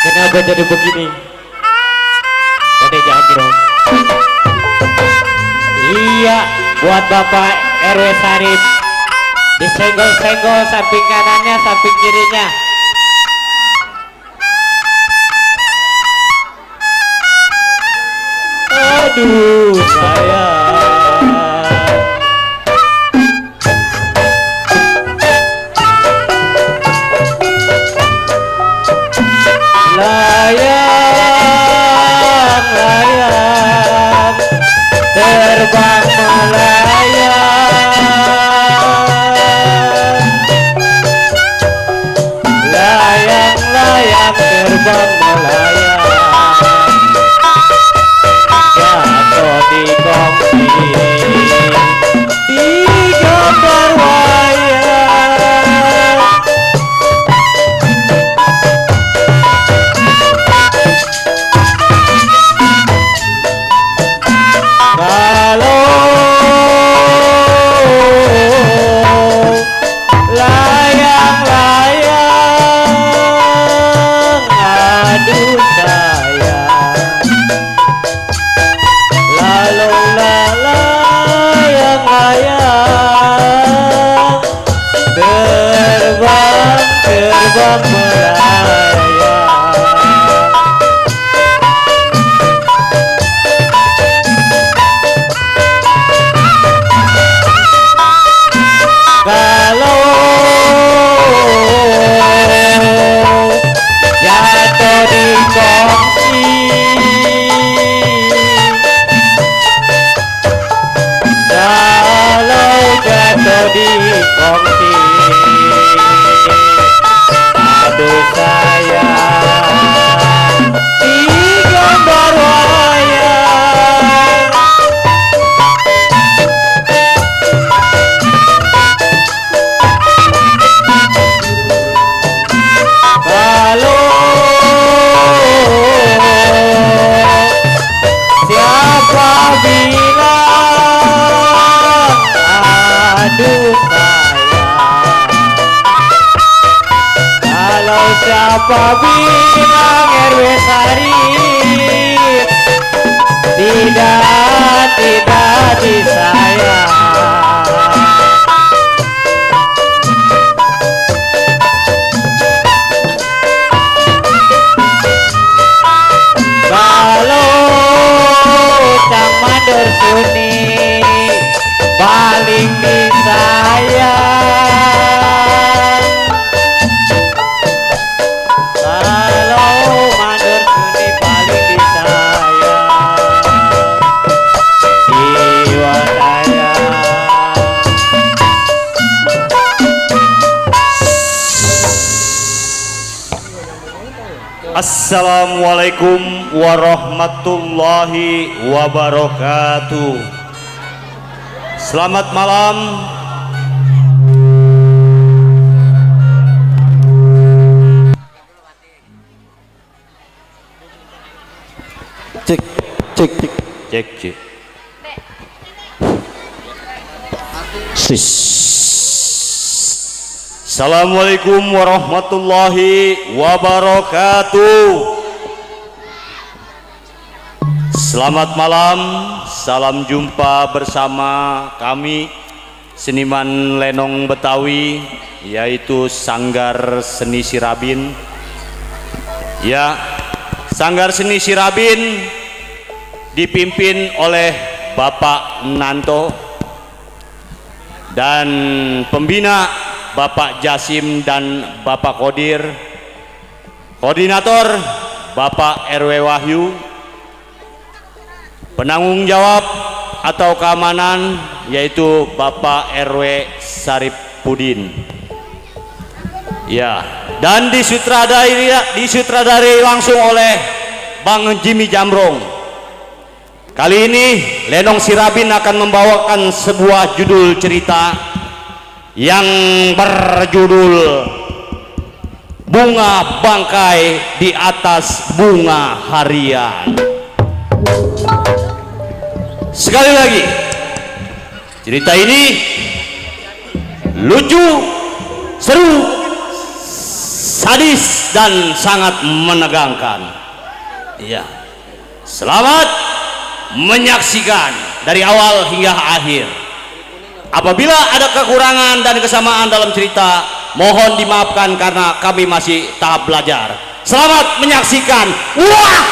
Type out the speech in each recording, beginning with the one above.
Kenapa jadi begini? Dede Jambro. Iya, buat Bapak RW Sarip. Disenggol-senggol samping kanannya, samping kirinya. Aduh, sayang. Layang, layang, terbang melayang. Layang, layang, terbang melayang. Jatuh di kongsi, di gambar wayang. Kalau layang-layang, aduh sayang. Lalu layang-layang, terbang, terbang melayang. Kalau jatuh di kongsi, kalau jatuh di kongsi, aduh sayang, di gambar wayang. Kalau siapa bilang aduh sayang, kalau siapa bilang RW Sarip tidak disayang. Kalau Cang Mandor Suni paling disayang. Kalau Mandor Suni paling disayang, jiwa sayang. Assalamualaikum warahmatullahi wabarakatuh. Selamat malam. Cek, cek, cek. Cek cek. Assalamualaikum warahmatullahi wabarakatuh. Selamat malam, salam jumpa bersama kami seniman lenong Betawi, yaitu Sanggar Seni Sirabin. Ya, Sanggar Seni Sirabin dipimpin oleh Bapak Nanto dan pembina Bapak Jasim dan Bapak Kodir, koordinator Bapak RW Wahyu, penanggung jawab atau keamanan yaitu Bapak RW Saripudin. Ya, dan disutradari langsung oleh Bang Jimmy Jambrong. Kali ini Lenong Sirabin akan membawakan sebuah judul cerita yang berjudul Bunga Bangkai di Atas Bunga Harian. Sekali lagi, cerita ini lucu, seru, sadis, dan sangat menegangkan. Iya. Selamat menyaksikan dari awal hingga akhir. Apabila ada kekurangan dan kesamaan dalam cerita, mohon dimaafkan karena kami masih tahap belajar. Selamat menyaksikan. Wah!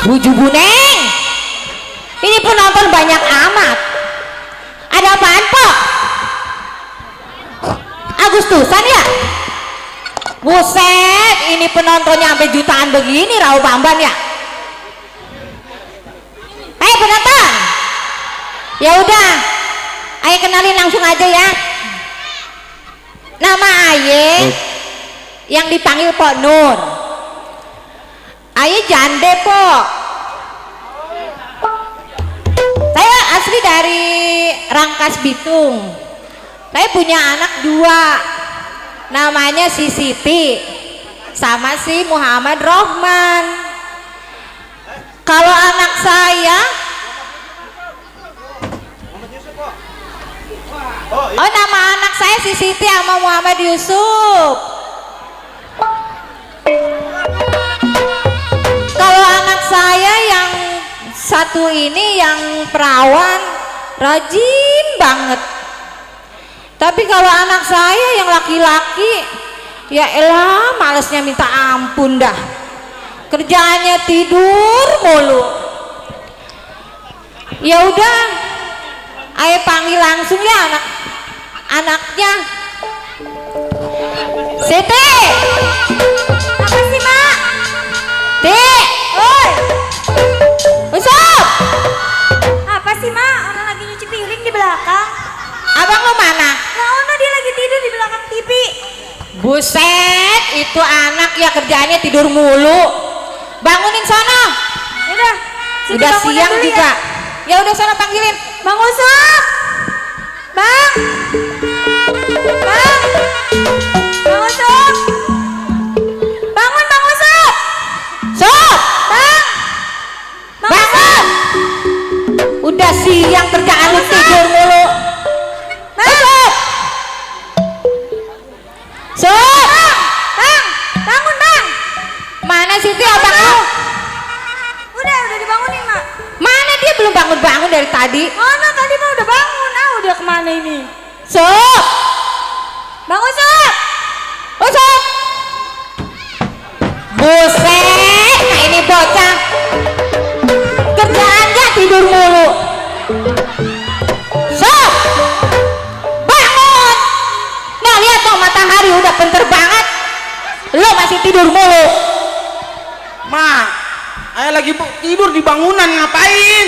Buju Buneng, ini penonton banyak amat. Ada apaan, Pok? Agustusan ya? Buset, ini penontonnya sampai jutaan begini, Rau Bamban ya? Hei penonton, ya udah, ayo kenalin langsung aja ya. Nama aye yang dipanggil Pok Nur. Aye jande, Pok. Saya asli dari Rangkas Bitung. Saya punya anak 2. Namanya si Siti sama si Muhammad Rohman. Kalau anak saya, oh nama anak saya si Siti sama Muhammad Yusuf. Kalau anak saya yang satu ini yang perawan rajin banget. Tapi kalau anak saya yang laki-laki, ya elah malesnya minta ampun dah. Kerjaannya tidur mulu. Ya udah, ayo panggil langsung ya anaknya. Siti. Apa sih, Mak? Dek, oi. Usop. Apa sih, Mak? Orang lagi nyuci piring di belakang. Abang lo mana? Nah, Ona dia lagi tidur di belakang TV. Buset, itu anak ya kerjaannya tidur mulu. Bangunin sono. Udah, Siti Udah bangunin siang dulu juga. Ya. Ya udah sono panggilin. Bang Usop. Bang. Bang. Bang Usop. Bangun, Bang Usop. Sob, Bang. Bang bangun. Udah siang kerjaan lu tidur mulu. Sob. Sob. Bang. Bangun, Bang. Mana Siti abang lu? Udah dibangunin, Mak. Mana dia belum bangun-bangun dari tadi? Ona tadi mah udah bangun. Udah kemana ini? Sob. Bang Usop. Sob. Buset, nah ini bocah kerjaannya tidur mulu. Sob, bangun. Nah lihat tuh matahari udah pinter banget, lo masih tidur mulu. Ma, ayah lagi tidur di bangunan ngapain?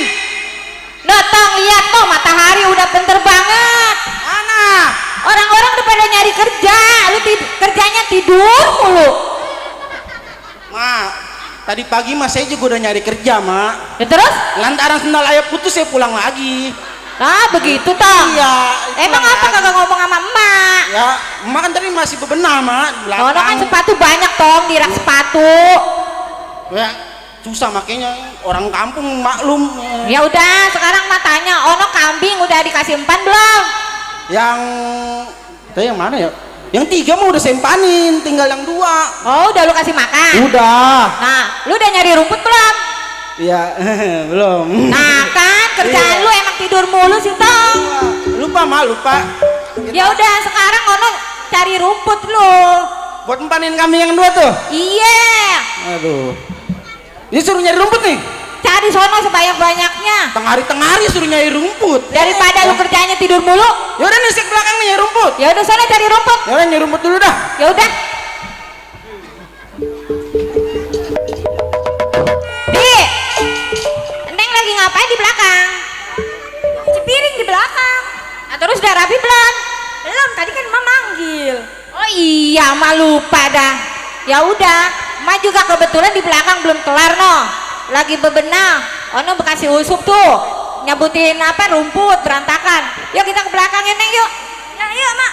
Notong lihat tuh matahari udah pinter banget. Mana? Orang-orang udah pada nyari kerja, lu kerjanya tidur mulu. Ma, tadi pagi mas saya juga udah nyari kerja, Ma. Ya terus? Lantaran sendal ayah putus saya pulang lagi. Ah begitu toh. Iya. Emang pulang apa lagi. kagak ngomong sama emak? Ya, emak kan tadi masih bebenah, Ma. Di belakang. Ono kan sepatu banyak tong di rak sepatu. Ya, susah makanya orang kampung maklum. Ya udah, sekarang matanya Ono kambing udah dikasih empan belum? Yang tadi yang mana ya? Yang 3 mah udah sempanin, tinggal yang 2. Oh, udah lu kasih makan? Udah. Nah, lu udah nyari rumput belum? Iya, belum. Nah kan, kerjaan Iya. lu emang tidur mulu sih, Tong. Lupa mah, lupa. Ya udah, sekarang ono cari rumput lu. Buat empanin kami yang 2 tuh. Iya. Aduh. Ini suruh nyari rumput nih. Cari sono sebanyak-banyaknya. Tengah hari suruh nyari rumput. Daripada lu kerjanya tidur mulu. Ya udah nih sek belakang nih nyari rumput. Ya udah sono cari rumput. Ya udah nyari rumput dulu dah. Ya udah. Di. Neng lagi ngapain di belakang? Cuci piring di belakang. Nah, terus udah rapi belum? Belum, tadi kan Mama manggil. Oh iya, mah lupa dah. Ya udah, mah juga kebetulan di belakang belum kelar no. Lagi bebenah. Ono bekasi usup tuh. Nyabutin apa rumput berantakan. Yuk kita ke belakang ya Neng yuk. Ya, yuk, Mak.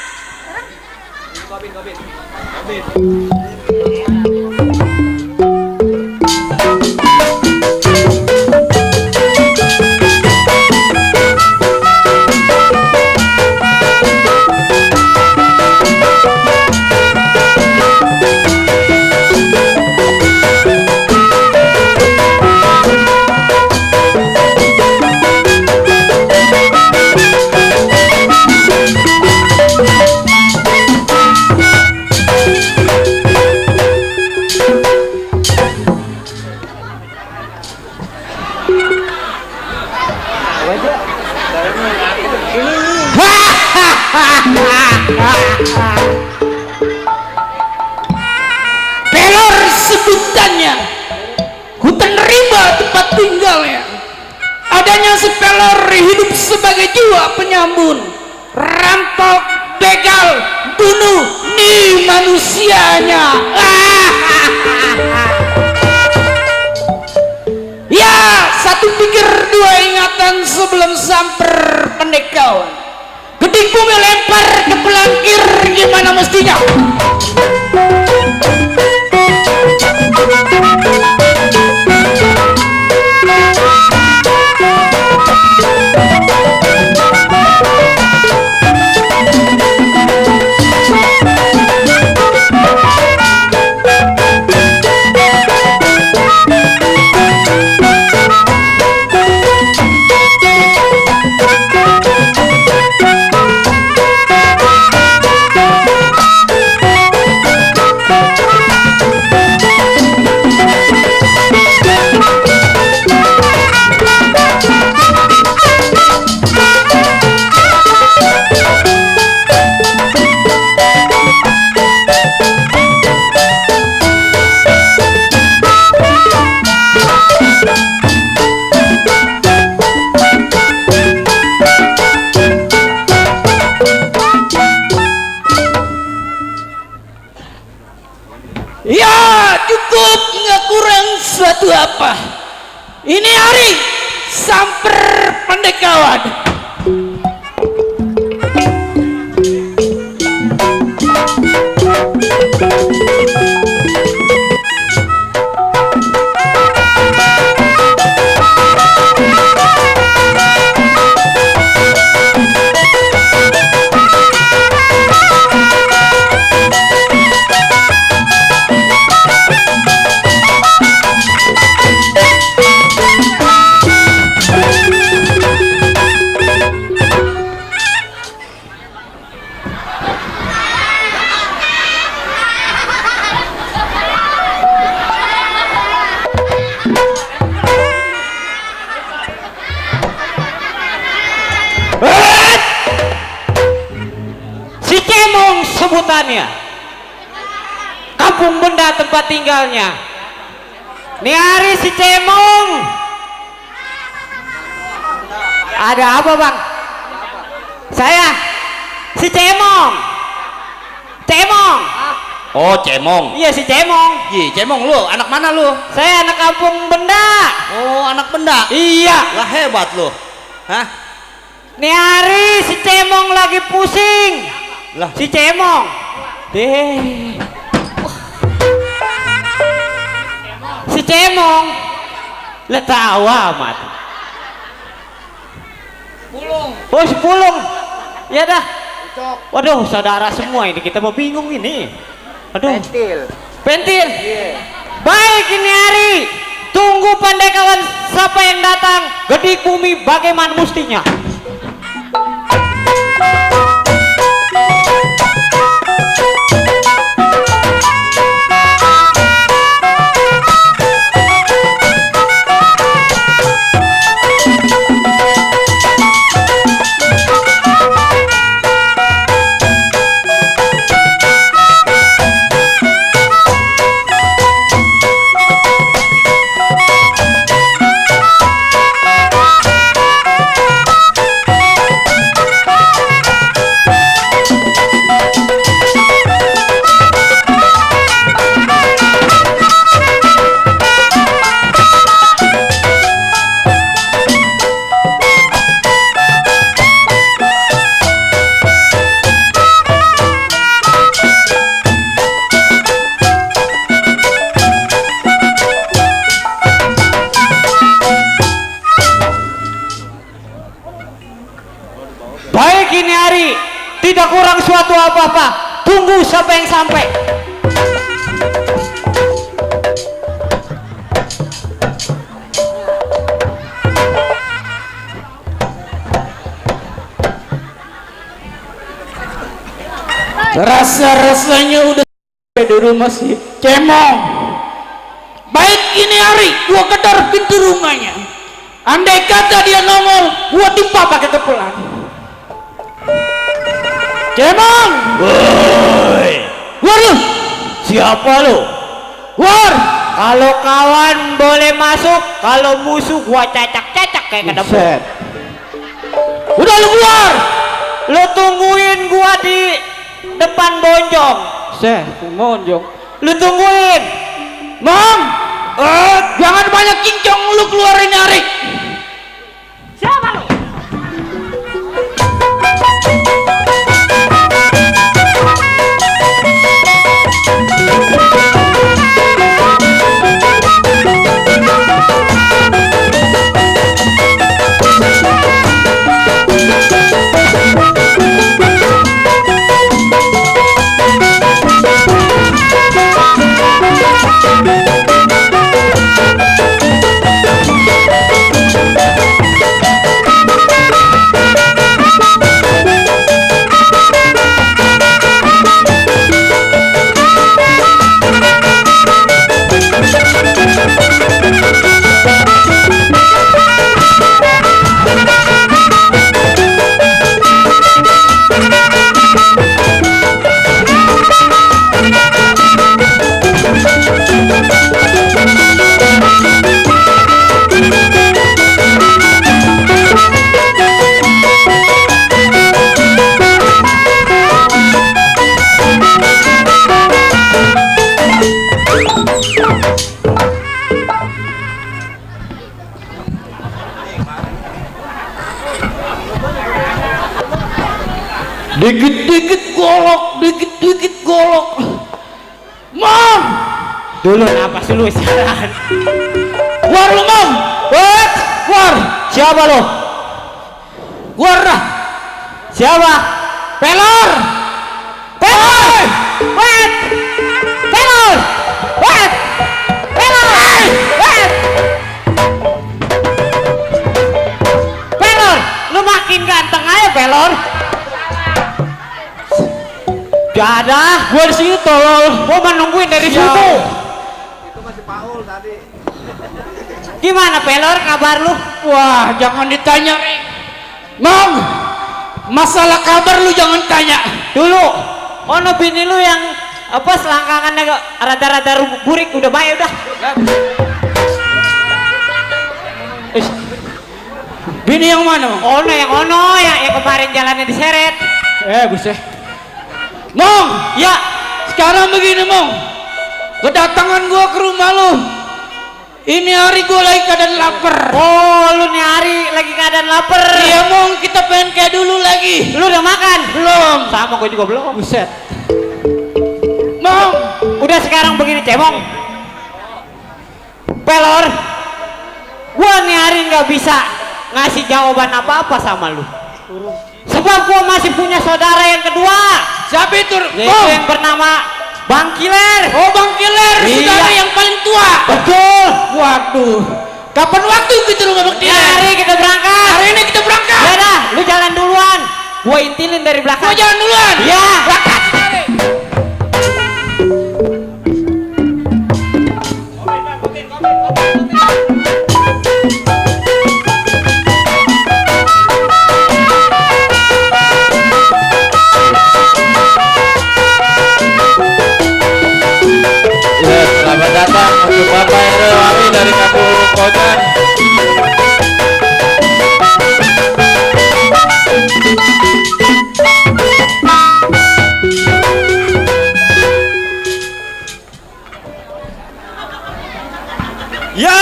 Pelor sebutannya, hutan rimba tempat tinggalnya. Adanya si pelor hidup sebagai jiwa penyambun, rampok, begal, bunuh nih manusianya. Ya, satu pikir dua ingatan sebelum samper pendekawan. Gedik bumi lempar ke pelangkir, gimana mestinya? Ya cukup, nggak kurang suatu apa. Ini hari samper pendekawan. Si Cemong sebutannya. Kampung benda tempat tinggalnya. Nih hari si Cemong. Ada apa bang? Saya si Cemong. Cemong. Oh, Cemong. Iya si Cemong. Ih, Cemong lu, anak mana lu? Saya anak kampung benda. Oh, anak benda. Iya. Lah hebat lu. Hah? Nih hari si Cemong lagi pusing. Lah, Si Cemong. Deh. Si Cemong. Lah tahu amat. Pulung. Oh si Pulung. Ya dah. Waduh, saudara semua ini kita mau bingung ini. Aduh. Pentil. Baik ini hari. Tunggu pandai kawan siapa yang datang. Gedik bumi bagaimana mustinya. Baik ini hari, tidak kurang suatu apa-apa. Tunggu siapa yang sampai. Rasa-rasanya udah sampai di rumah si Cemong. Baik ini hari, gua kedor pintu rumahnya. Andai kata dia nongol, gua timpa pakai kepelan. Cemong! Woi, War lu! siapa lu? War! Kalau kawan boleh masuk, kalau musuh gua cacak-cacak kayak ke depan. Udah lu keluar! Lu tungguin gua di depan bonjong. Monjong. Lu tungguin. Mom! Jangan banyak kincong lu keluarin hari. Siapa lu? Dikit-dikit golok, dikit-dikit golok. Mom! Dulu napas dulu istirahat. War lu, Mom! What? War! Siapa lu? War dah! Siapa? Pelor! Pelor! Wait! Pelor! Wait! Pelor! Wait! Pelor! Lu makin ganteng aja, Pelor. Gak ada. Gua di sini tolol. Gua menungguin dari situ. Itu masih Paul tadi. Gimana, Pelor, kabar lu? Wah, jangan ditanya, Rik. Mom! Masalah kabar lu jangan tanya. Dulu, ono bini lu yang apa selangkangannya rada-rada burik udah baik udah. Bini yang mana, Mom? Ono yang kemarin jalannya diseret. Buset. Mong, Ya, sekarang begini, Mong. Kedatangan gua ke rumah lu. Ini hari gua lagi keadaan lapar. oh lu nih hari lagi keadaan lapar. Iya, Mong, kita pengen kayak dulu lagi. Lu udah makan? Belum. Sama gue juga belum. Buset. Mong, Udah sekarang begini, Cemong. Pelor, gua nih hari nggak bisa ngasih jawaban apa-apa sama lu. Sebab gua masih punya saudara yang kedua, Siapa itu? yaitu Oh, yang bernama Bang Kiler. oh Bang Kiler, Iya. saudara yang paling tua. Betul. Waduh, kapan waktu kita rumah Bang Ya, Kiler? hari kita berangkat. Hari ini kita berangkat. Ya dah, lu jalan duluan. Gua intilin dari belakang. Mau jalan duluan? Ya. Berangkat. Ya, selamat datang untuk Bapak Erel Wami dari Kampung Kojan. Ya,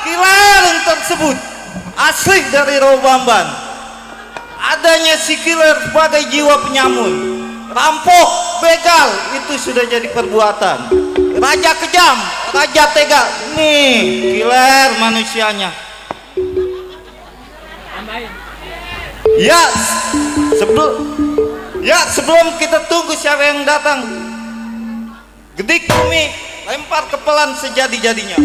Kiler tersebut asli dari Robamban. Adanya si Kiler sebagai jiwa penyamun, rampok, begal, itu sudah jadi perbuatan. Raja kejam, raja tega. Nih, Kiler manusianya. Ya, sebelum kita tunggu siapa yang datang, Gedik Bumi lempar kepelan sejadi-jadinya.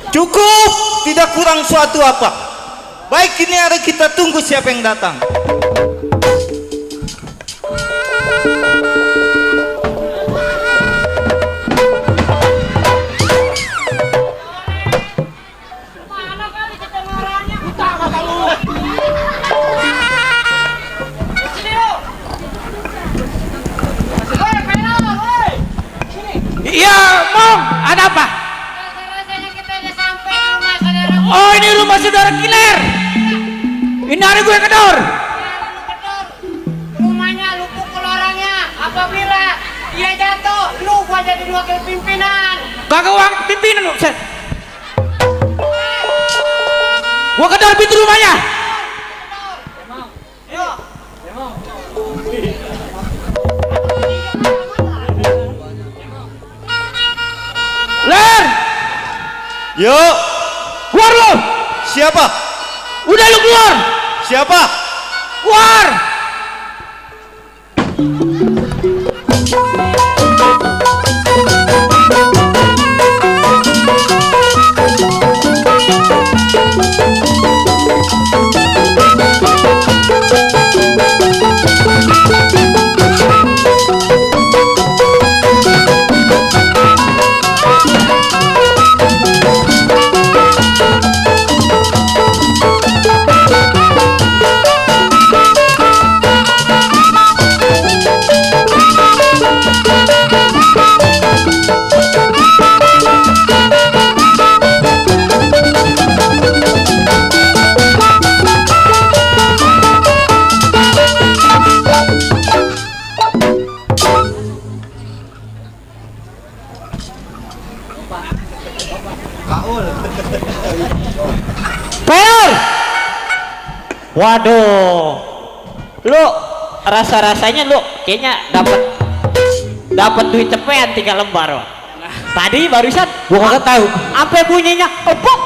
Cukup, tidak kurang suatu apa. Baik, ini hari kita tunggu siapa yang datang. Iya, Mom, ada apa? Oh, ini rumah saudara Kiler. Ini hari gue kedor. Rumahnya lu pukul orangnya. Apabila dia jatuh, lu gua jadi wakil pimpinan. Kagak uang pimpinan lu. Set. Gua kedor pintu rumahnya. Ler, Yuk, keluar lu. siapa? Udah lu keluar. Siapa? Keluar. Pel. Waduh. Lu rasa-rasanya lu kayaknya dapat duit cepetan 3 lembar. Wak. Tadi barusan Gua kagak tahu. sampai bunyinya epok.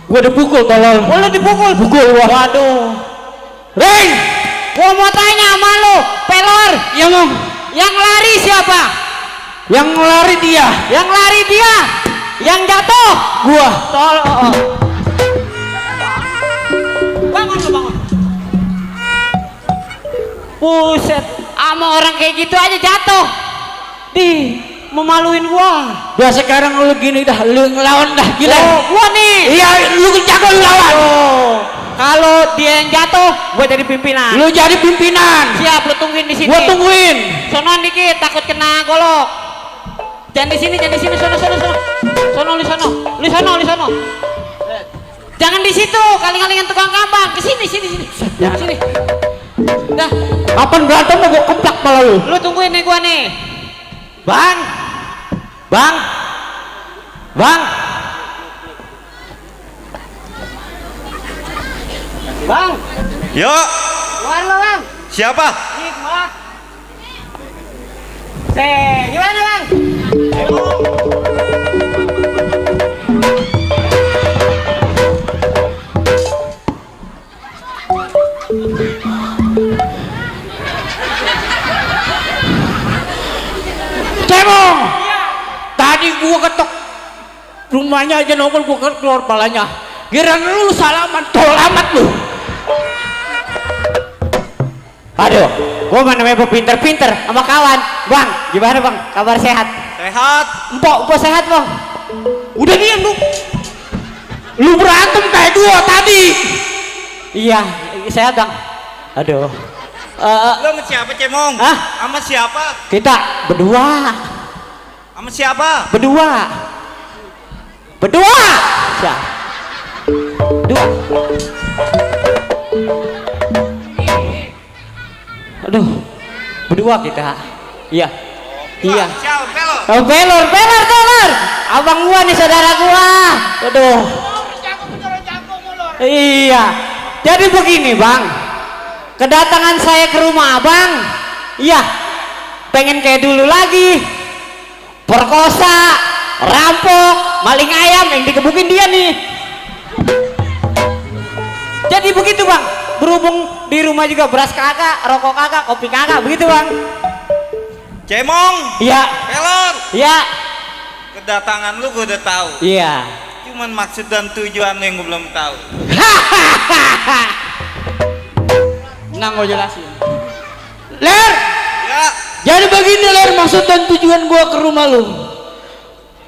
Gua dipukul tolol. Oh, lu dipukul. Pukul gua. Waduh. Reng. Gua mau tanya sama lu, Pelor. Ya, Mom. Yang lari siapa? Yang lari dia. Yang lari dia. Yang jatuh. Gua. Tolong. Bangun lu, bangun. Buset, sama orang kayak gitu aja jatuh. Memaluin gua. Udah sekarang lu gini dah, lu ngelawan dah gila. Oh, gua nih. Iya, lu jago lu lawan. Oh, kalau dia yang jatuh, gua jadi pimpinan. Lu jadi pimpinan. Siap, lu tungguin di sini. Gua tungguin. Sono dikit, takut kena golok. Jangan di sini, sono. Sono, lu sono. Jangan di situ, kali-kalingan tukang kambang. Ke sini. Sini. Dah, Kapan berantem mau gua keplak malah lu. lu tungguin nih gua nih. Bang. Yo, Keluar lo bang. siapa? Nih keluar. Gimana bang? Cemong. Tadi gua ketok rumahnya aja nongol, gua keluar palanya. Giran lu salaman, tol amat lu. Aduh, gua mana namanya pinter-pinter sama kawan. Bang, gimana bang? Kabar sehat? Sehat. Empok sehat bang. Udah diam lu. Lu berantem kayak gua tadi. Iya, sehat bang. Aduh. Lo sama siapa, Cemong? Hah? Sama siapa? Kita berdua. Sama siapa? Berdua. Siap. Dua. Aduh, berdua kita. Iya. Siapa? Pelor. Oh, pelor. Abang gua nih, saudara gua. Aduh. Iya. Jadi begini, Bang. Kedatangan saya ke rumah Abang. Iya. Pengen kayak dulu lagi. Perkosa, rampok, maling ayam yang dikebukin dia nih. Jadi begitu, Bang. Berhubung di rumah juga beras kagak, rokok kagak, kopi kagak, begitu, Bang. Cemong. Iya. Pelor. Iya. Kedatangan lu gue udah tahu. Iya. Cuman maksud dan tujuan yang gue belum tahu. Nggak mau jelasin. Ler, Ya. jadi begini Ler, maksud dan tujuan gua ke rumah lu.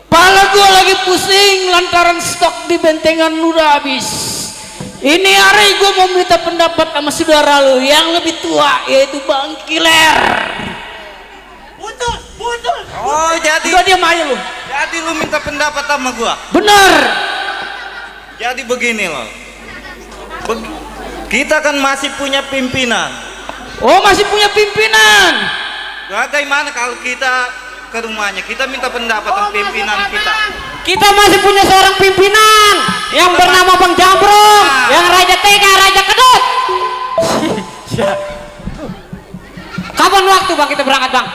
Pala gua lagi pusing lantaran stok di bentengan lu udah habis. Ini hari gua mau minta pendapat sama saudara lu yang lebih tua, yaitu Bang Kiler. Betul. Oh, jadi Udah diam aja lu. jadi lu minta pendapat sama gua. Bener. Jadi begini loh. Kita kan masih punya pimpinan. Oh, masih punya pimpinan. Bagaimana kalau kita ke rumahnya, kita minta pendapat sama pimpinan kita. Kita masih punya seorang pimpinan yang bernama Bang Jambrong, yang Raja Tega, Raja Kedut. Kapan waktu Bang kita berangkat, Bang?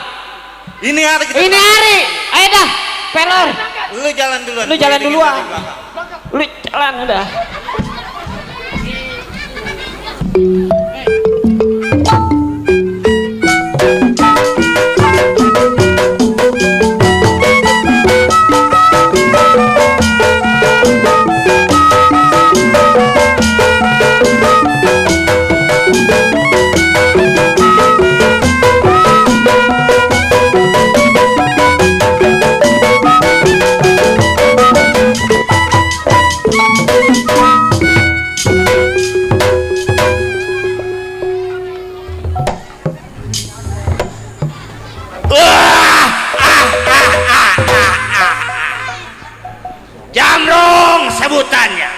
Ini hari kita. Ini hari. Ayo dah, pelor. Lu jalan duluan. Lu jalan Gua duluan. dari belakang. Lu jalan udah. Jamrong sebutannya,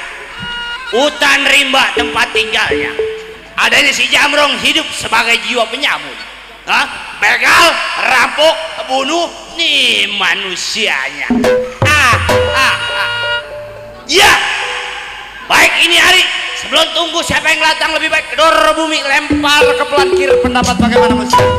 hutan rimba tempat tinggalnya. Adanya si Jamrong hidup sebagai jiwa penyamun. Begal, rampok, bunuh, nih manusianya. Ya, baik ini hari. Sebelum tunggu siapa yang datang lebih baik, kedor bumi lempar ke pelankir pendapat bagaimana mestinya.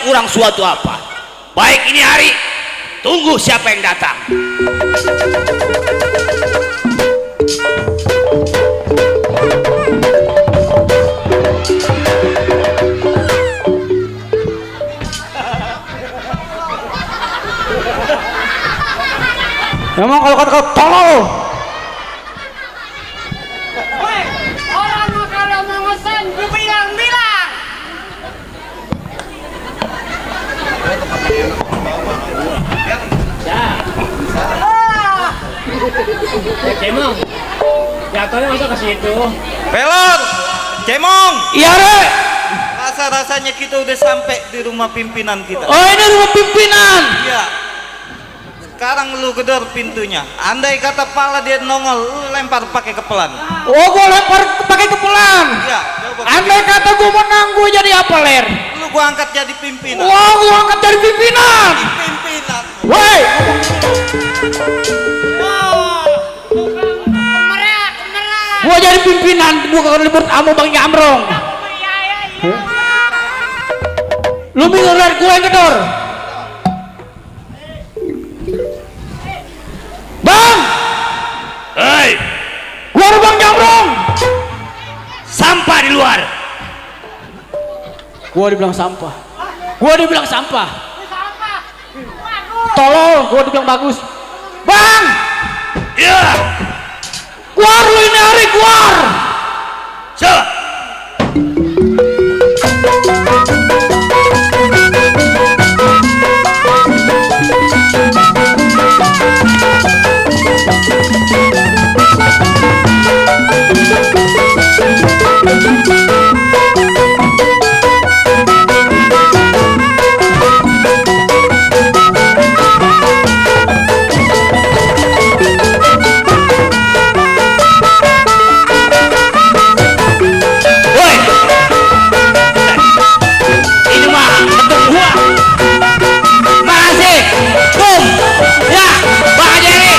kurang suatu apa. Baik ini hari, tunggu siapa yang datang. Emang kalau kata tolol. Woi, orang mah kalau mau ngesen bilang-bilang. Cemong, jatuhnya masa ke situ? Pelor, Cemong, Iya Re. rasa-rasanya kita udah sampai di rumah pimpinan kita. Oh ini rumah pimpinan. Iya. Sekarang lu gedor pintunya. Andai kata pala dia nongol, lu lempar pakai kepelan. Oh gua lempar pakai kepelan. Iya. Coba. Andai kata gua menang gua jadi apa Ler? Lu gua angkat jadi pimpinan. Wah gua angkat dari pimpinan. Pimpinan. Woi. Kemerak, kemerak. Gua jadi pimpinan, gua akan libur sama Bang Jamrong. Iya. Lu bingung Ler, gua yang gedor. Bang, Hei, gua ada Bang Jamrong. sampah di luar. Gua dibilang sampah. Gua dibilang sampah. Sampah. Waduh. Tolol, gua dibilang bagus. Bang, Ya, keluar lu ini hari keluar. coba. Woi, ini mah ketum gua. Makasih, tum. Ya, Bang Jerry.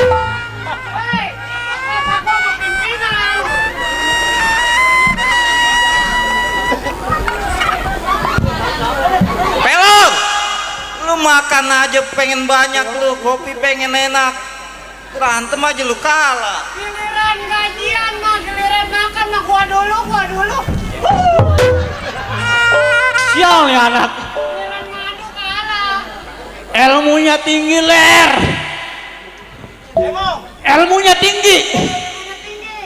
Hei, apa gua mau pimpinan? Pelor, lu makan aja pengen banyak lu, kopi pengen enak. Berantem aja lu kalah. Giliran gajian mah, giliran makan mah gua dulu. Sial nih anak. Giliran madu kalah. Ilmunya tinggi Ler. Cemong, Ilmunya tinggi. Mana tinggi?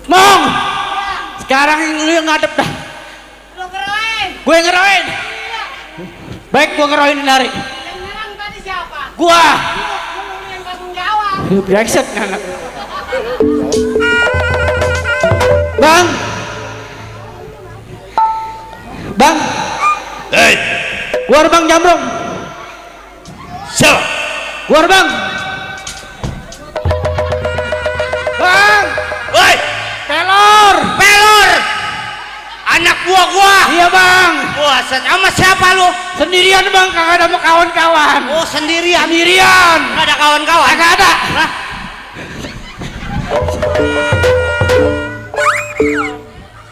Mong. Sekarang lu yang ngadep dah. Lu keren. Gue yang ngeroin. Baik gua ngeroin hari. Yang nyerang tadi siapa? Gua. Lu yang tanggung jawab. Lu brengsek nih anak. Bang. Bang, Hei, gua ada Bang Jamrong. siapa? Gua ada Bang. Bang, Woi, pelor. Pelor. Anak buah gua. Iya Bang. Wah, sama siapa lu? Sendirian Bang, kagak ada sama kawan-kawan. Oh, sendirian. Sendirian. Nggak ada kawan-kawan. Kagak ada. Hah?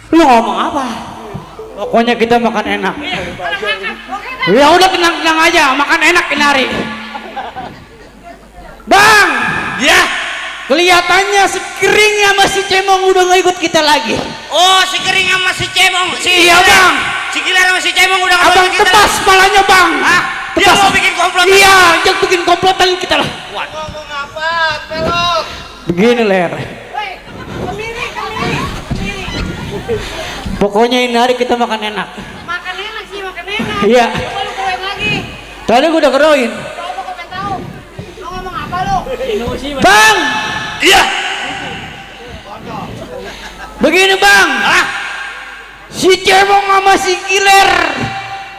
Lu ngomong apa? Pokoknya kita makan enak. Ya udah tenang-tenang aja, makan enak ini hari. Bang, Ya. kelihatannya si Kering sama si Cemong udah nggak ikut kita lagi. Oh, si Kering sama si Cemong. Iya, Bang. Si Kilar sama si Cemong udah nggak Abang boleh kita. tepas palanya Bang. Hah? Dia Tepas. mau bikin komplot. Iya, dia bikin komplotan kita lah. ngomong apa, Pelor? Begini Ler, Hei, Pokoknya ini hari kita makan enak. Makan enak sih, makan enak. Iya. Coba lu kawin lagi. Tadi gue udah keroin. Coba kau pengen tahu. Lu ngomong apa lu? Bang, Iya. Begini bang, si Cemong sama si Kiler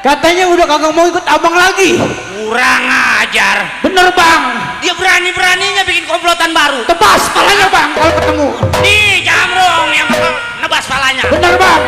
katanya udah kagak mau ikut abang lagi. Kurang ajar. Bener bang, Dia berani-beraninya bikin komplotan baru. tebas palanya bang kalau ketemu. Nih Jamrong yang bakal nebas palanya. Bener bang.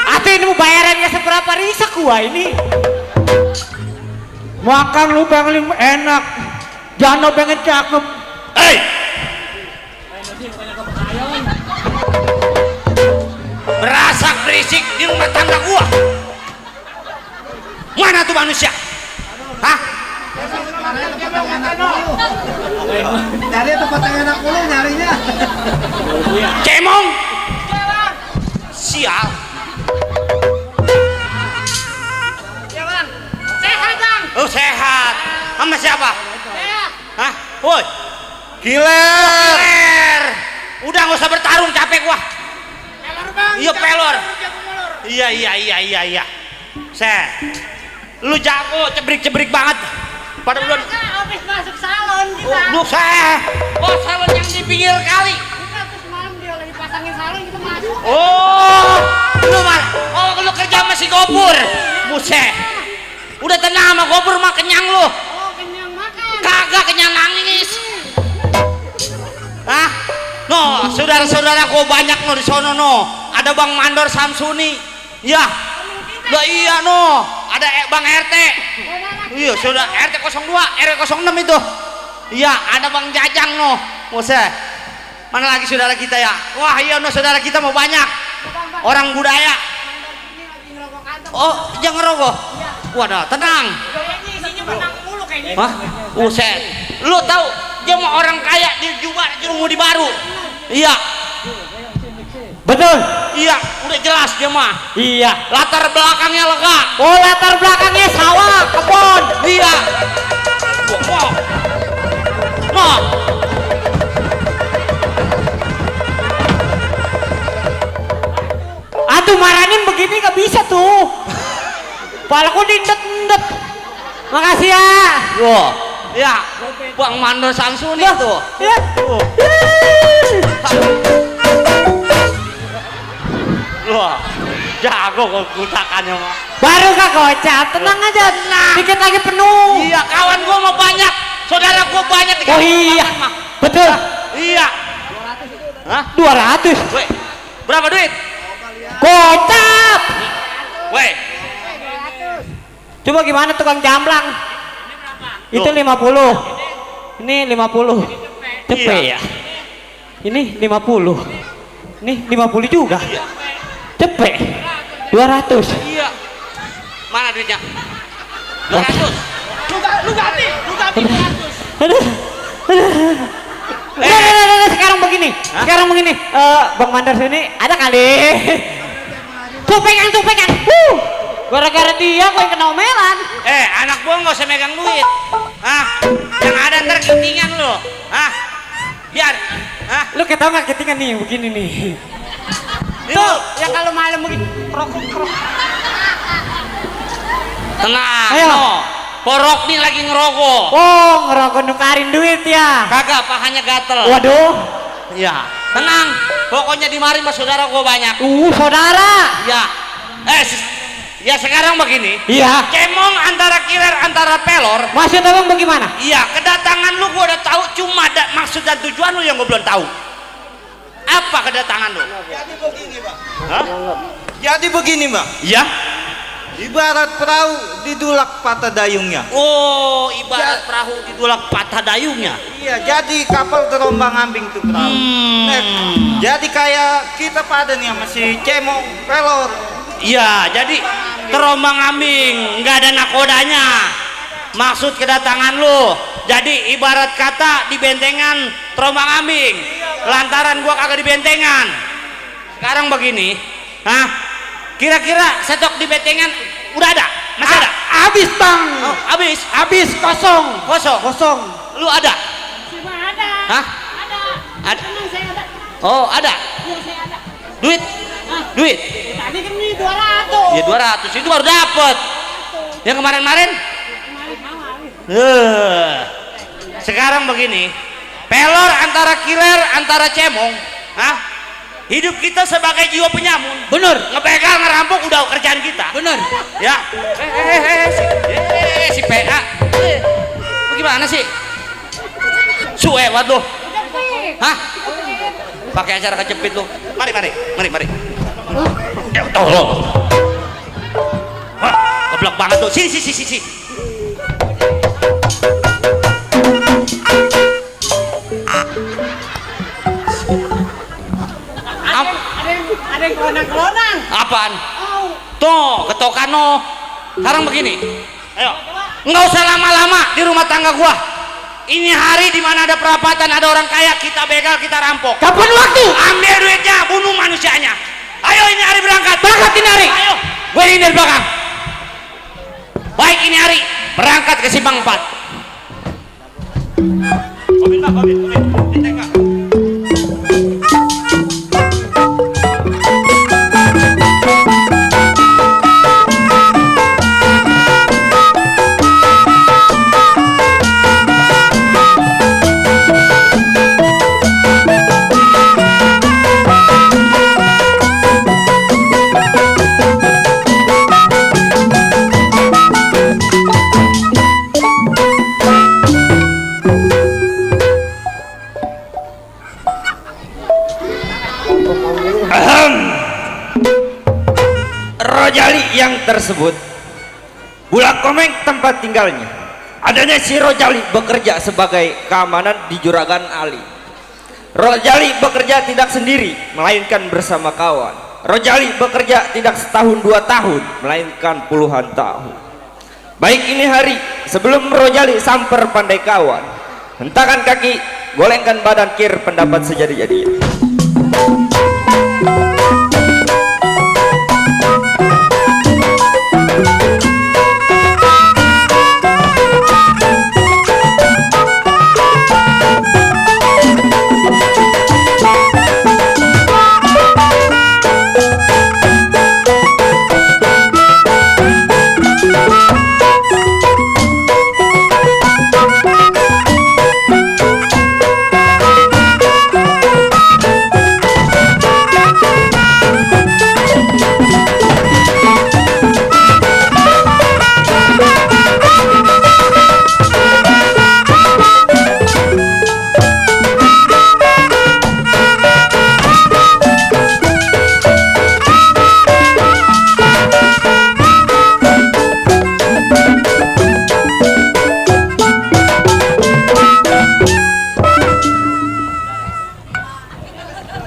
Ate ini mau bayarannya seberapa risak gua ini? Makan lu pengen enak, jangan pengen cakep. Hei! Berasak berisik di rumah tangga gua. Mana tuh manusia? Hah? Cari tempat yang enak dulu nyarinya. Cemong? Sial. Ya bang. Sehat bang. Oh sehat. Sama siapa? Sehat. Hah? Woi. Kiler. Kiler. Udah nggak usah bertarung, capek gua. Pelor bang. Iya pelor. Jago molor. Iya. Lu jago cebrik-cebrik banget. Pada bulan. Kan habis masuk salon kita. Lu oh salon yang di pinggir kali. Kita tuh semalam dia lagi pasangin salon kita masuk. Oh, lu kerja sama si Gopur. Buset. Udah tenang sama Gopur mah kenyang lu. Oh kenyang makan. Kagak kenyang nangis. Hah? No, saudara-saudara gua banyak no di sono no. Ada Bang Mandor Samsuni. Ya. Lah iya no. Ada Bang RT. Iya, saudara RT 02, RW 06 itu. Iya, ada Bang Jajang no. Buset. Mana lagi saudara kita ya? Wah iya no, saudara kita mau banyak. Orang budaya. Oh, jangan ngerokok. Waduh, tenang. Kayaknya isinya benang mulu kayaknya. Hah? Buset. Lu tahu dia mau orang kaya di Jumudi Baru. Iya. Betul. Iya, udah jelas dia mah. Iya. Latar belakangnya lega. Oh, latar belakangnya sawah, kebun. Iya. Mau. Aduh, maranin begini gak bisa tuh. Palaku dindet-ndet. Makasih ya. Wah. Ya, Bang Mandor Samsuni tuh. Ya. Wah, jago kok gutakannya mah. Baru gak gocap, tenang aja. Dikit lagi penuh. Iya, kawan gua mau banyak, saudara gua banyak. Oh iya, betul. Iya. Hah? 200. Weh, berapa duit? Gocap. Weh, Coba gimana tukang jamblang? Itu 50. Ini 50. Cepet Iya. ya. Ini 50. Ini 50 juga. Cepet. 200. iya. Mana duitnya? 200. Lu ganti 200. Aduh. Udah, sekarang begini. Sekarang begini. Bang Mandar sini ada kali. Tupekan. Gara-gara dia gue yang kena omelan. Anak gua nggak usah megang duit. Hah? Yang ada ntar ketinggan lo. Hah? Biar. Hah? Lu ketau nggak ketinggan nih begini nih. Tuh, yang kalau malam begini krok. Tenang. Ayo. No. Porok nih lagi ngerokok. Oh, ngerokok nukarin duit ya. Kagak, pahanya gatel. Waduh. Iya. Tenang. Pokoknya di mari mas saudara gua banyak. Saudara. Ya. Ya sekarang begini. Iya. Cemong antara Kiler antara pelor. Maksud abang bagaimana? Iya, kedatangan lu gua udah tahu, cuma ada maksud dan tujuan lu yang gua belum tahu. Apa kedatangan lu? Jadi begini, Bang. Hah? Jadi begini, Bang. Iya. Ibarat perahu didulak patah dayungnya. Oh, ibarat perahu ditulak patah dayungnya. Iya, jadi kapal terombang ambing tuh perahu. Nek, jadi kayak kita pada nih sama si Cemong pelor. Iya, jadi terombang ambing, nggak ada nakodanya. Maksud kedatangan lu, jadi ibarat kata di bentengan terombang ambing. Lantaran gua kagak di bentengan. Sekarang begini, kira-kira stok di bentengan udah ada? Masih ada? Habis bang. Oh, habis? Habis kosong. Kosong. Lu ada? Cuma ada. Hah? Ada. Tenang, saya ada. Oh, ada. Iya, saya ada. Duit? Duit? Tadi kan ini 200. Ya 200 itu baru dapet. Yang kemarin-kemarin? Kemarin habis. Sekarang begini, pelor antara kiler antara cemong, hidup kita sebagai jiwa penyamun. Bener. Ngebegal ngerampok udah kerjaan kita. Bener. Ya. Si PA. Bagaimana sih? Suewat lu. Hah? Pakai acara kejepit lu. Mari. Ya tolong. Wah, goblok banget tuh. Si. Ada yang kelonang. Apaan? Tuh, ketokan no. Sekarang begini. Ayo. Nggak usah lama-lama di rumah tangga gua. Ini hari dimana ada perapatan, ada orang kaya, kita begal, kita rampok. Kapan waktu? Ambil duitnya, bunuh manusianya. Ayo ini hari berangkat. Berangkat ini hari. Ayo. Gue ini dari belakang. Baik ini hari berangkat ke Simpang 4. Komin. Ditengah. Rojali yang tersebut Bulak Komeng tempat tinggalnya. Adanya si Rojali bekerja sebagai keamanan di Juragan Ali. Rojali bekerja tidak sendiri melainkan bersama kawan. Rojali bekerja tidak setahun 2 tahun melainkan puluhan tahun. Baik ini hari sebelum Rojali samper pandai kawan, hentakan kaki, golengkan badan kir pendapat sejadi-jadinya.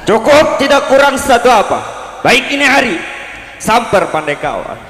Cukup tidak kurang satu apa. Baik ini hari samper pandai kawan.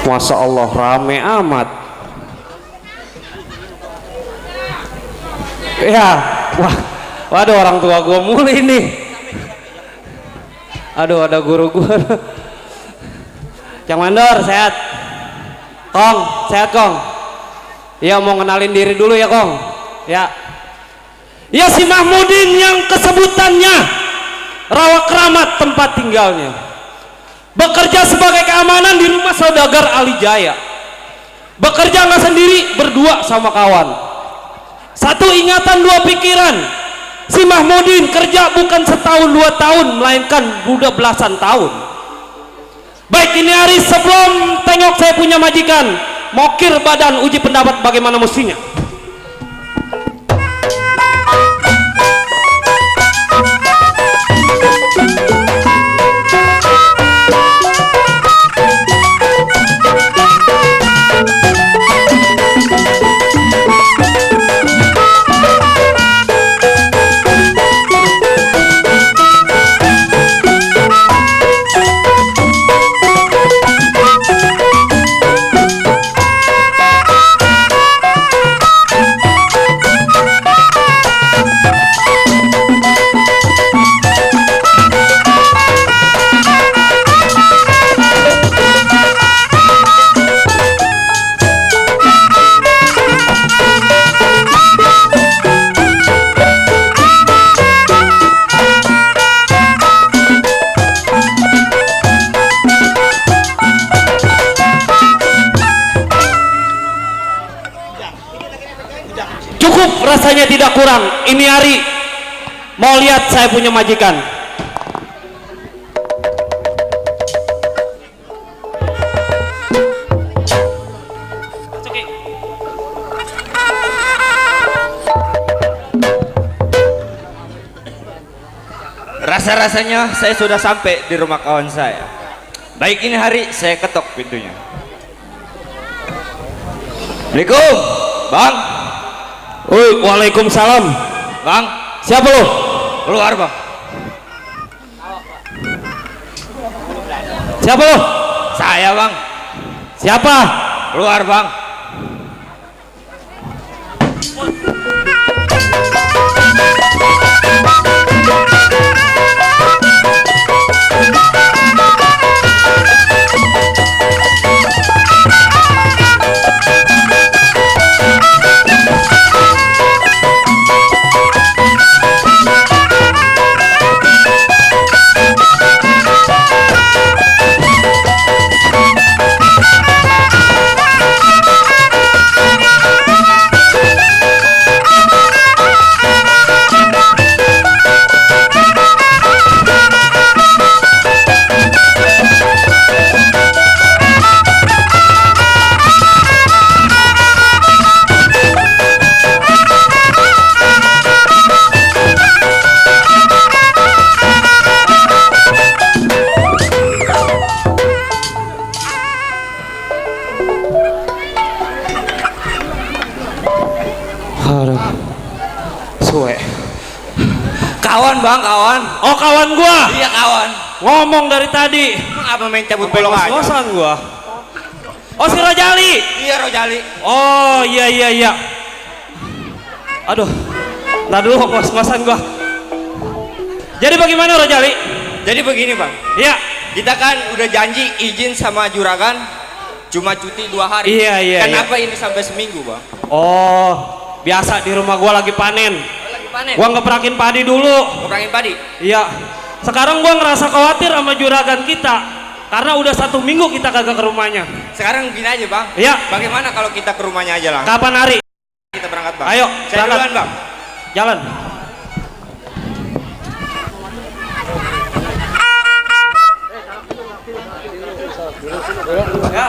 Masya Allah rame amat ya. Waduh orang tua gua mulai nih. Aduh, ada guru gua. Cang Mandor, sehat? Kong, sehat Kong? Iya, mau kenalin diri dulu ya Kong? Ya. Ya, si Mahmudin yang kesebutannya Rawa Keramat tempat tinggalnya. Bekerja sebagai keamanan di rumah saudagar Ali Jaya. Bekerja nggak sendiri, berdua sama kawan. Satu ingatan, dua pikiran. Si Mahmudin kerja bukan setahun dua tahun, melainkan udah belasan tahun. Baik, ini hari sebelum tengok saya punya majikan, mokir badan uji pendapat bagaimana mestinya. Cukup, rasanya tidak kurang. Ini hari mau lihat saya punya majikan. Rasa-rasanya saya sudah sampai di rumah kawan saya. Baik, ini hari saya ketok pintunya. Assalamualaikum, Bang. Woi, waalaikumsalam. Bang, Siapa lo? keluar Bang. Siapa lo? Saya Bang, Siapa? keluar Bang. Aduh, suwe. Kawan Bang, kawan. Oh, kawan gua. Iya kawan. Ngomong dari tadi. Emang apa main cabut bolong aja? Ngos-ngosan gua. Oh, si Rojali. Iya Rojali. Oh, iya iya iya. Aduh, ntar dulu ngos-ngosan gua. Jadi bagaimana Rojali? Jadi begini Bang, Iya. kita kan udah janji izin sama juragan cuma cuti 2 hari. Iya, iya, Kenapa ini sampai seminggu Bang? Oh, biasa di rumah gua lagi panen. Lagi panen. Gua ngeperakin padi dulu. Ngurangin padi. Iya. Sekarang gua ngerasa khawatir sama juragan kita karena udah 1 minggu kita kagak ke rumahnya. Sekarang gini aja Bang. Iya. Bagaimana kalau kita ke rumahnya aja langsung? Kapan hari? Kita berangkat Bang. Ayo, Saya berangkat. duluan Bang. Jalan. Ya.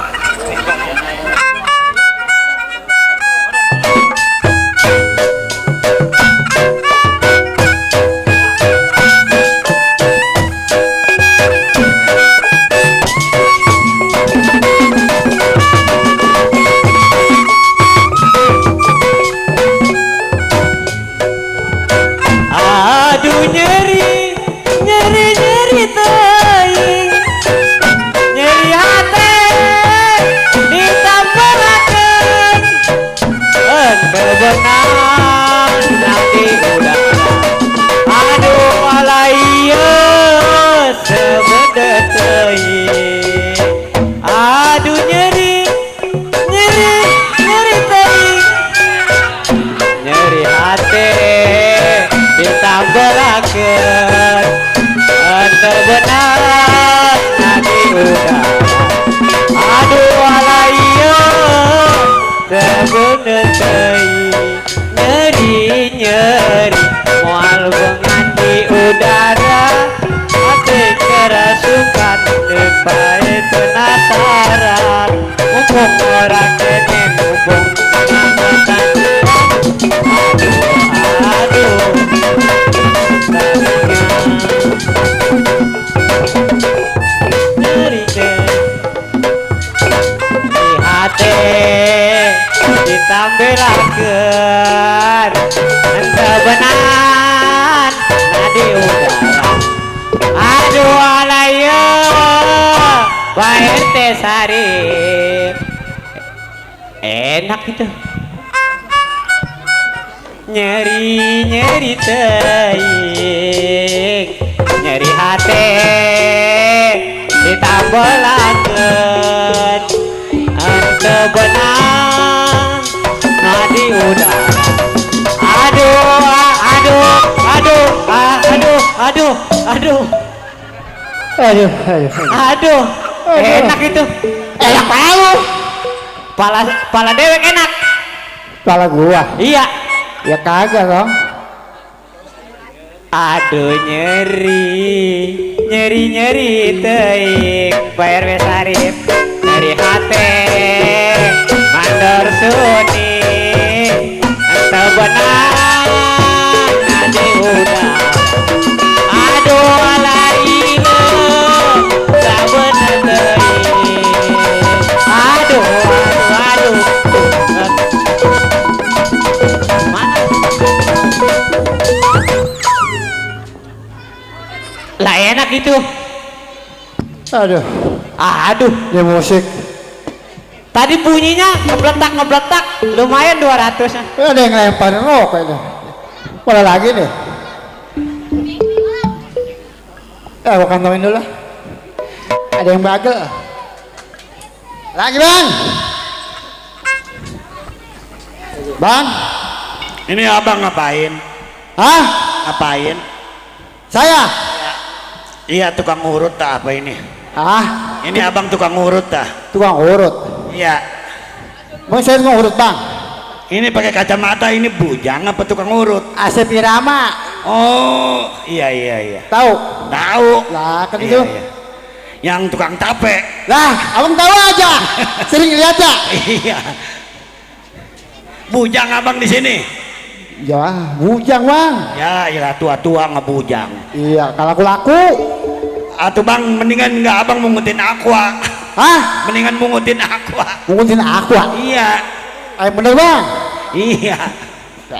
udara. Aduh alaiyo sebener teuing nyeri moal bengan di udara hati kerasukan depai penasaran mumpung orang kene mumpung ngamatan aduh nyeri di hati ditambelakeun ente benan nadi udara. Aduh alaya bae teh sari enak itu nyeri teuing nyeri hati ditambelakeun ente benan nadi udara. Aduh, enak itu. Enak palu. Pala dewek enak. Pala gua. Iya. Ya kagak dong. Aduh nyeri teuing Pak RW Sarip nyeri hate mandor suni ente benar nadi udara. Aduh alaiyo sabener teuing aduh mana lah enak itu. Aduh ya musik tadi bunyinya ngebletak lumayan 200 nya. ada yang lempar rokok itu mana lagi nih gua kantongin dulu ada yang bagel lagi bang Ini abang ngapain? hah Ngapain? saya Iya tukang urut tak apa ini? Ini abang tukang urut tak? tukang urut Iya. mau saya tukang urut bang Ini pakai kacamata ini bujang apa tukang urut? Asep Irama Oh iya. tahu Tahu. lah kan Iya, itu iya. Yang tukang tape. lah abang tahu aja sering lihat ya Iya. Bujang abang di sini. ya bujang bang Ya, iyalah tua-tua ngebujang. iya kalau laku Atau bang mendingan nggak abang mungutin aqua. hah Mendingan mungutin aqua. mungkin aku Iya. bener bang Iya.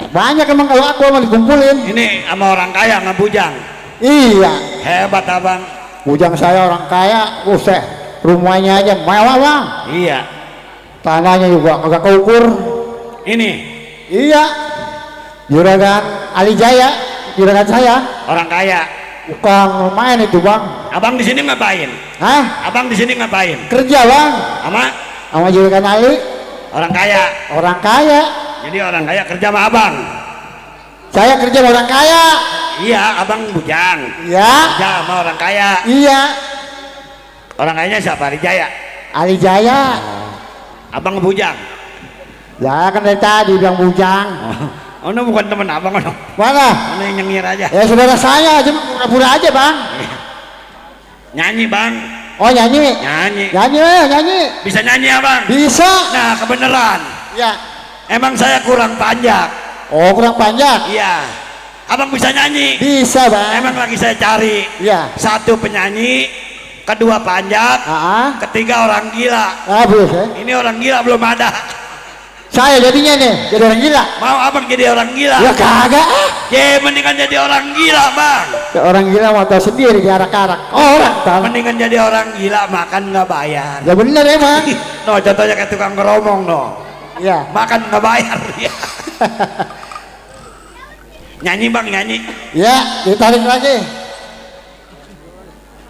banyak emang kalau aku mau dikumpulin Ini sama orang kaya ngebujang. iya Hebat abang. bujang saya orang kaya buset rumahnya aja mewah bang Iya. tanahnya juga agak keukur Ini iya juragan Ali Jaya juragan saya orang kaya. bukan lumayan itu bang Abang di sini ngapain? hah Abang di sini ngapain? kerja bang sama juragan Ali Orang kaya. orang kaya Jadi orang kaya kerja sama abang. saya kerja sama orang kaya Iya, abang bujang. iya Kerja sama orang kaya. iya Orang kayanya siapa? Rijaya. Ali Jaya Abang ngebujang. ya kan dari tadi bilang bujang Oh, ini bukan teman abang, oh. mana Ini yang nyengir aja. ya saudara saya cuma pura-pura aja bang Nyanyi bang. oh nyanyi Nyanyi. nyanyi Bisa nyanyi abang? bisa Nah, kebenaran. ya Emang saya kurang panjang. oh kurang panjang Iya. Abang bisa nyanyi? bisa bang Emang lagi saya cari. ya Satu penyanyi, kedua panjat, ketiga orang gila. bisa Ini orang gila belum ada. saya jadinya nih jadi orang gila Mau abang jadi orang gila? ya kagak Ya mendingan jadi orang gila bang. ya, orang gila mau tahu sendiri diarak-arak orang tahu Mendingan jadi orang gila makan nggak bayar. ya bener emang No, contohnya kayak tukang ngeromong no. ya Makan nggak bayar dia. Nyanyi bang, nyanyi. ya ditarik lagi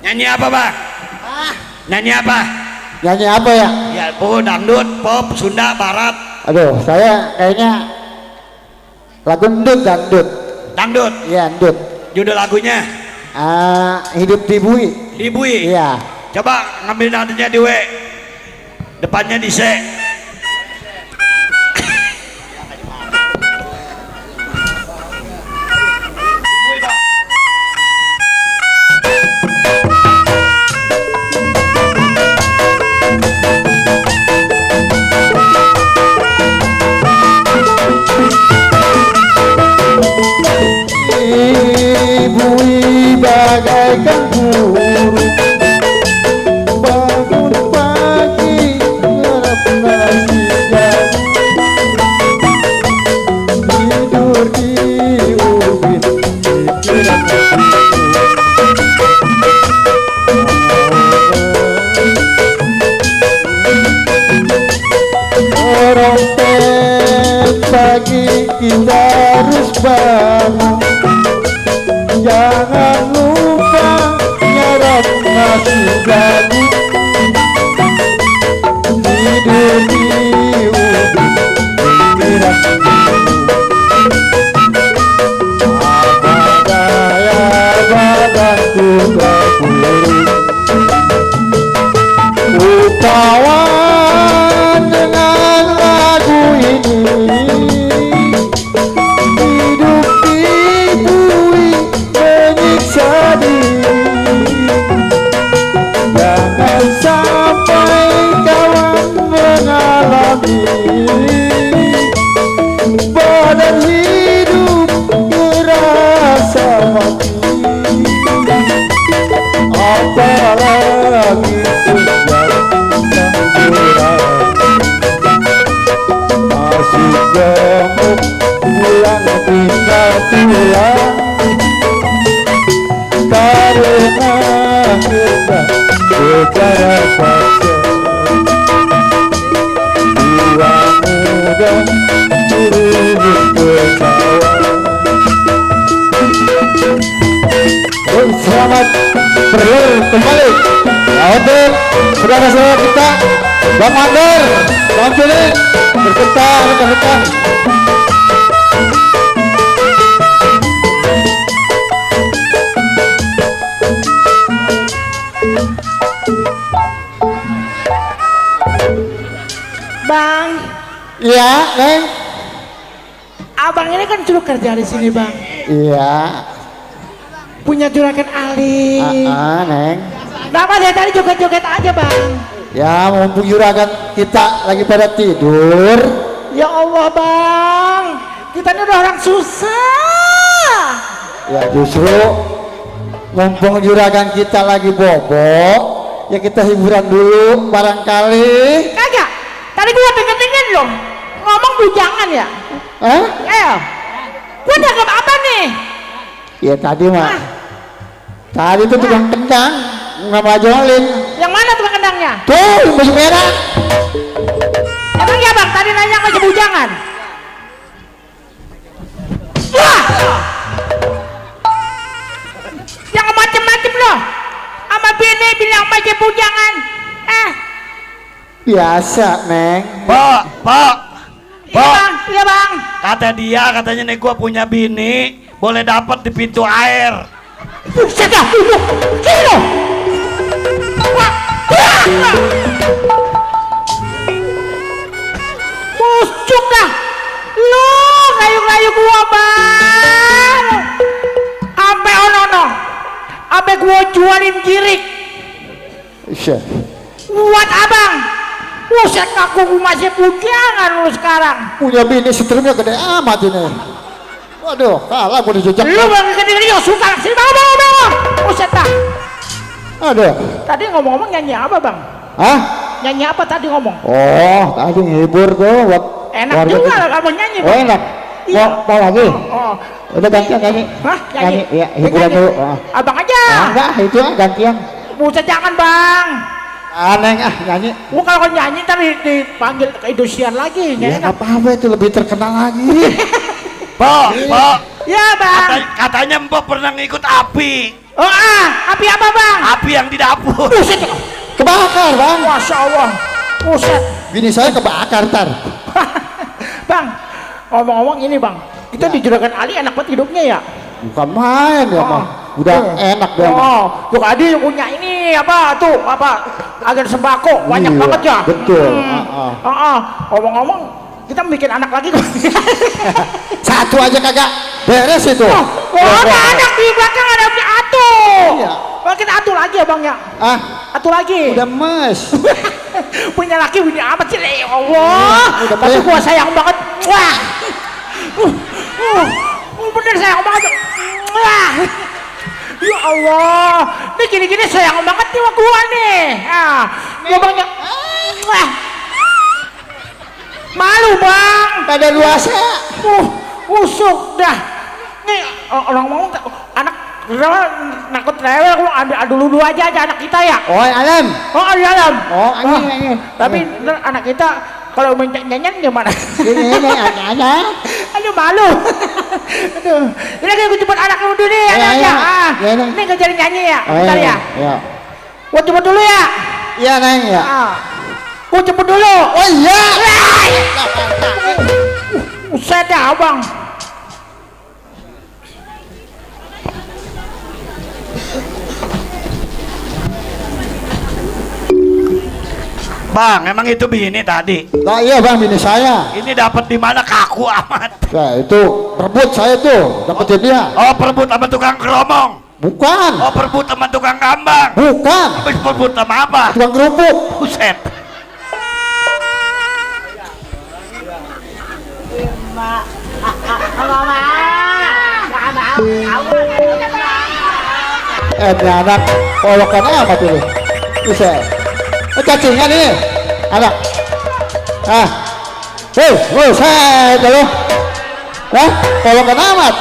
Nyanyi apa bang? Nyanyi apa? nyanyi apa ya Ya, dangdut, pop, Sunda, Barat. aduh saya kayaknya lagu dangdut Dangdut. iya dangdut Judul lagunya hidup di bui Di Bui. iya Coba ngambil nadanya di W. Depannya di C. Ibu bagaikan burung bangun pagi ngarep nasi jagung tidur di ubin pikiran Rompet pagi kita harus bangun. Jangan lupa nyerap nasi jagung. Tidur di ubin pikiran apa daya badanku berburu. Ku kawan dengan lagu ini. Hidup dibui menyiksa diri. Jangan sampai kawan mengalami badan hidup terasa mati. Apalagi masih gemuk pulang tinggal tulang karena kita secara paksa tua muda turun pesawat. Selamat berlur kembali untuk saudara-saudara kita Bang Mandor, Bang Juli, berserta rekan-rekan. Bang, Iya, Neng. abang ini kan suruh kerja di sini bang. Iya. Punya juragan Ali. Neng. Kenapa dari tadi joget-joget aja bang? Ya, mumpung juragan kita lagi pada tidur. Ya Allah bang, kita ini udah orang susah. Ya justru mumpung juragan kita lagi bobo, ya kita hiburan dulu barangkali. Kagak, tadi gua denger-denger loh ngomong bujangan ya. Hah? Ayo, gua nangkep apa nih? Ya tadi mah. Tadi tuh tukang kendang nama Jolin. Yang mana tukang kendangnya? Tuh, baju merah. Emang ya bang, tadi nanya sama bujangan. Wah, yang macem-macem loh. Sama bini bilang sama bujangan. Biasa, Neng. Pak, Iya bang, iya bang. kata dia katanya nih gua punya bini, boleh dapat di pintu air. Buset dah, sini loh. Busuk dah. Lu kayu-kayu gua bang. Ampe ono-ono. Ampe gua jualin kirik. Iya. Buat abang. Buset ngaku gua masih bujangan lu sekarang. Punya bini setrumnya gede amat ini. Waduh, kalah gua dijejak. Lu bang gede-gede suka. Sini bang. Buset dah. Aduh. Tadi ngomong-ngomong nyanyi apa bang? Hah? Nyanyi apa tadi ngomong? Oh, tadi ngehibur tuh buat Enak warga juga kita. lah kamu nyanyi. Oh, enak. Iya. Mau lagi? Oh. Udah gantian nyanyi. Hah? Nyanyi? Iya, hiburan Nyanyi. dulu. Oh. Abang aja. Enggak, itu gantian. Buset jangan bang. Aneh nyanyi. Gua kalau nyanyi ntar dipanggil ke Indosiar lagi. Ya Nggak nggak enak. apa-apa, itu lebih terkenal lagi. Pak, Ya bang. katanya Mbak pernah ngikut api. Oh api apa bang? Api yang di dapur. Buset. Kebakar, Bang. Masya Allah. Buset. Bini saya kebakar ntar. Bang, ngomong-ngomong ini bang. Kita di Juragan Ali enak banget hidupnya ya. Bukan main ya, Oh, Bang. udah enak dia mah. Oh, Yuk Adi punya ini apa tuh apa agen sembako banyak Iya, banget ya. betul. Ngomong-ngomong kita bikin anak lagi kok. Satu aja kagak beres itu. Ada anak di belakang ada atu. Iya. Kita atu lagi abangnya. Atu lagi. Udah mes. Punya laki punya amat sih ya Allah. Tapi gua sayang banget. Wah. Bener sayang banget. Wah. Ya Allah. Ini gini-gini sayang banget nih sama gua nih. Gua banyak. Wah. Malu bang. Pada luasa. Usuk dah. Nih orang mau anak nakut rewel, aku ambil dulu aja anak kita ya. Oh alam. Oh alam. Oh angin. Tapi anak kita kalau nyanyian gimana? Ini aja. Aduh malu. Aduh. Ini aku cepet anak kamu dulu ya. Ini kejar nyanyi ya. Bentar ya. Gua cepet dulu ya. Iya neng ya. Gua cepet dulu. Oh iya. Buset dah abang. Bang, emang itu bini tadi? Nah iya bang, bini saya. Ini dapat di mana kaku amat? Nah itu perebut saya tuh, dapetin dia. Oh, perebut sama tukang keromong? Bukan. Oh, perebut sama tukang gambang? Bukan. Habis perebut sama apa? Tukang kerupuk. Buset. Ini anak polokan amat ini. Bisa. Cacingan ini. Anak. Saya dulu. Polokan amat.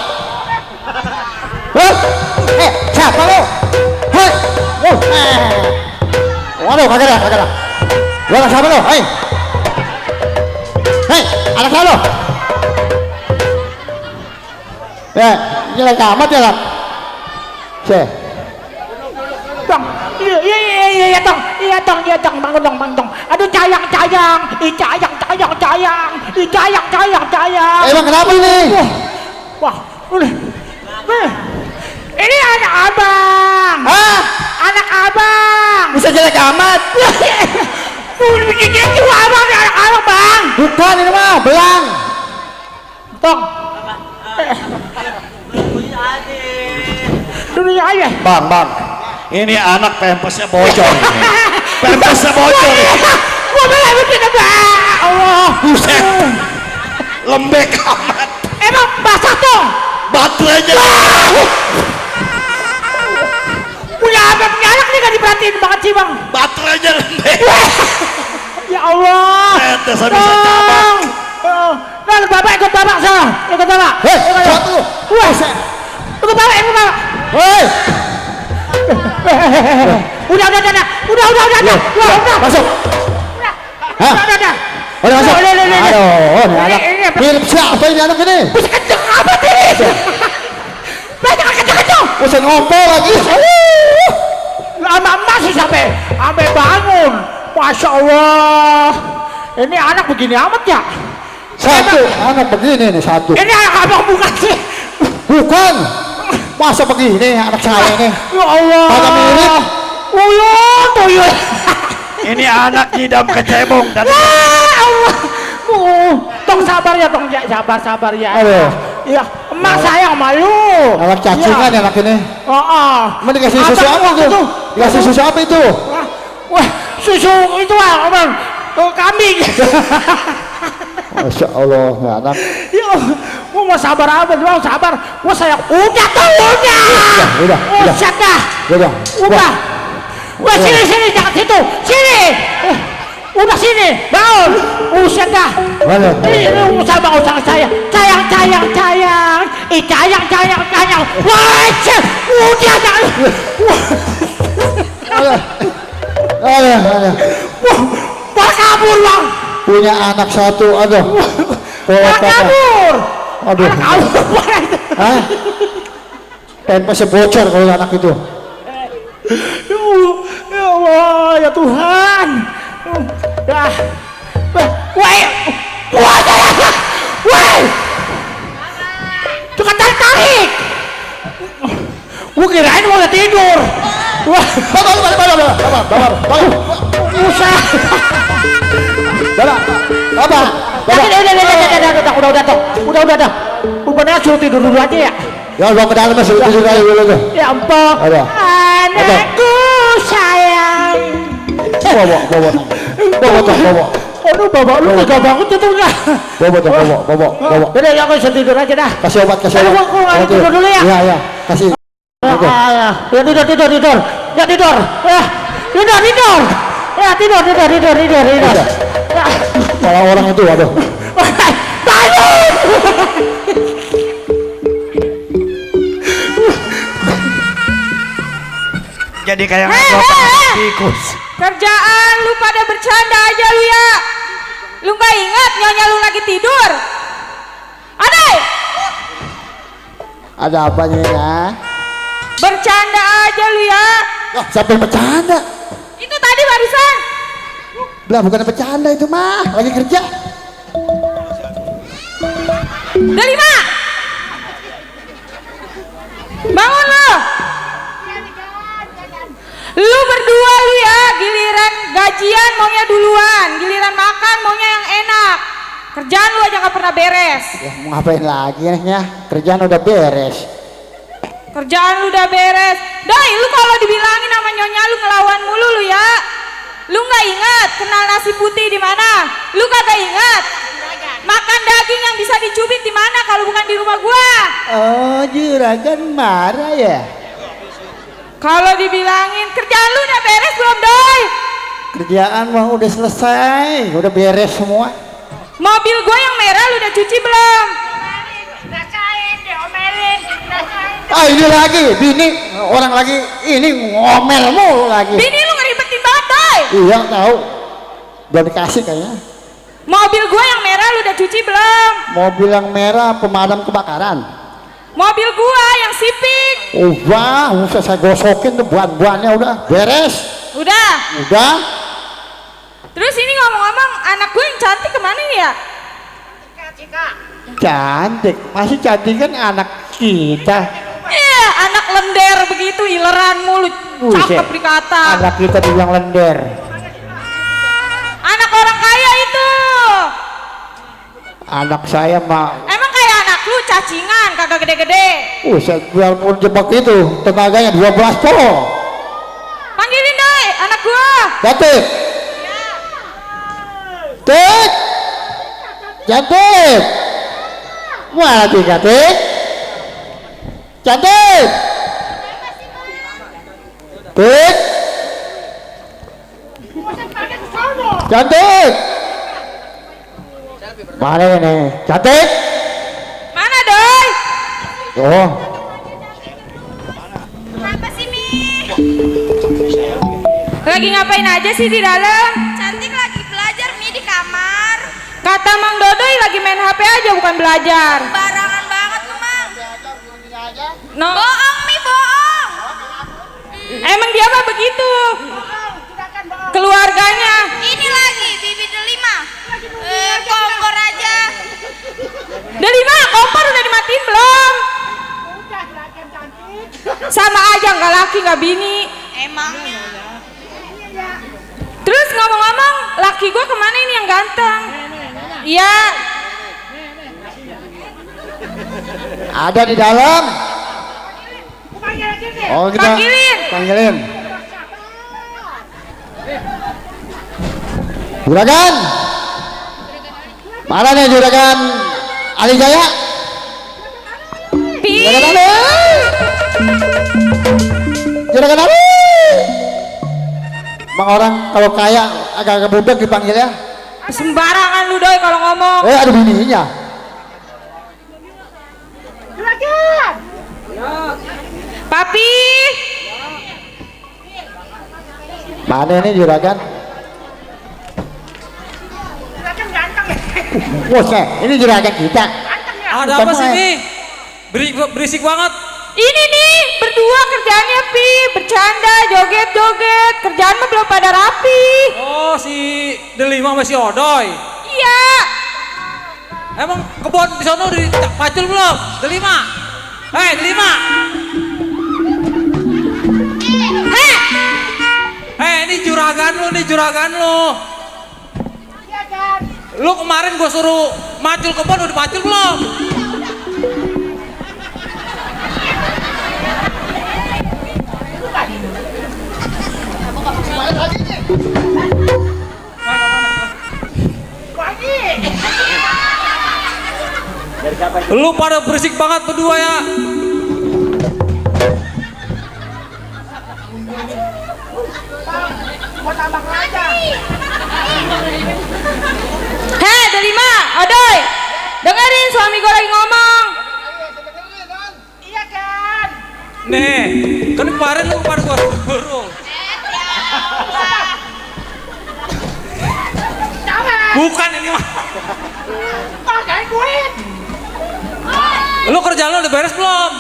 Siapa lo? Waduh, kagak dah. Lo anak siapa lo? Anak siapa lo? Ini lagi amat ya, Lang? Bang, iya tong, bang tong. Aduh cayang. Emang kenapa ini? Wah, ini anak abang. Anak abang. Bisa jelek amat. Ini juga abang, anak abang bang. Bukan ini mah, belang. Tong. Dunia aja. Bang. Ini anak pempesnya bocor. Pempesnya bocor. Gua malah bikin apa? Allah. Buset. Lembek amat. Emang basah tuh. Baterainya. Punya abang punya anak nih gak diperhatiin banget sih bang. Baterainya lembek. Ya Allah. Bisa cabang. Ikut bapak sana. Ikut bapak. Satu. Ikut bapak. Udah. Masuk. Udah. Udah masuk. Aduh, ini anak. Ini Mirip siapa ini anak ini? bisa kenceng apa ini? Banyak kenceng. Bisa ngompol lagi. Lama masih sampai bangun. Masya Allah. Ini anak begini amat ya? Satu anak begini nih satu. Ini anak abang bukan sih? Bukan. Masa begini anak saya ini? Ya Allah. Kagak mirip. Tuyul. Ini anak ngidam kecebong dan Allah. Tong sabar ya, tong sabar ya. Aduh. Ya, emak saya malu. Anak cacingan ya. Anak ini. Mau dikasih susu apa tuh? Dikasih susu apa itu? Wah, susu itu abang. Kambing. Masya Allah, ya anak. Ya, gua mau sabar apa? Gua sabar. Gua sayang. Udah. Udah. Udah. Wah, sini jangan situ. Sini. Udah sini. Bangun. Uset dah. Mana? Ini sabar usah saya. Sayang. Wah, udah jangan. Aduh. Wah, kabur bang. Punya anak satu, aduh. Kabur. Aduh. Hah? Pempesnya bocor kalau anak itu. Ya Allah, ya Tuhan. Jangan tarik. Gua kirain mau udah tidur. Wah, usah. Udah. Rupanya suruh tidur dulu aja ya. Ya bawa ke dalam masuk tidur dulu tuh. Ya ampun. Anakku sayang. Bawa. Aduh, bapak lu tega banget itu enggak? Bawa. Udah, ya aku bisa tidur aja dah. Kasih obat. Aku tidur dulu ya. Iya. Kasih. Ya, tidur. Ya, tidur. Ya, tidur. Ya, tidur. Ya. Kalau orang itu aduh. Jadi kayak tikus. Kerjaan lu pada bercanda aja lu ya. Lu gak ingat nyonya lu lagi tidur? Adai! Ada apanya ya? Bercanda aja lu ya. Siapa yang bercanda? Itu tadi barusan. Lah bukan bercanda itu mah, lagi kerja. Delima! Bangun lu! Lu berdua lu ya, giliran gajian maunya duluan, giliran makan maunya yang enak. Kerjaan lu aja gak pernah beres. Ya mau ngapain lagi ya? Kerjaan udah beres. Kerjaan lu udah beres. Doi, lu kalau dibilangin sama nyonya lu ngelawan mulu lu ya. Lu nggak ingat kenal nasi putih di mana? Lu kagak ingat makan daging yang bisa dicubit di mana kalau bukan di rumah gua? Oh, juragan marah ya? Kalau dibilangin kerjaan lu udah beres belum, Doi? Kerjaan mah udah selesai, udah beres semua. Mobil gua yang merah lu udah cuci belum? Ah ini lagi, bini orang lagi ini ngomel mulu lagi. Bini lu ngeribetin banget, Doi. Iya tahu, belum dikasih kayaknya. Mobil gua yang merah lu udah cuci belum? Mobil yang merah pemadam kebakaran. Mobil gua yang Civic. Udah saya gosokin tuh ban-bannya udah beres. Udah. Terus ini ngomong-ngomong anak gue yang cantik kemana nih ya? Cantik, masih cantik kan anak kita. Iya, anak lender begitu, ileran mulu, cakep dikata. Anak kita dibilang lender. Anak orang kaya itu. Anak saya mah. Emang kayak anak lu cacingan, kagak gede-gede. Saya biarpun jebak itu tenaganya 12 pol. Panggilin deh anak gua. Cantik. Tik. Cantik. Mana Tik cantik? Cantik. Tik. Cantik. Mana ini? Cantik. Mana, Doi? Oh. Kenapa sih, Mi? Lagi ngapain aja sih di dalam? Cantik lagi belajar, Mi, di kamar. Kata Mang Dodoi lagi main HP aja bukan belajar. Barangan banget lu, Mang. No. Bohong, Mi, bohong. Emang dia mah begitu. Keluarganya. Ini lagi, Bibi Delima. Kompor aja. Delima, kompor udah dimatiin belum? Sama aja nggak laki nggak bini. Emangnya. Terus ngomong-ngomong, laki gue kemana ini yang ganteng? Iya. Ada di dalam. Oh kita panggilin. Juragan. Mana nih Juragan Ali Jaya? Juragan Ali. Juragan Ali. Bang orang kalau kaya agak-agak budak dipanggil ya. Sembarangan lu Doi kalau ngomong. Ada bininya. Papi. Mana ini Juragan? Bos, ini Juragan kita. Ada apa sih nih? Berisik banget. Ini nih berdua kerjaannya Pi, bercanda, joget-joget, kerjaan mah belum pada rapi. Oh, si Delima masih Odoy. Iya. Emang kebun di sana udah pacul belum? Delima. Hei, Delima. Ini juragan lu. Lu kemarin gua suruh macul kebon, udah macul belum? Lu pada berisik banget berdua ya. Hei, Delima, Odoy, dengerin suami gue lagi ngomong. Iya kan? Nih, kan kemarin lu pada gua suruh. Bukan ini mah. Pakai duit. Lu kerjaan lu udah beres belum?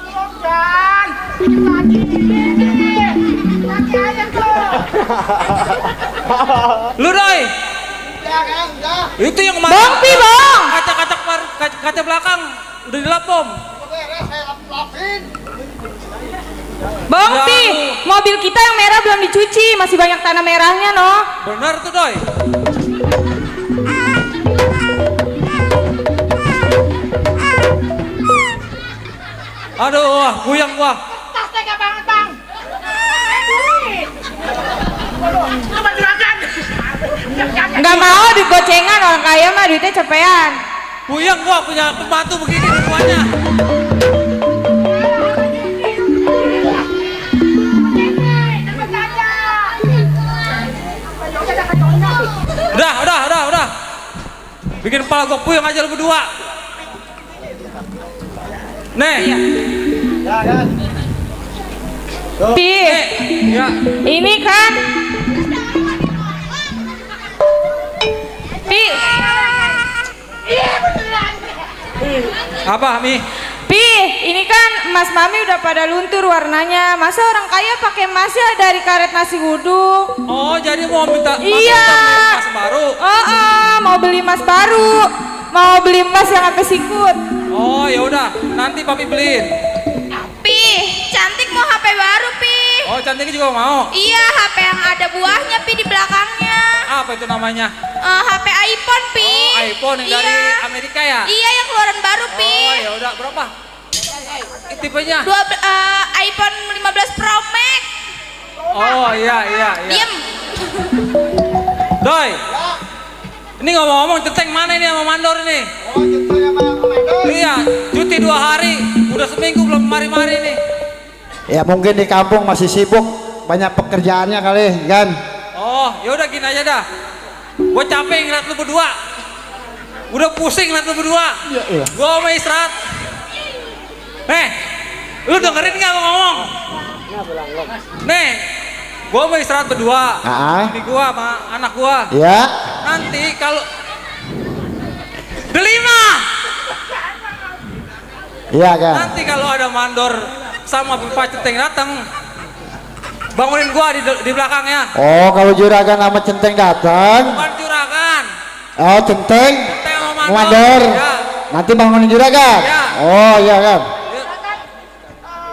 Belum kan? Lagi nih. Lagi aja tuh. Lu Doi. Udah kan, udah. Itu yang kemarin. Bang Pi, Bang. Kaca belakang udah dilapom. Beres saya lapin. Bang Ya, Pi, mobil kita yang merah belum dicuci, masih banyak tanah merahnya noh. Bener tuh Doi. Aduh, wah, buyang gua. Tas tega banget bang. Duit. Coba juragan. Nggak mau duit gocengan, orang kaya mah duitnya cepean. Buyang gua punya pembantu begini semuanya. Udah. Bikin kepala gua puyeng aja lu berdua. Nih. Pi, Ya. ini kan Pi, Apa, Mi? Pi, ini kan emas mami udah pada luntur warnanya. Masa orang kaya pakai emasnya dari karet nasi uduk? Oh, jadi mau minta Iya. emas baru. Mau beli emas baru. Mau beli emas yang sampai sikut. Oh, ya udah, nanti papi beliin. Pi, cantik mau HP baru, Pi. Oh, cantiknya juga mau. Iya, HP yang ada buahnya, Pi, di belakangnya. Apa itu namanya? HP iPhone, Pi. Oh, iPhone yang dari Iya. Amerika ya? Iya, yang keluaran baru, Pi. Oh, ya udah, berapa? Tipenya? iPhone 15 Pro Max. Oh, iya. Diem. Doi. Ini ngomong-ngomong centeng mana ini sama mandor ini? Oh, centeng sama komando. Iya, cuti 2 hari, udah seminggu belum mari-mari nih. Ya mungkin di kampung masih sibuk, banyak pekerjaannya kali kan. Oh, ya udah gini aja dah. Gue capek ngeliat lu berdua. Udah pusing ngeliat lu berdua. Iya. Gua mau istirahat. Lu dengerin nggak gua ngomong? Nih, gua mau istirahat berdua. Ini gua sama anak gua. Ya. Nanti kalau Delima. Iya kan. Nanti kalau ada mandor sama Pak Centeng datang, bangunin gua di belakangnya. Oh, kalau juragan sama centeng datang. Bukan juragan. Oh, centeng. Centeng sama Mandor. Ya. Nanti bangunin juragan. Ya. Oh, iya kan.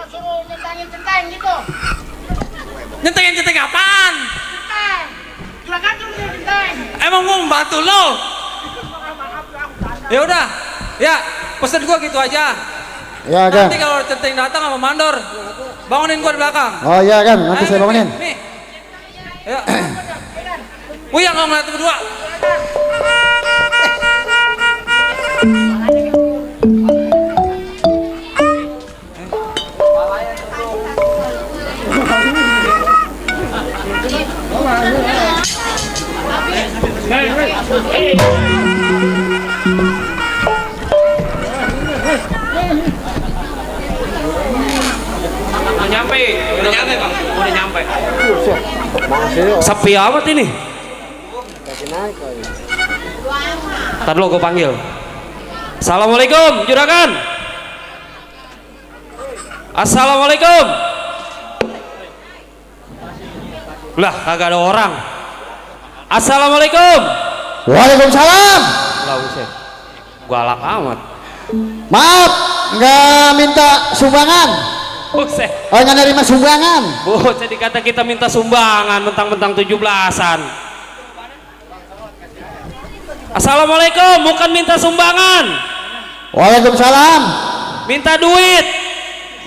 Suruh nyentang gitu. Nyenteng apaan? Juragan suruh nyentang. Emang mau membantu lo? Ya udah, ya pesen gua gitu aja. Iya kan. Nanti kalau centeng datang sama mandor, bangunin gua di belakang. Oh iya kan, nanti saya bangunin. Nih. Ya. Uyang kalau ngeliat berdua. Udah nyampe bang, udah nyampe. Sepi amat ini. Ntar lo gue panggil. Assalamualaikum juragan. Assalamualaikum. Lah kagak ada orang. Assalamualaikum. Waalaikumsalam. Lah buset. Galak amat. Maaf, nggak minta sumbangan. Buset. Oh, nggak nerima sumbangan. Buset dikata kita minta sumbangan mentang-mentang 17-an. Assalamualaikum, bukan minta sumbangan. Waalaikumsalam. Minta duit.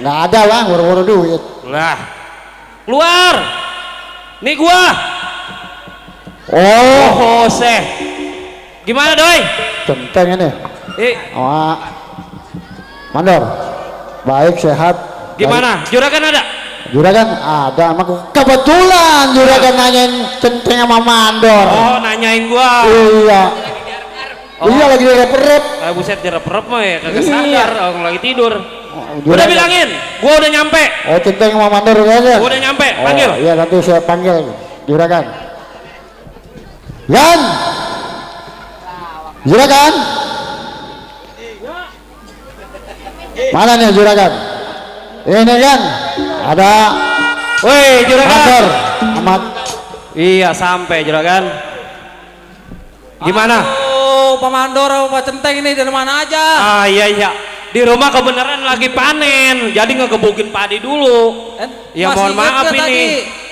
Nggak ada bang, buru-buru duit. Lah. Keluar. Nih gua. Oh, Jose. Gimana doi? centeng ini. Oh, Mandor. Baik, sehat. Gimana? Juragan ada? Juragan ada. Kebetulan Juragan nanyain centeng sama Mandor. Oh, nanyain gua. Iya. Oh. Iya lagi rep-rep. Buset direp-rep mah ya kagak Iya. sadar orang lagi tidur. Juragan. Udah bilangin, gua udah nyampe. Oh, centeng sama Mandor aja. Gua udah nyampe, panggil. Oh, iya nanti saya panggil Juragan. Gan. Juragan. Mana nih Juragan? Ini kan ada. Woi, Juragan. Mandor. Amat. Iya, sampai Juragan. Gimana? Oh, Pak Mandor, Pak Centeng ini dari mana aja? Ah, iya. Di rumah kebenaran lagi panen, jadi ngegebukin padi dulu. Ya mohon maaf ini. Tadi?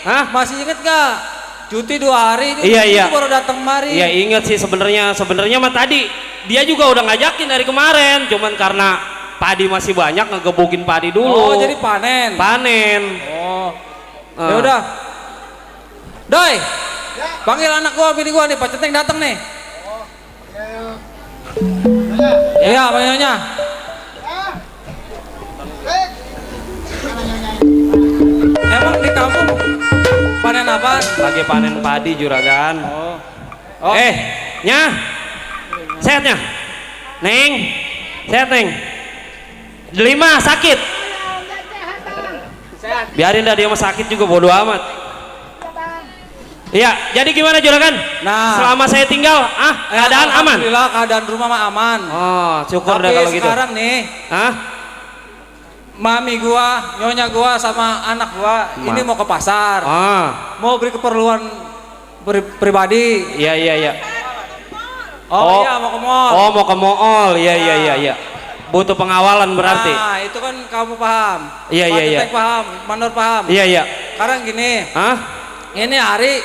Hah? Masih inget gak? Cuti 2 hari ini Iya. baru datang kemari. Iya inget sih sebenarnya mah tadi dia juga udah ngajakin dari kemarin, cuman karena padi masih banyak ngegebukin padi dulu. Oh, jadi panen. Oh. Ya udah. Doi. Panggil anak gua, bini gua nih, Pak Centeng datang nih. Iya, panggilnya. Emang di kampung panen apa? Lagi panen padi Juragan. Oh. Nya. Sehatnya. Neng. Sehat, Neng. Delima sakit. Biarin dah dia mah sakit juga bodo amat. Iya, jadi gimana Juragan? Nah, selama saya tinggal, keadaan aman. Alhamdulillah keadaan rumah mah aman. Oh, syukur tapi dah kalau gitu. sekarang nih, mami gua, nyonya gua sama anak gua ini mau ke pasar. Mau beri keperluan pribadi. Iya. Oh iya, mau ke mall. Oh, mau ke mall. Iya. Butuh pengawalan berarti. Nah, itu kan kamu paham. Iya. Pak paham, Mandor paham. Iya. Sekarang gini. Ini hari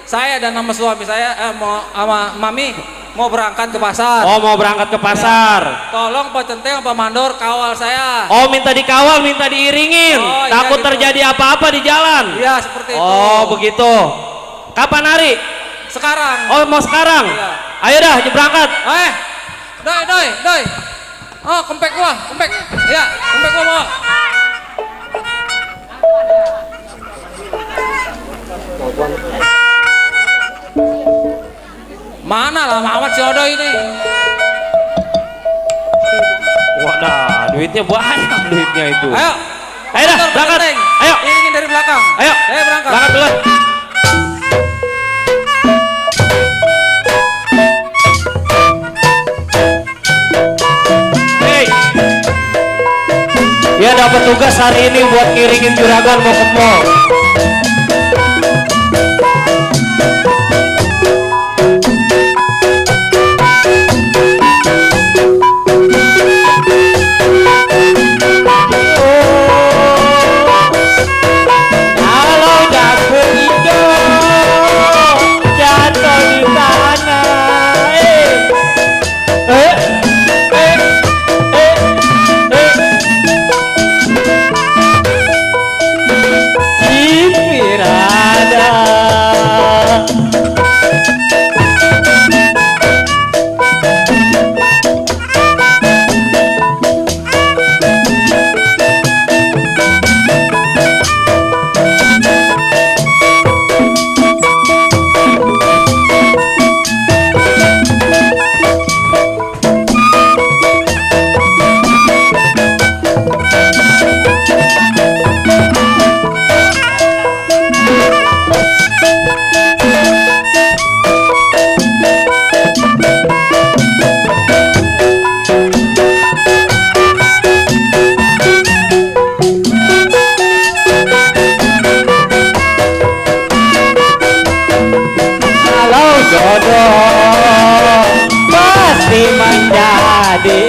saya dan nama suami saya mau sama mami mau berangkat ke pasar. Oh, mau berangkat ke pasar. Tolong Pak Centeng, Pak Mandor kawal saya. Oh, minta dikawal, minta diiringin. Takut gitu. terjadi apa-apa di jalan. Iya, seperti itu. Oh, begitu. Kapan hari? Sekarang. Oh, mau sekarang? Iya. Ayo dah, berangkat. Doi. Oh, kempek gua. Iya, kempek gua bawa. Mana lama amat si Odo ini? Wadah, duitnya banyak duitnya itu. Ayo dah, berangkat. Ayo. Iringin dari belakang. Ayo. Berangkat. Berangkat dulu. Dia dapat tugas hari ini buat ngiringin Juragan mau ke mall. Kalau dapet hijau jatuh di sana. Pirada. Kalau jodoh pasti menjadi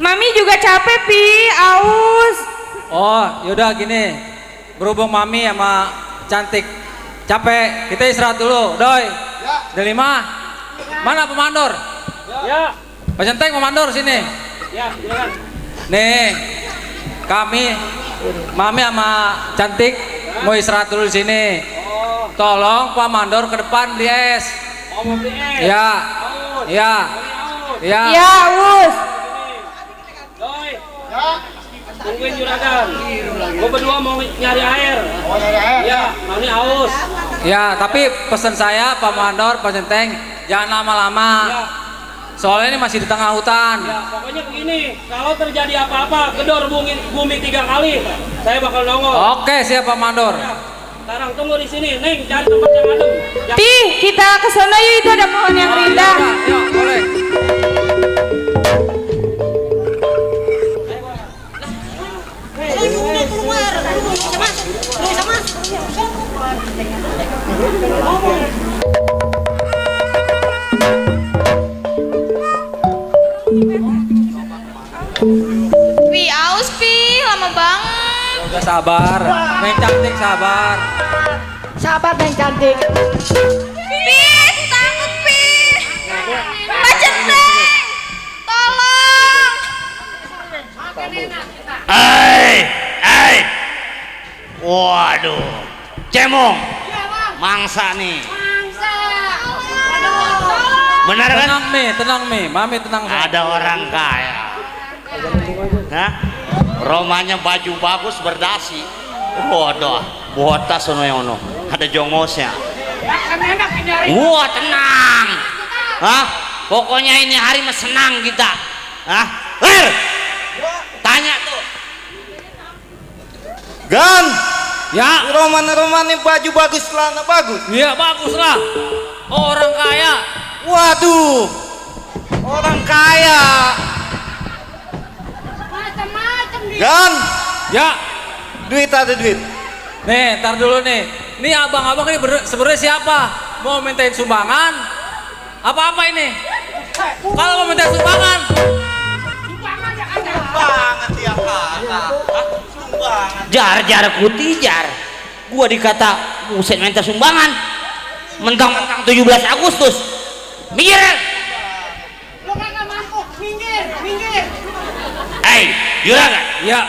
Mami juga capek, Pi, aus. Oh, yaudah gini. Berhubung Mami sama Cantik capek, kita istirahat dulu. Doi. Ya. Delima. Mana pemandor? Ya. Pak Centeng pemandor sini. Ya, silakan. Nih. Kami Mami sama Cantik mau istirahat dulu di sini. Oh. Tolong Pak Mandor ke depan beli es. Oh, mau beli es. Ya. Ya. Ya. Ya, Us. Tungguin juragan. Gue berdua mau nyari air. Oh, nyari air. Ya, Mami haus. Ya, tapi pesan saya Pak Mandor, Pak Centeng, jangan lama-lama. Ya. Soalnya ini masih di tengah hutan. Ya, pokoknya begini, kalau terjadi apa-apa, gedor bumi 3 kali, saya bakal nongol. Oke, siap Pak Mandor. Ya. Sekarang tunggu di sini, Neng, cari tempat yang adem. Pi, kita ke sana yuk, itu ada pohon yang rindang. Ya, boleh. Pi, aus Pi, lama banget. Udah sabar, Neng Cantik sabar. Sabar Neng Cantik. Pi, takut Pi. Pak Centeng, tolong. Waduh, cemong, mangsa nih. Benar kan? Tenang Mi, Mami tenang. Ada orang kaya. Hah? Romanya baju bagus berdasi. Waduh, botas sono yang ono. Ada jongosnya. Wah, tenang. Hah? Pokoknya ini hari mah senang kita. Hah? Tanya tuh. Gan. Ya. Roman ini baju bagus, celana bagus. Iya bagus lah. Orang kaya. Waduh, orang kaya. Gan. Ya. Duit ada duit. Nih, ntar dulu nih. Nih abang-abang ini sebenarnya siapa? Mau mintain sumbangan? Apa-apa ini? Kalau mau minta sumbangan? Sumbangan tiap kata. Sumbangan. Jar kutijar. Gua dikata buset minta sumbangan. Mentang-mentang 17 Agustus. Minggir. Lo kagak mampu, minggir. Juragan. Ya.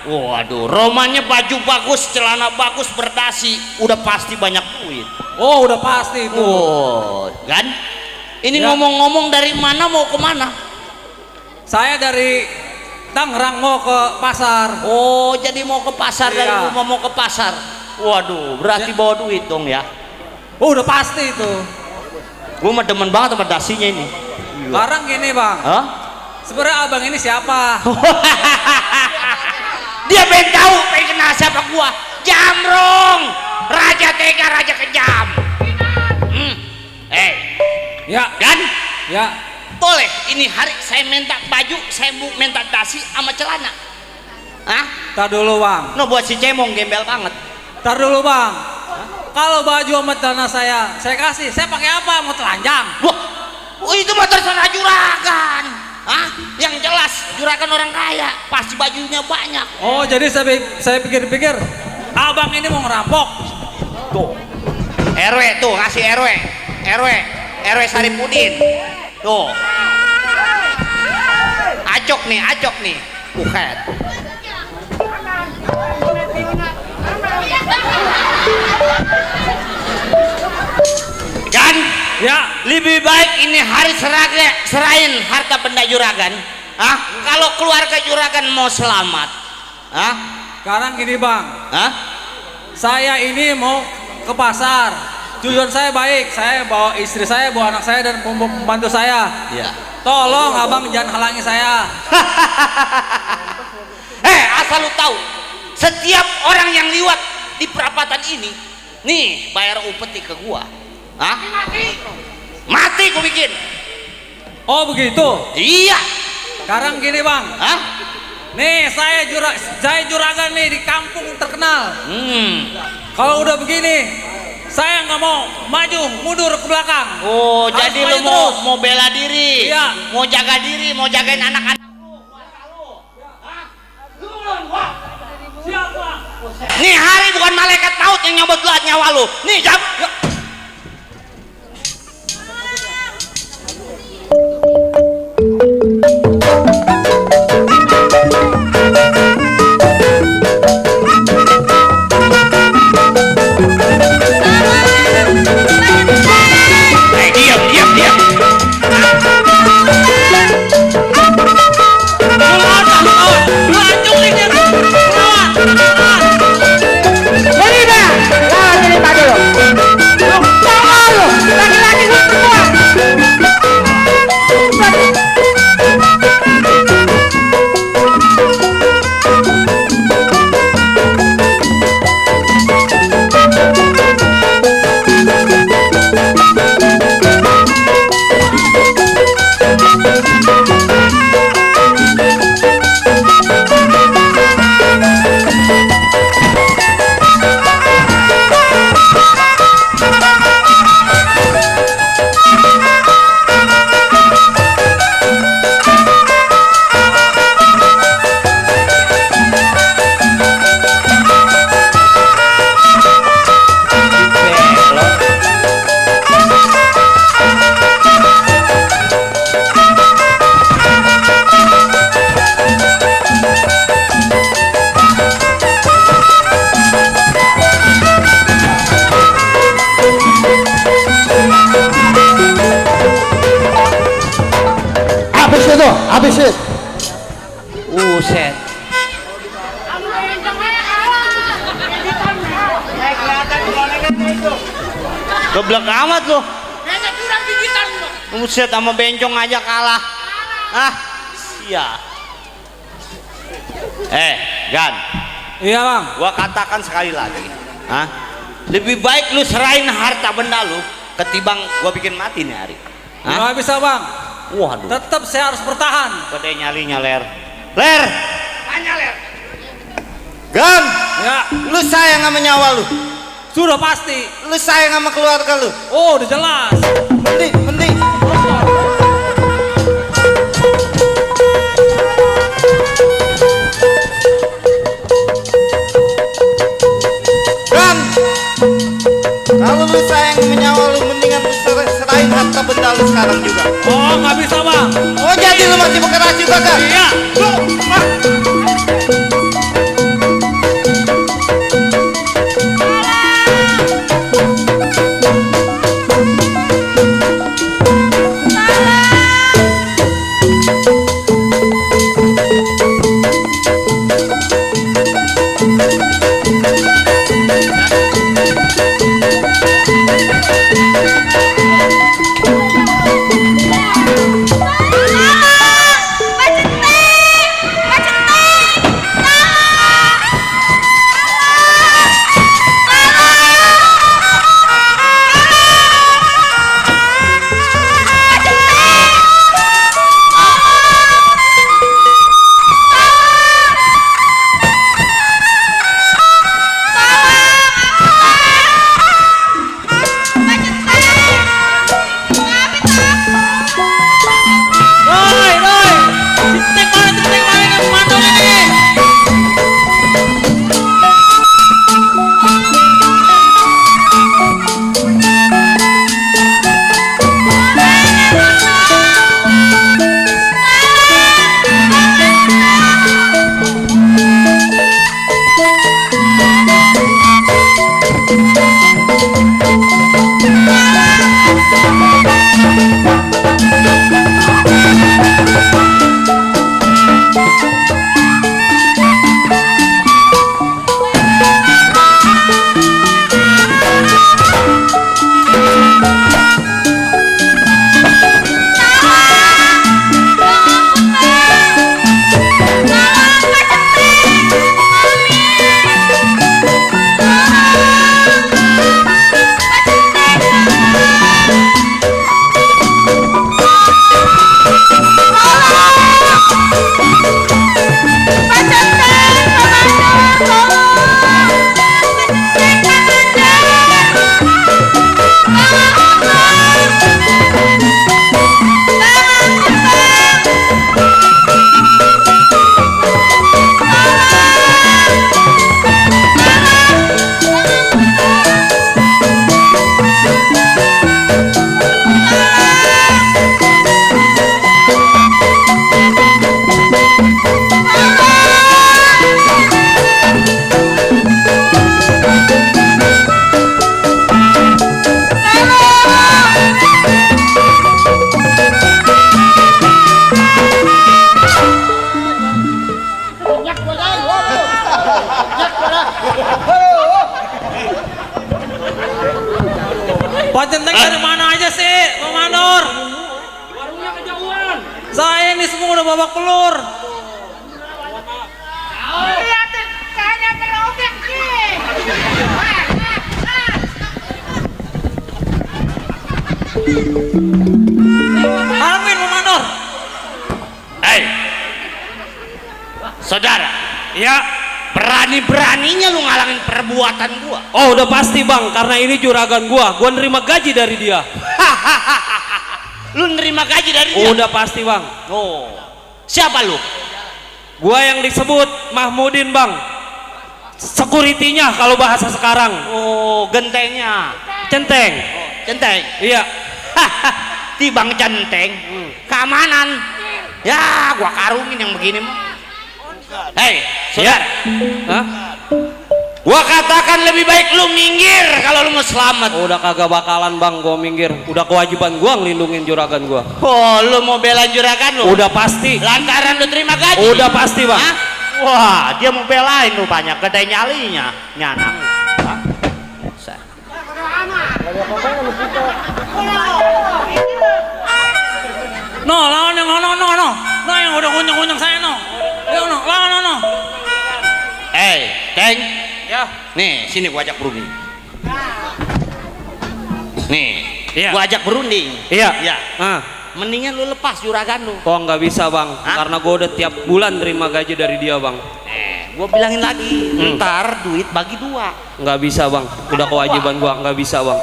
Waduh, romannya baju bagus, celana bagus, berdasi, udah pasti banyak duit. Oh, udah pasti itu. Oh, kan? Ini Ya. ngomong-ngomong dari mana mau ke mana? Saya dari Tangerang mau ke pasar. Oh, jadi mau ke pasar, dari Iya. rumah mau ke pasar. Waduh, berarti Ya. bawa duit dong ya. Oh, udah pasti itu. Gue mah demen banget sama dasinya ini. Sekarang gini bang, Hah? sebenarnya abang ini siapa? aja kejam. Ya. Gan? Ya. Boleh, ini hari saya minta baju, saya minta dasi sama celana. Hah? Tar dulu bang. No buat si cemong gembel banget. Tar dulu bang. Kalau baju sama celana saya kasih. Saya pakai apa? Mau telanjang? Wah, itu mah terserah juragan. Hah? Yang jelas juragan orang kaya, pasti bajunya banyak. Oh, jadi saya pikir-pikir, abang ini mau ngerampok. Tuh, RW tuh ngasih RW Saripudin. Tuh, acok nih, bukan. Kan? Ya. Lebih baik ini hari serahin harta benda juragan. Ah, kalau keluarga juragan mau selamat. Ah, Sekarang gini bang. ah, Saya ini mau ke pasar. Tujuan saya baik. Saya bawa istri saya, bawa anak saya dan pembantu saya. ya. Tolong abang jangan halangi saya. Asal lu tahu, setiap orang yang liwat di perapatan ini, nih bayar upeti ke gua. Hah? Mati gua bikin. Oh begitu. Iya. Sekarang gini bang. Hah? Nih saya juragan nih di kampung terkenal. Kalau udah begini, saya nggak mau maju mundur ke belakang. Oh, Harus jadi maju lu terus. mau bela diri, Iya. mau jaga diri, mau jagain anak-anak. Nih hari bukan malaikat maut yang nyabut nyawa lu. Nih jam. Diam. Habis. Uset. Geblek amat lu. Uset sama bencong aja kalah. Ah, sia. Gan. Iya bang. Gua katakan sekali lagi. Hah? Lebih baik lu serahin harta benda lu ketimbang gua bikin mati nih hari. Nggak bisa bang. Waduh. Tetap saya harus bertahan. Gede nyalinya ler. Tanya ler. Gan, Ya. lu sayang sama nyawa lu, Sudah pasti. lu sayang sama keluarga lu. Oh udah jelas. Mending. Gan, kalau lu sayang sama nyawa lu, mendingan lu serahin harta benda lu sekarang juga. Oh nggak bisa bang. Oh jadi lu masih berkeras juga kan? Iya. Pak Centeng! Pak Centeng dari mana aja sih, Pak Mandor? Warungnya kejauhan. Saya ini semua udah babak pelur. Lihatin, kayaknya terobek nih. Alvin, Pak Mandor. Hei, saudara, ya berani-beraninya lu ngalangin perbuatan gua. Oh udah pasti bang, karena ini juragan gua nerima gaji dari dia. Lu nerima gaji dari dia? Udah pasti bang. Oh, siapa lu? Gua yang disebut Mahmudin bang, security-nya kalau bahasa sekarang. Oh, gentengnya. Centeng. Centeng. Iya. Di bang centeng. Keamanan. Ya, gua karungin yang begini mah. Hei, saudara. Hah? Gua katakan lebih baik lu minggir kalau lu mau selamat. Udah kagak bakalan bang, gua minggir. Udah kewajiban gua ngelindungin juragan gua. Oh, lu mau bela juragan lu? Udah pasti. Lantaran lu terima gaji? Udah pasti bang. Hah? Wah, dia mau belain lu banyak gede nyalinya, nyanak. Hah? No, lawan yang no. No yang udah kunyang saya no. Ayo no, lawan no. Teng. Ya. Nih, sini gua ajak berunding. Nih, Iya. gua ajak berunding. Iya. Ya. Ah. Mendingan lu lepas juragan lu. Kok nggak bisa bang? Hah? Karena gua udah tiap bulan terima gaji dari dia bang. Gua bilangin lagi, ntar duit bagi dua. Nggak bisa bang. Udah kewajiban gua, nggak bisa bang.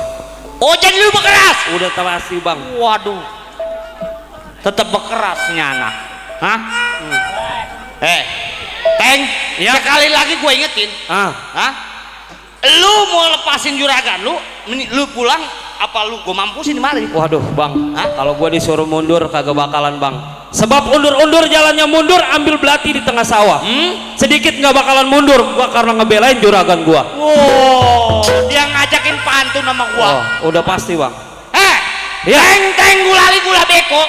Oh, jadi lu bekeras? Udah pasti bang. Waduh. Tetap bekeras nyanak. Hah? Teng, Ya. sekali lagi gue ingetin. Hah? Lu mau lepasin juragan lu pulang apa lu gue mampusin mari? Waduh bang, Hah? kalau gua disuruh mundur kagak bakalan bang. Sebab undur-undur jalannya mundur, ambil belati di tengah sawah. Sedikit nggak bakalan mundur, gua karena ngebelain juragan gua. Wow, dia ngajakin pantun sama gua. Oh, udah pasti bang. Ya. Teng gulali gula beko.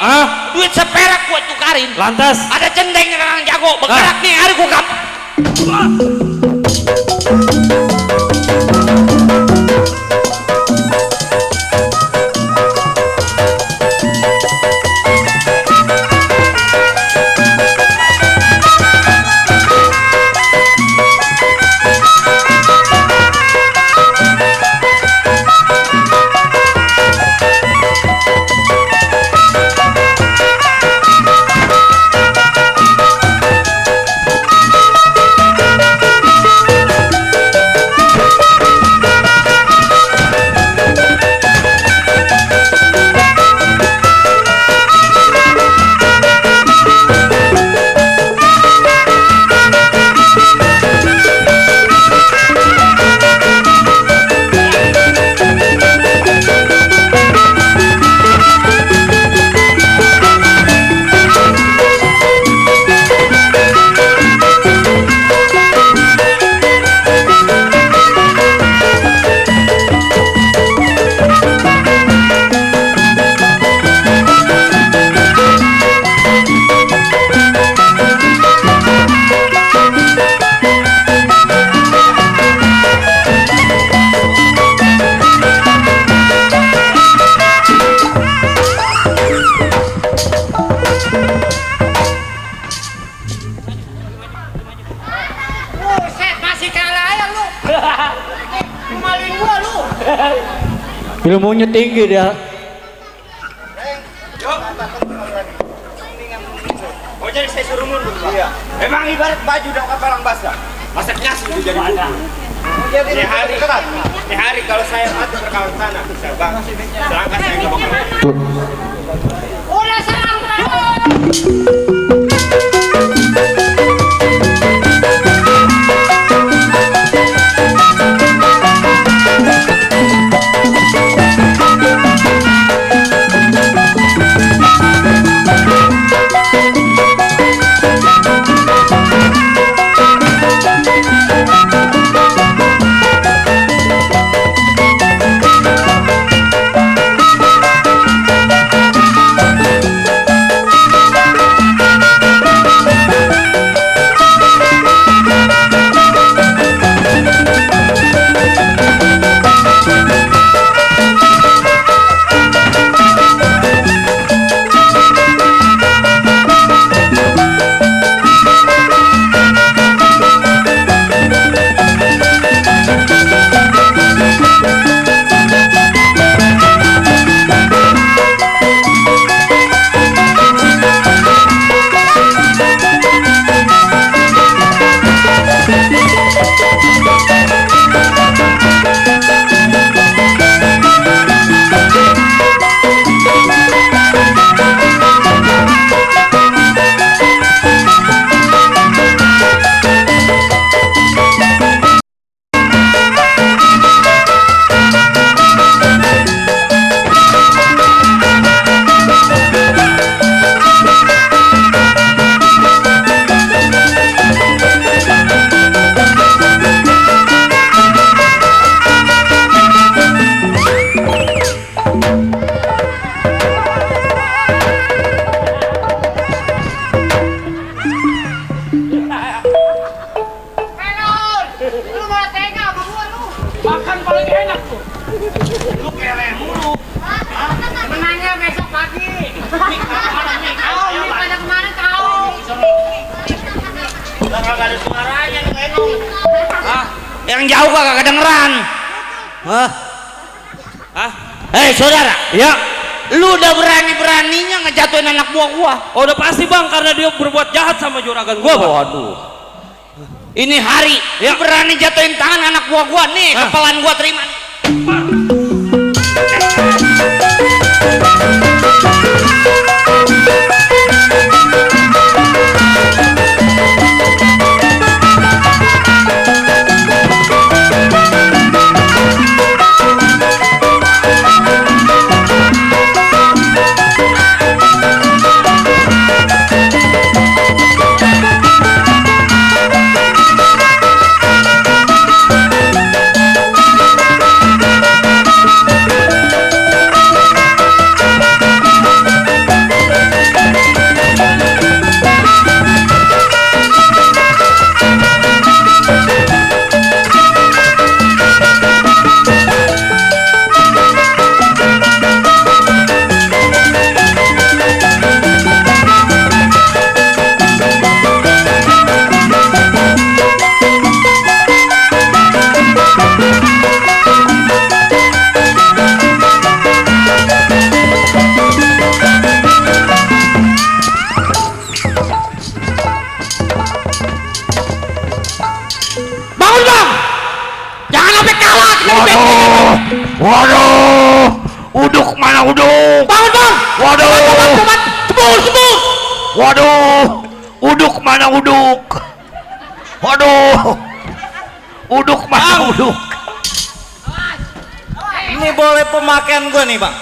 Duit seperak gua tukarin. Lantas Ada centeng yang jago bergerak nih hari gua gampang. Buset, masih kalah ya lu. Malin gua lu. Ilmunya tinggi dia. Oh jadi saya suruh mundur Pak? Iya. Memang ibarat baju dan kapalang basah. Masaknya sudah jadi mundur. Jadi ini hari kalau saya mati berkawan sana, saya bang. Selangkah saya nggak bakal. Udah serang. Lu malah tega sama gua lu. Makan paling enak tuh. Lu kere mulu. Menangnya besok pagi. Tahu ini pada kemana tahu. Udah kagak ada suaranya nih Enong. Yang jauh kagak kedengeran. Saudara. Ya. Lu udah berani-beraninya ngejatuhin anak buah gua. Oh, udah pasti bang, karena dia berbuat jahat sama juragan gua bang. Waduh. Ini hari, ya berani jatuhin tangan anak buah gua nih, kepalan gua terima nih. Waduh, uduk mana uduk? Bangun bang. Waduh, Sebur. waduh, uduk mana uduk? Waduh, uduk mana uduk? Ini boleh pemakaian gua nih, Bang.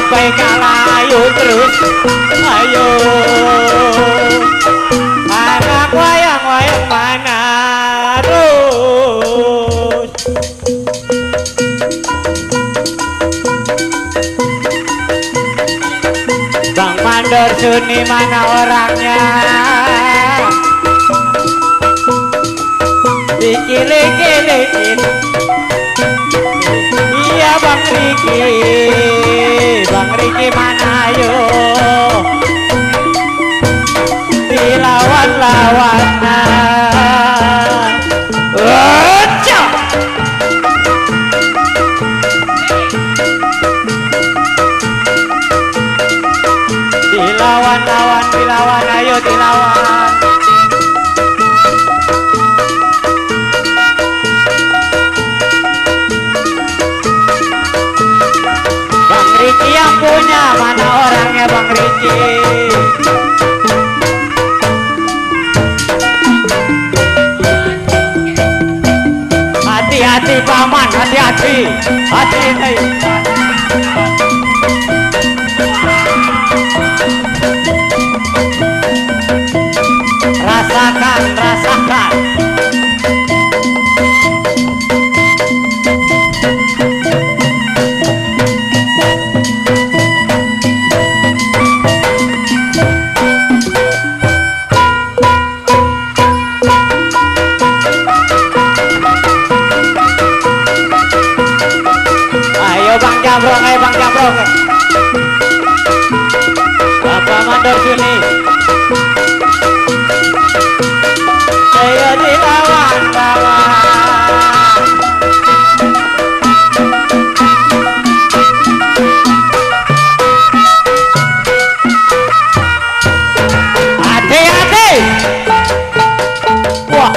sampai kalah, ayo terus, ayo anak wayang-wayang mana terus. Bang Mandor Suni mana orangnya? Dikit-dikit. Iya Bang Riki, Bang Riki mana yo? Dilawan-lawanan. Ucap. punya, mana orangnya Bang Riki. Hati-hati paman, hati-hati, hati-hati. Rasakan, rasakan. Bang Jambrong, ayo Bang Jambrong. Bapak mandor sini. Ayo dilawan-lawan. Hati-hati. Wah,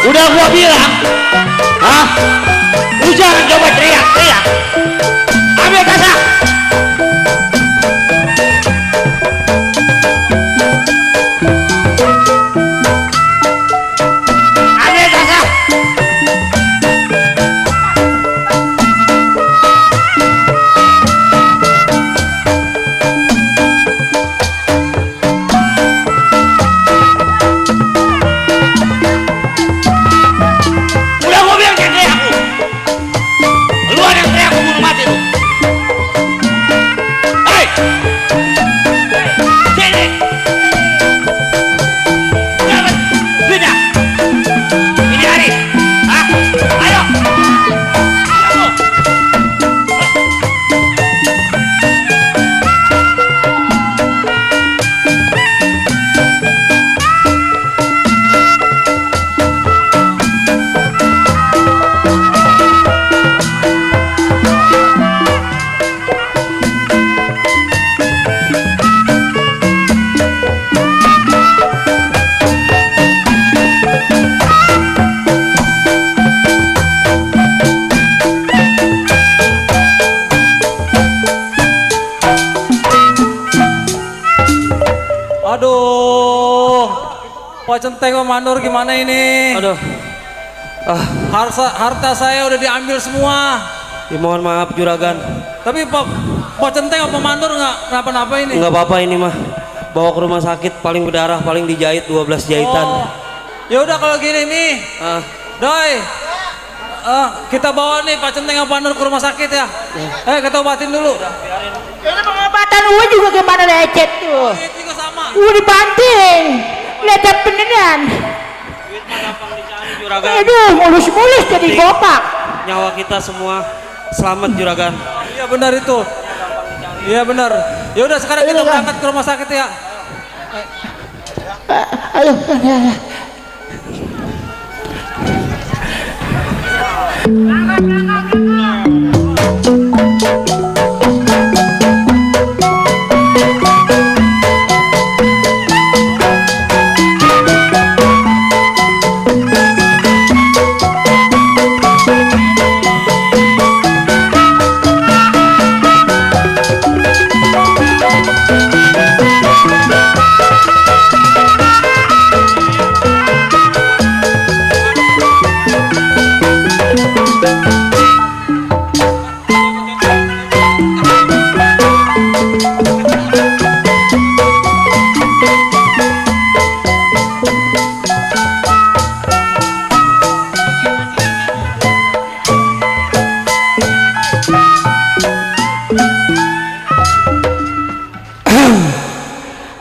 udah gua bilang, hah? Lu jangan coba teriak-teriak. Ambil kasak. Ambil kasak. Udah gua bilang jangan teriak lu. Lu ada yang teriak gua bunuh mati lu. Hei, sini. Jangan, sudah. Ini hari, hah? Ayo. Ayo. Aduh, Pak Centeng Pak Mandor gimana ini? Aduh. Harta saya udah diambil semua. Ya, mohon maaf juragan. Tapi Pak Centeng Pak Mandor nggak kenapa-napa ini? Nggak apa-apa ini mah. Bawa ke rumah sakit, paling berdarah, paling dijahit 12 jahitan. Oh, ya udah kalau gini nih, Doi, kita bawa nih Pak Centeng Pak Mandor ke rumah sakit ya. Kita obatin dulu. Ini pengobatan gue juga gimana lecet tuh. Itu juga sama. Gue dibanting, lecet beneran. Duit mah gampang dicari juragan. Aduh, mulus-mulus jadi bopak. nyawa kita semua. Selamat juragan. Iya benar itu. Iya benar. Ya udah sekarang kita berangkat ke rumah sakit ya. Ayo, ya.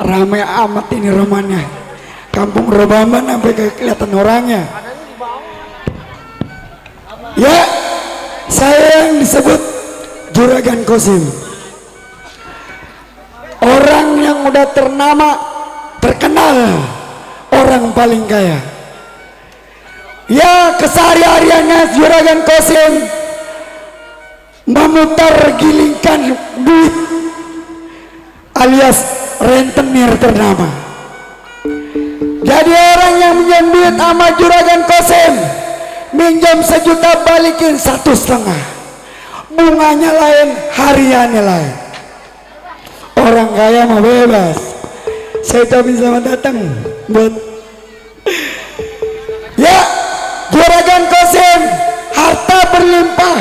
Ramai amat ini romannya. Kampung Robamban sampai kelihatan orangnya. Ya, saya yang disebut Juragan Kosim. Orang yang udah ternama, terkenal, orang paling kaya. Ya, kesehari-hariannya Juragan Kosim memutar gilingkan duit alias rentenir ternama. Jadi orang yang minjam duit sama Juragan Kosim, minjam 1 juta balikin 1,5. Bunganya lain, hariannya lain. Orang kaya mah bebas. Saya ucapin selamat datang buat ya Juragan Kosim, harta berlimpah,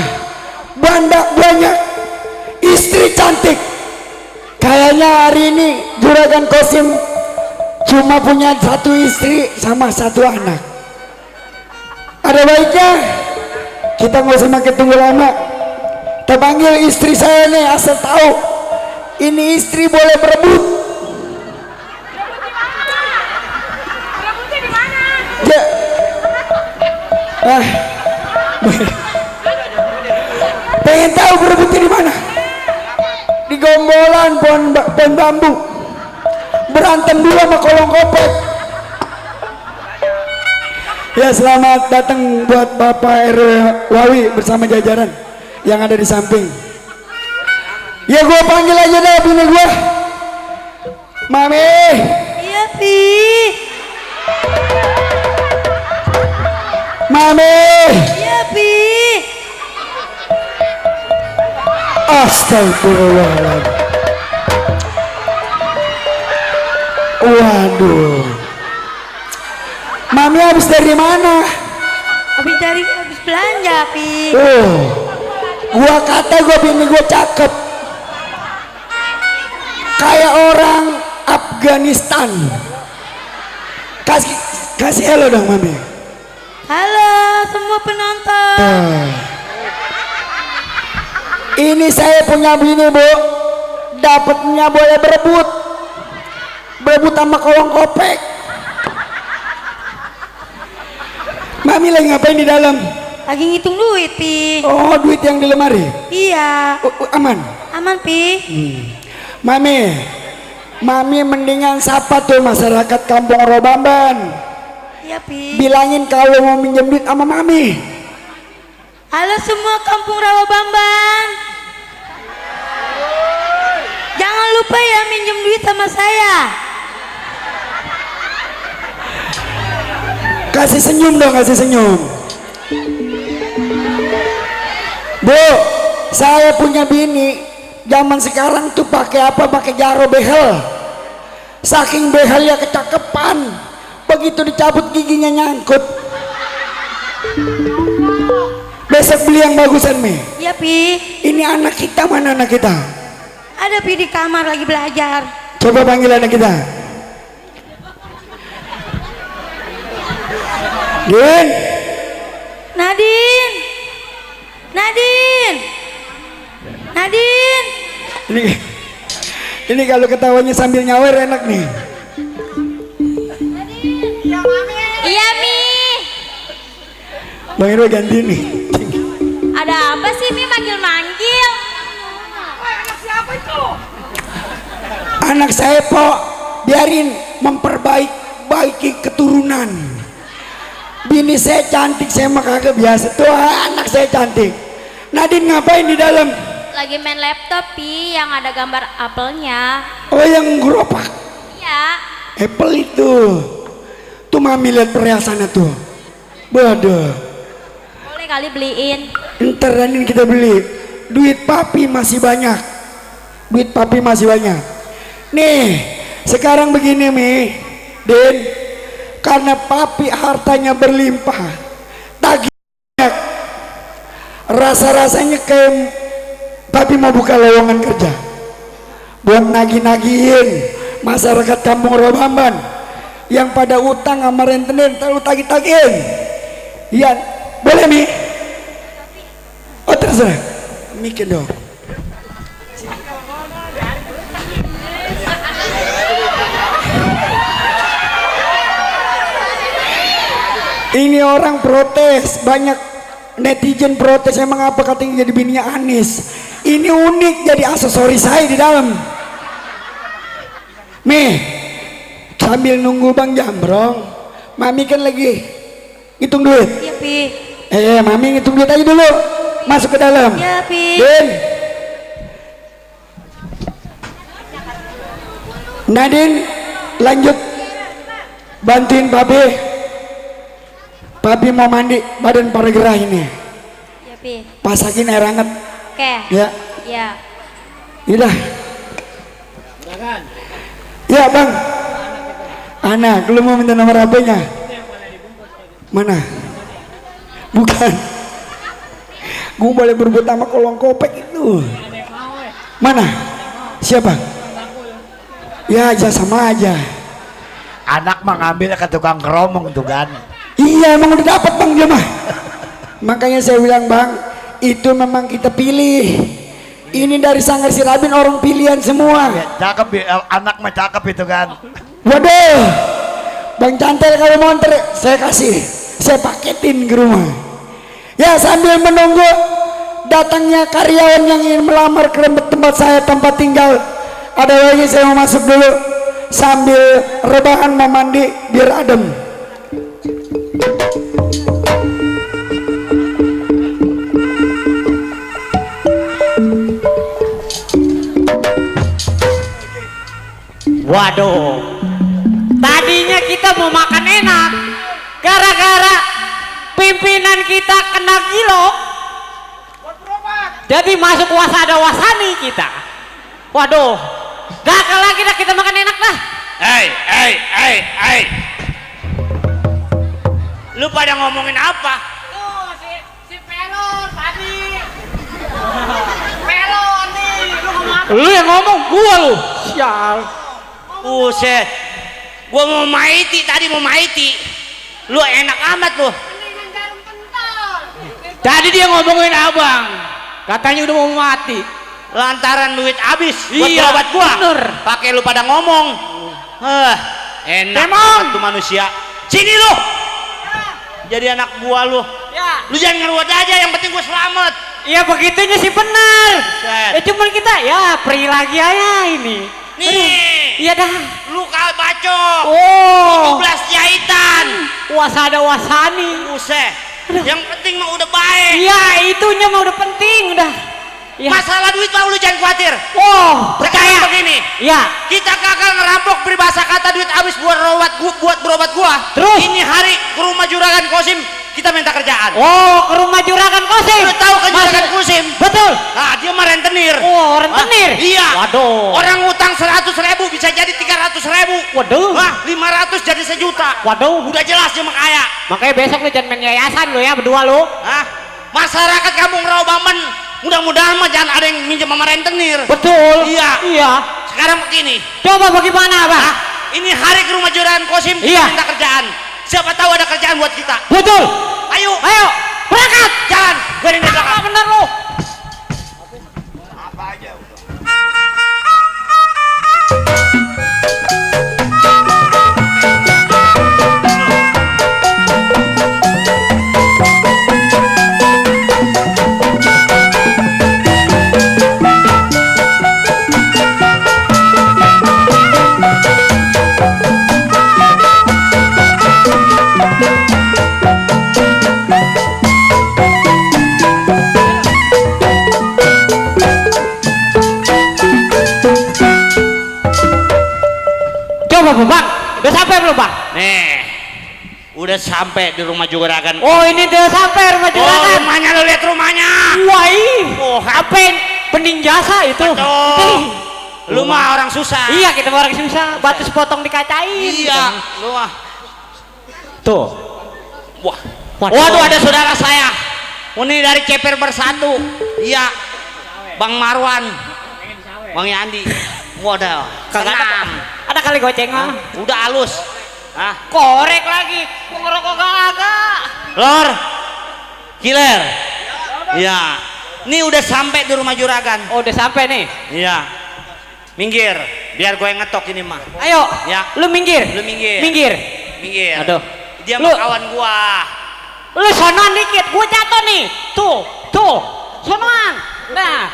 bandak banyak, istri cantik. Kayaknya hari ini Juragan Kosim cuma punya 1 istri sama 1 anak. Ada baiknya kita nggak usah makin tunggu lama. Kita panggil istri saya nih, asal tahu ini istri boleh berebut. Berebutnya di mana? Ya. Pengen tahu berebutnya di mana? Di gombolan pohon bambu. Berantem dulu sama kolong kopek. Ya, selamat datang buat Bapak RW Wawi bersama jajaran yang ada di samping. Ya, gua panggil aja deh bini gua. Mami. Iya, Pi. Mami. Iya, Pi. Astagfirullahaladzim. Waduh. Mami habis dari mana? Habis belanja, Pi. Gua kata gua bini gua cakep. Kayak orang Afghanistan. Kasih halo dong, Mami. Halo semua penonton. Ini saya punya bini, Bu. Dapatnya boleh berebut sama kolong kopek. Mami lagi ngapain di dalam? Lagi ngitung duit, Pi. Oh, duit yang di lemari? Iya. Aman? Aman, Pi. Mami mendingan sapa tuh masyarakat Kampung Robamban. Iya, Pi. Bilangin kalau mau minjem duit sama Mami. Halo semua Kampung Rawabamban. Jangan lupa ya minjem duit sama saya. Kasih senyum dong, kasih senyum. Bu, saya punya bini. Zaman sekarang tuh pakai apa? Pakai jaro behel. Saking behelnya kecakapan, begitu dicabut giginya nyangkut. Besok beli yang bagusan, Mi. Iya, Pi. Ini anak kita, mana anak kita? Ada, Pi, di kamar lagi belajar. Coba panggil anak kita. Din. Nadine. Nadine. Nadine. Ini kalau ketawanya sambil nyawer enak nih. Iya, Mi. Bang Irwa ganti nih. manggil-manggil. Anak saya Pok, biarin memperbaiki keturunan. Bini saya cantik, saya mah kagak biasa tuh anak saya cantik. Nadine ngapain di dalam? Lagi main laptop, Pi, yang ada gambar apelnya. Oh, yang gerobak Iya. Apple itu. Tuh mami lihat perhiasannya tuh. Waduh. Boleh kali beliin. Ntar Nadine kita beli. Duit papi masih banyak. Duit papi masih banyak. Nih, sekarang begini Mi, Din, karena papi hartanya berlimpah, tagih banyak, rasa-rasanya kayak papi mau buka lowongan kerja buat nagih-nagihin masyarakat kampung Robamban yang pada utang sama rentenir, terlalu tagih-tagihin. Iya, boleh Mi? Oh terserah, mikir dong. Ini orang protes, banyak netizen protes, emang apa katanya jadi bininya Anies. Ini unik jadi aksesoris saya di dalam. Meh, sambil nunggu Bang Jambrong, Mami kan lagi hitung duit. Iya, Pi. Mami ngitung duit aja dulu, masuk ke dalam. Iya, Pi. Din, Nadine, lanjut bantuin Papi. Papi mau mandi, badan pada gerah ini. Iya, Pi. Pasakin air hangat. Oke. Ya. Iya. Yaudah. Ya Bang. Anak, lu mau minta nomor HP-nya? Mana? Bukan. Gue boleh berebut sama kolong kopek itu. Mana? Siapa? Ya aja sama aja. Anak mah ngambil ke tukang keromong tuh kan. Iya emang udah dapat Bang dia mah. Makanya saya bilang Bang, itu memang kita pilih. Ini dari Sanggar Sirabin orang pilihan semua. Ya, cakep, anak mah cakep itu kan. Waduh, Bang Cantel kalau mau ntar saya kasih, saya paketin ke rumah. Ya sambil menunggu datangnya karyawan yang ingin melamar ke tempat saya tempat tinggal. Ada lagi saya mau masuk dulu sambil rebahan mau mandi biar adem. Waduh, tadinya kita mau makan enak, gara-gara pimpinan kita kena gilo, jadi masuk wasada wasani kita. Waduh, gagal lagi dah kita makan enak dah. Hey, lu pada ngomongin apa? Tuh si Pelon tadi. Pelon nih, lu ngomong apa? Lu yang ngomong, gua lu. Sial. Buset, gua mau maiti tadi mau maiti. Lu enak amat lu. Mendingan jarum pentol. Tadi dia ngomongin abang, katanya udah mau mati. Lantaran duit habis buat Iya, berobat gua. bener. Pakai lu pada ngomong. Enak Emang. banget tuh manusia. Sini lu. Jadi anak buah lu. Ya. Lu jangan ngeruat aja, yang penting gua selamat. Ya begitunya sih benar. Set. Ya cuman kita ya pergi lagi aja ini. Nih. Iya dah. Luka bacok. Oh. 17 jahitan. Wasada wasani. Buset. Yang penting mah udah baik. Iya itunya mah udah penting udah. Ya. Masalah duit mah lu jangan khawatir. Oh Percaya percaya. begini. Ya. Kita gagal ngerampok peribahasa kata duit habis buat berobat gua. Terus? Ini hari ke rumah Juragan Kosim kita minta kerjaan. Oh ke rumah Juragan Kosim. Lu tahu kan Juragan Kosim? Betul. Nah dia mah rentenir. Oh rentenir. Iya. Waduh. Orang ngutang 100.000 bisa jadi 300.000. Waduh. Wah 500 jadi 1 juta. Waduh. Udah jelas dia mah kaya. Makanya besok lu jangan main yayasan lu ya berdua lu. Hah? Masyarakat kampung Rawabaman mudah-mudahan mah jangan ada yang minjem sama rentenir. Betul. Iya. Iya. Sekarang begini. Coba bagaimana Bang? Hah? Ini hari ke rumah Juragan Kosim kita Iya. minta kerjaan. Siapa tahu ada kerjaan buat kita. Betul. Ayo. Ayo berangkat. Jalan. Gue di belakang. Apa bener lu? Apa aja udah. Nih, udah sampai di rumah juragan. Oh, ini udah sampai rumah Oh, juragan. rumahnya, lo lihat rumahnya. Wah, Oh, apa bening jasa itu? Betul. Lu mah orang susah. Iya, kita mah orang susah. Batu sepotong dikacain. Iya, lu mah. Tuh. Wah. Waduh, ada saudara saya. Ini dari Ceper Bersatu. Iya. Bang Marwan. Bang Yandi. Waduh, senam. Ada kali goceng mah. Udah halus. Hah? Korek lagi. Gua ngerokok kagak. Lor. Killer. Iya. Ini udah sampai di rumah juragan. Oh, udah sampai nih. Iya. Minggir, biar gue yang ngetok ini mah. Ayo. Ya. Lu minggir. Lu minggir. Minggir. Minggir. Aduh. Dia Lu- mah kawan gua. Lu sonoan dikit, gua jatuh nih. Tuh. Sonoan. Nah.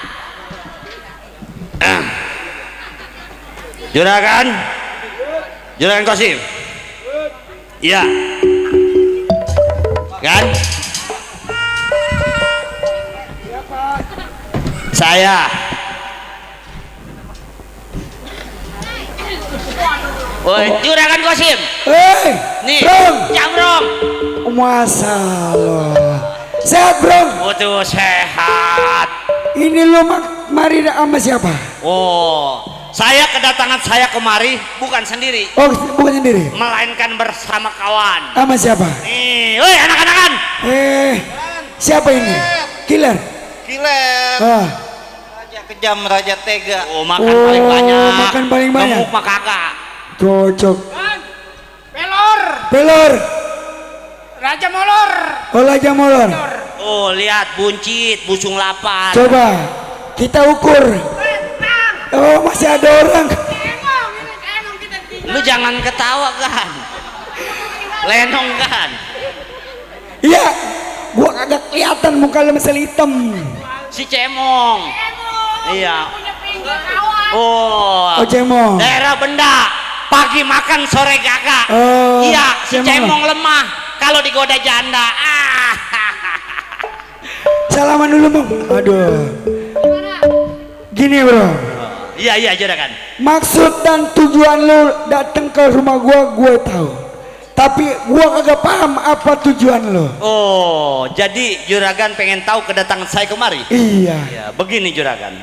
Juragan Kosim. Iya. Kan? Saya. Woi, Juragan Kosim. Nih, Bro. Jamrong. Masalah. Sehat, Bro. Waduh, sehat. Ini lo mari sama siapa? Oh, saya kedatangan saya kemari bukan sendiri, Oh, bukan sendiri. melainkan bersama kawan. Sama siapa? Nih, woi anak-anakan. Siapa ini? Killer. Killer. Ah. Raja kejam, raja tega. Oh, makan paling banyak. Makan paling banyak. Gemuk mah kagak. Cocok. Pelor. Pelor. Raja molor. Oh, Raja Molor. Oh, lihat buncit, busung lapan. Coba kita ukur. Oh, masih ada orang. Lu jangan ketawa kan. Lenong kan. Iya, gua kagak kelihatan muka lu masih hitam. Si Cemong. Iya. Oh. Oh, Cemong. Daerah Benda. Pagi makan, sore gagak. Oh, Iya, si Cemong. Cemong lemah kalau digoda janda. Salaman dulu, Bang. Aduh. Gini, Bro. Iya, juragan. Maksud dan tujuan lu datang ke rumah gua tahu. Tapi gua kagak paham apa tujuan lu. Oh, jadi juragan pengen tahu kedatangan saya kemari? Iya. Ya, begini juragan.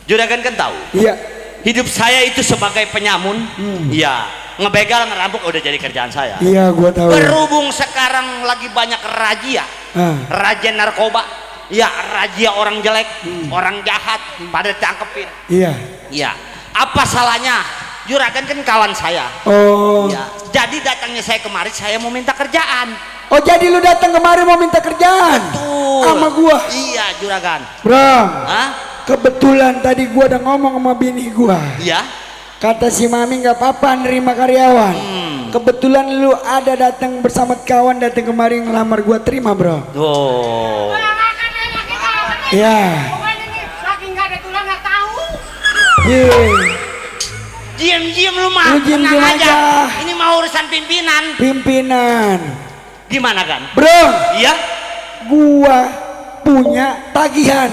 Juragan kan tahu. Iya. Hidup saya itu sebagai penyamun. Iya. Ngebegal, ngerampok udah jadi kerjaan saya. Iya, gua tahu. Berhubung sekarang lagi banyak razia. Razia narkoba. Ya, razia orang jelek, orang jahat pada tangkepin. Iya. Iya. Apa salahnya? Juragan kan kawan saya. Oh. Ya, jadi datangnya saya kemari saya mau minta kerjaan. Oh, jadi lu datang kemari mau minta kerjaan? Betul. Sama gua. Iya, juragan. Bro. Hah? Kebetulan tadi gua udah ngomong sama bini gua. Iya. Kata si Mami nggak apa-apa nerima karyawan. Kebetulan lu ada datang bersama kawan datang kemari ngelamar gua, terima, Bro. Oh. Iya. Saking nggak ada tulang nggak tahu. Diam-diam lu mah. Lu diam-diam Tenang aja. Ini mau urusan pimpinan. Pimpinan. Gimana kan? Bro. Iya. Gua punya tagihan.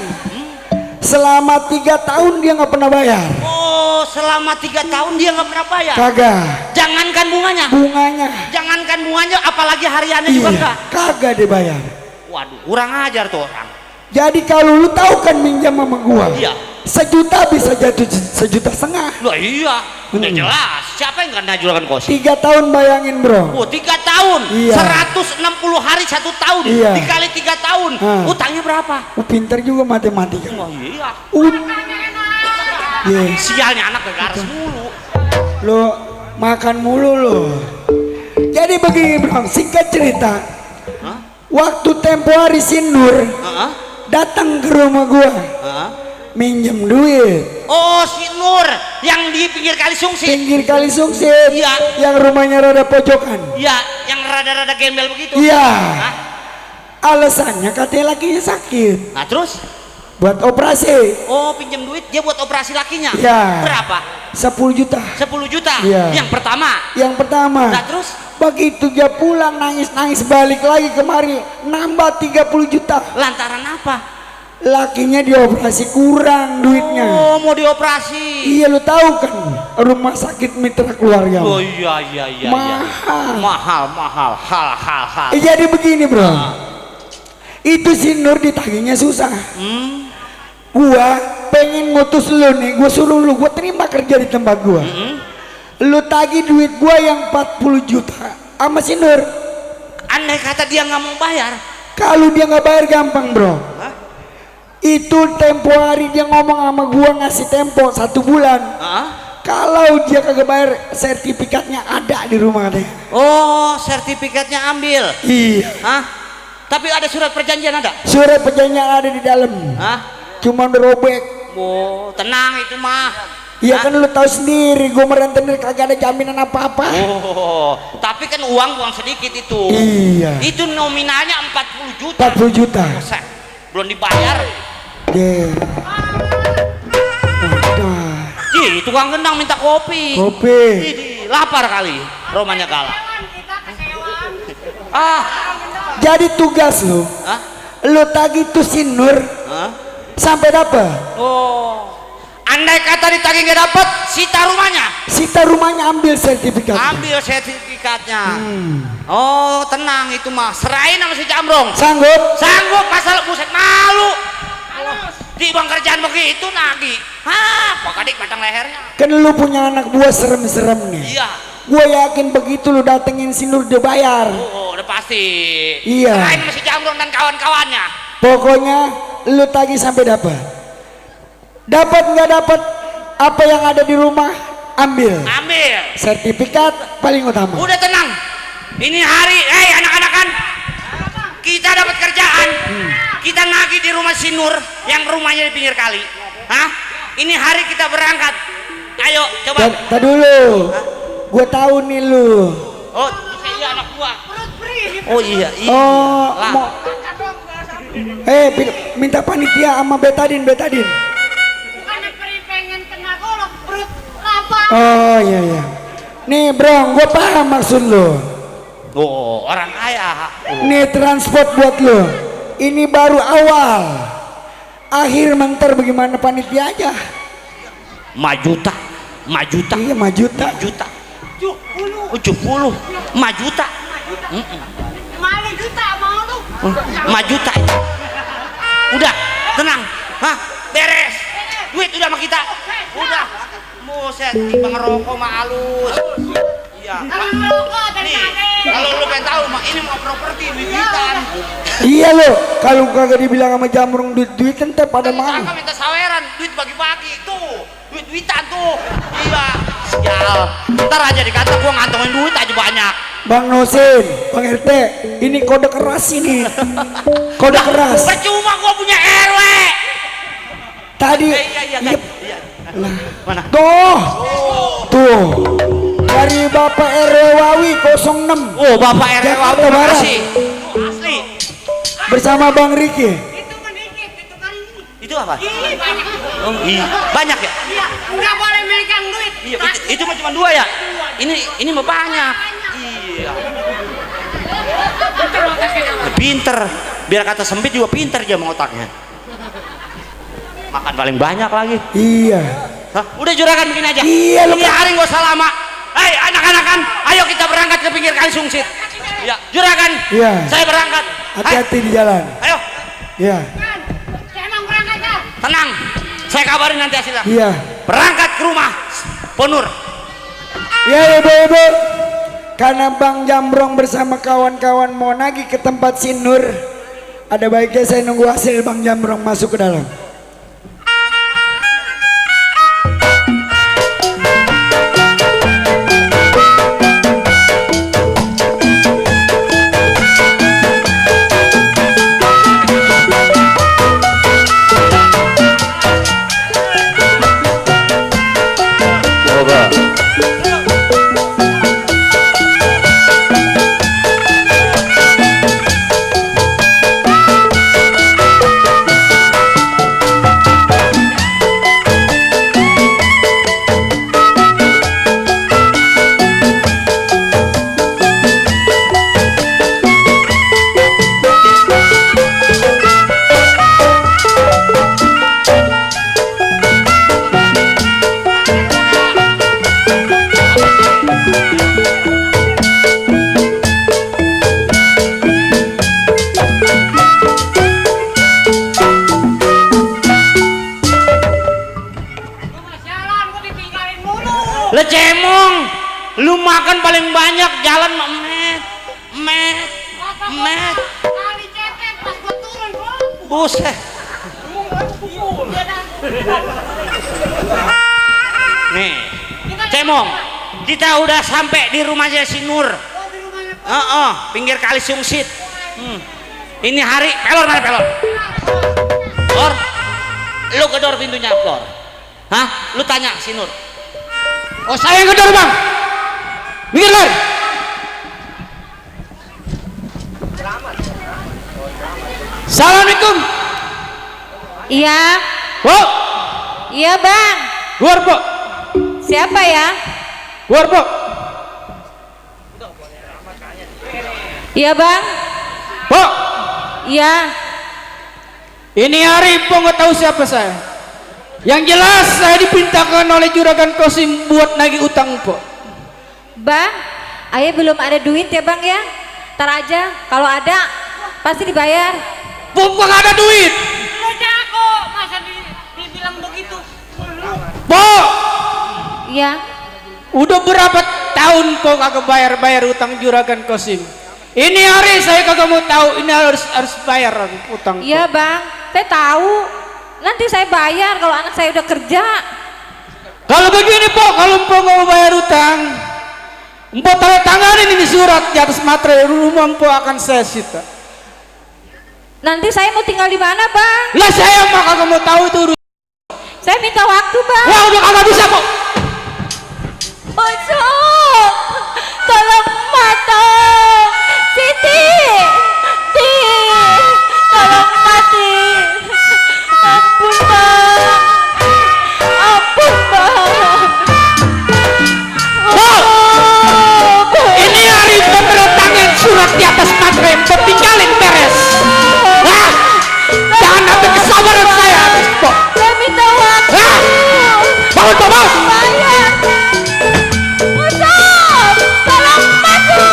Selama 3 tahun dia nggak pernah bayar. Oh, selama 3 tahun dia nggak pernah bayar. Kagak. Jangankan bunganya. Bunganya. Jangankan bunganya, apalagi hariannya juga Iya, enggak. kagak dibayar. Waduh, kurang ajar tuh orang. Jadi kalau lu tahu kan minjam sama gua. Iya. 1 juta bisa jatuh 1,5 juta. Loh iya, udah jelas. Siapa yang kena juragan kosi? 3 tahun bayangin, Bro. Oh, 3 tahun. Iya. 160 hari 1 tahun. Iya. Dikali 3 tahun. Utangnya berapa? Pinter juga matematika. Oh iya. Iya. Sialnya anak garas mulu. Lo makan mulu lo. Jadi begini, Bro, singkat cerita. Waktu tempo hari si Nur datang ke rumah gua. Minjem duit. Oh, si Nur yang di pinggir kali Sungsit. Pinggir kali Sungsit. Iya. Yang rumahnya rada pojokan. Iya, yang rada-rada gembel begitu. Iya. Alasannya katanya lakinya sakit. Nah, terus? Buat operasi. Oh, pinjam duit dia buat operasi lakinya. Iya. Berapa? 10 juta. 10 juta. Iya. Yang pertama. Yang pertama. Nah, terus? Begitu dia pulang nangis-nangis balik lagi kemari nambah 30 juta. Lantaran apa? Lakinya dioperasi kurang duitnya. Oh, mau dioperasi. Iya, lu tahu kan? rumah sakit mitra keluarga. Oh iya iya iya. Mahal. Hal. Jadi begini bro, itu si Nur ditagihnya susah. Gua pengen ngutus lu nih, gua suruh lu, gua terima kerja di tempat gua. Lu tagih duit gua yang 40 juta sama si Nur. Andai kata dia nggak mau bayar, kalau dia nggak bayar gampang bro. Itu tempo hari dia ngomong sama gua ngasih tempo 1 bulan. Kalau dia kagak bayar, sertifikatnya ada di rumah katanya. Oh, sertifikatnya ambil. Iya. Hah? Tapi ada surat perjanjian ada? Surat perjanjian ada di dalam. Hah? Cuma robek. Oh, tenang itu mah. Iya kan lu tahu sendiri, gue merentenir kagak ada jaminan apa-apa. Oh, tapi kan uang sedikit itu. Iya. Itu nominalnya 40 juta. 40 juta. Buset, belum dibayar. Ih, tukang gendang minta kopi. Kopi. Lapar kali, romanya kalah. Jadi tugas lu, lu tagih tuh si Nur sampai dapat. Oh, andai kata ditagih nggak dapat, sita rumahnya ambil sertifikat. Ambil sertifikatnya. Oh, tenang itu mah. Serahin sama si Jambrong. Sanggup pasal buset malu. Di bang kerjaan begitu nagi. Pokadik batang lehernya. Kan lu punya anak buah serem-serem nih. Iya. Gua yakin begitu lu datengin si Nur dia bayar. Oh, udah pasti. Iya. Serahin sama si Jambrong dan kawan-kawannya. Pokoknya lu tagih sampai dapat. Dapat nggak dapat, apa yang ada di rumah ambil. Sertifikat paling utama. Udah tenang. Ini hari, anak-anakan. Kita dapat kerjaan. Kita nagih di rumah si Nur yang rumahnya di pinggir kali. Ini hari kita berangkat. Ayo coba. Tadi dulu. Gue tahu nih lu. Oh, iya anak gua. Oh iya. Oh, mau. Minta panitia sama betadin. Oh iya. Nih bro, gue paham maksud lu. Oh, orang kaya. Nih transport buat lu. Ini baru awal. Akhir mentar bagaimana panitia aja. 5 juta. Iya 5 juta. 70. 5 juta. 5 juta mau lu. 5 juta. Udah, tenang. Beres. Duit udah sama kita. Udah. Buset, timbang ngerokok mah halus. Iya. Nih, kalau lu pengen tahu mah ini mau properti duit-duitan. Iya lo, kalau kagak dibilang sama Jambrong duit ente pada mana? Kakak minta saweran, duit bagi-bagi tuh. Duit-duitan tuh. Iya. Sial. Ntar aja dikata gua ngantongin duit aja banyak. Bang Nosin, Bang RT, ini kode keras ini. Kode keras. Percuma gua punya RW. Tadi. Iya. Mana? Tuh. Dari Bapak RW Wawi 06. Oh, Bapak RW Wawi, terima Barat. kasih. Asli. Bersama Bang Riki. Itu apa? Oh, iya. Banyak ya? Iya, nggak boleh megang duit. Iya, itu mah cuma 2 ya? Ini mah banyak. Iya. Pinter. Biar kata sempit juga pinter dia mau otaknya. Makan paling banyak lagi. Iya. Udah juragan begini aja. Iya, lu hari gak usah lama. Hei anak-anakan, ayo kita berangkat ke pinggir kali Sungsit. Ya, juragan. Iya. Saya berangkat. Hati-hati di jalan. Ayo. Iya. Tenang. Saya kabarin nanti hasilnya. Iya. Berangkat ke rumah Ponur. Ya ibu-ibu, karena Bang Jambrong bersama kawan-kawan mau nagih ke tempat si Nur, ada baiknya saya nunggu hasil Bang Jambrong masuk ke dalam. Lecemong, lu makan paling banyak jalan met. Kali cepet pas gua turun, Bang. Buset. Nih, Cemong, kita udah sampai di rumahnya si Nur. Pinggir kali Sungsit. Ini hari pelor mana pelor? Pelor, lu gedor pintunya pelor. Hah? Lu tanya si Nur. Oh, saya yang gedor, Bang. Minggir, Lor. Assalamualaikum. Iya. Po. Iya, Bang. Luar, Po. Siapa ya? Luar, Po. Iya, Bang. Po. Iya. Ini hari Po nggak tahu siapa saya. Yang jelas saya diperintahkan oleh Juragan Kosim buat nagih utang Po. Bang, ayah belum ada duit ya, Bang ya? Ntar aja, kalau ada pasti dibayar. Po nggak ada duit. Lu jago, masa dibilang begitu? Po. Iya. Udah berapa tahun Po kagak bayar utang Juragan Kosim. Ini hari saya kagak mau tahu, ini harus bayar utang. Iya, Bang. Saya tahu. Nanti saya bayar kalau anak saya udah kerja. Kalau begini Po, kalau Po nggak mau bayar utang, Po tanda tanganin ini surat di atas materai rumah Po akan saya sita. Nanti saya mau tinggal di mana, Bang? Lah saya mah kagak mau tahu itu urusan. Saya minta waktu, Bang. Wah, udah kagak bisa Po. Bosok, tolong mata, Siti, tolong mati. Ampun, Bang. Ampun, Bang. Po, ini hari Po tangan surat di atas materai Po tinggalin beres. Hah? Jangan sampai kesabaran saya habis Po. Saya minta waktu. Hah? Bangun Po, bangun. Bayar. Bosok, tolong mati.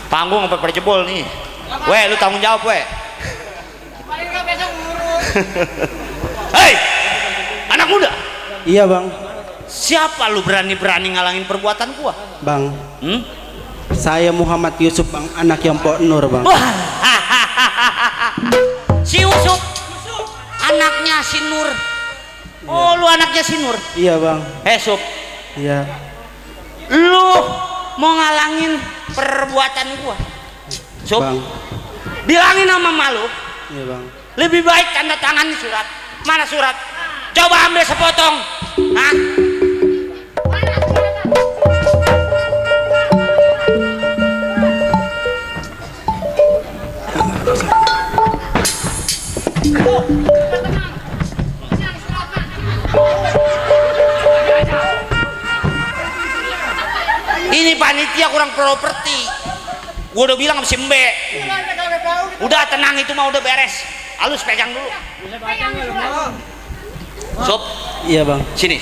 Panggung sampai pada jebol nih. Weh, lu tanggung jawab, weh. Paling nggak besok ngurus. Hei, anak muda. Iya bang. Siapa lu berani-berani ngalangin perbuatan gua? Bang. Saya Muhammad Yusuf bang, anak yang Pok Nur bang. Si Yusuf, anaknya si Nur. Oh, lu anaknya si Nur? Iya bang. Sup. Iya. Lu mau ngalangin perbuatan gua? Sup. Bang. Bilangin sama malu. Iya bang. Lebih baik tanda tangan surat. Mana surat? Coba ambil sepotong. Hah? Ini panitia kurang properti. Gua udah bilang sama si Mbe. Udah tenang, itu mah udah beres. Halus pegang dulu. Sob. Iya bang. Sini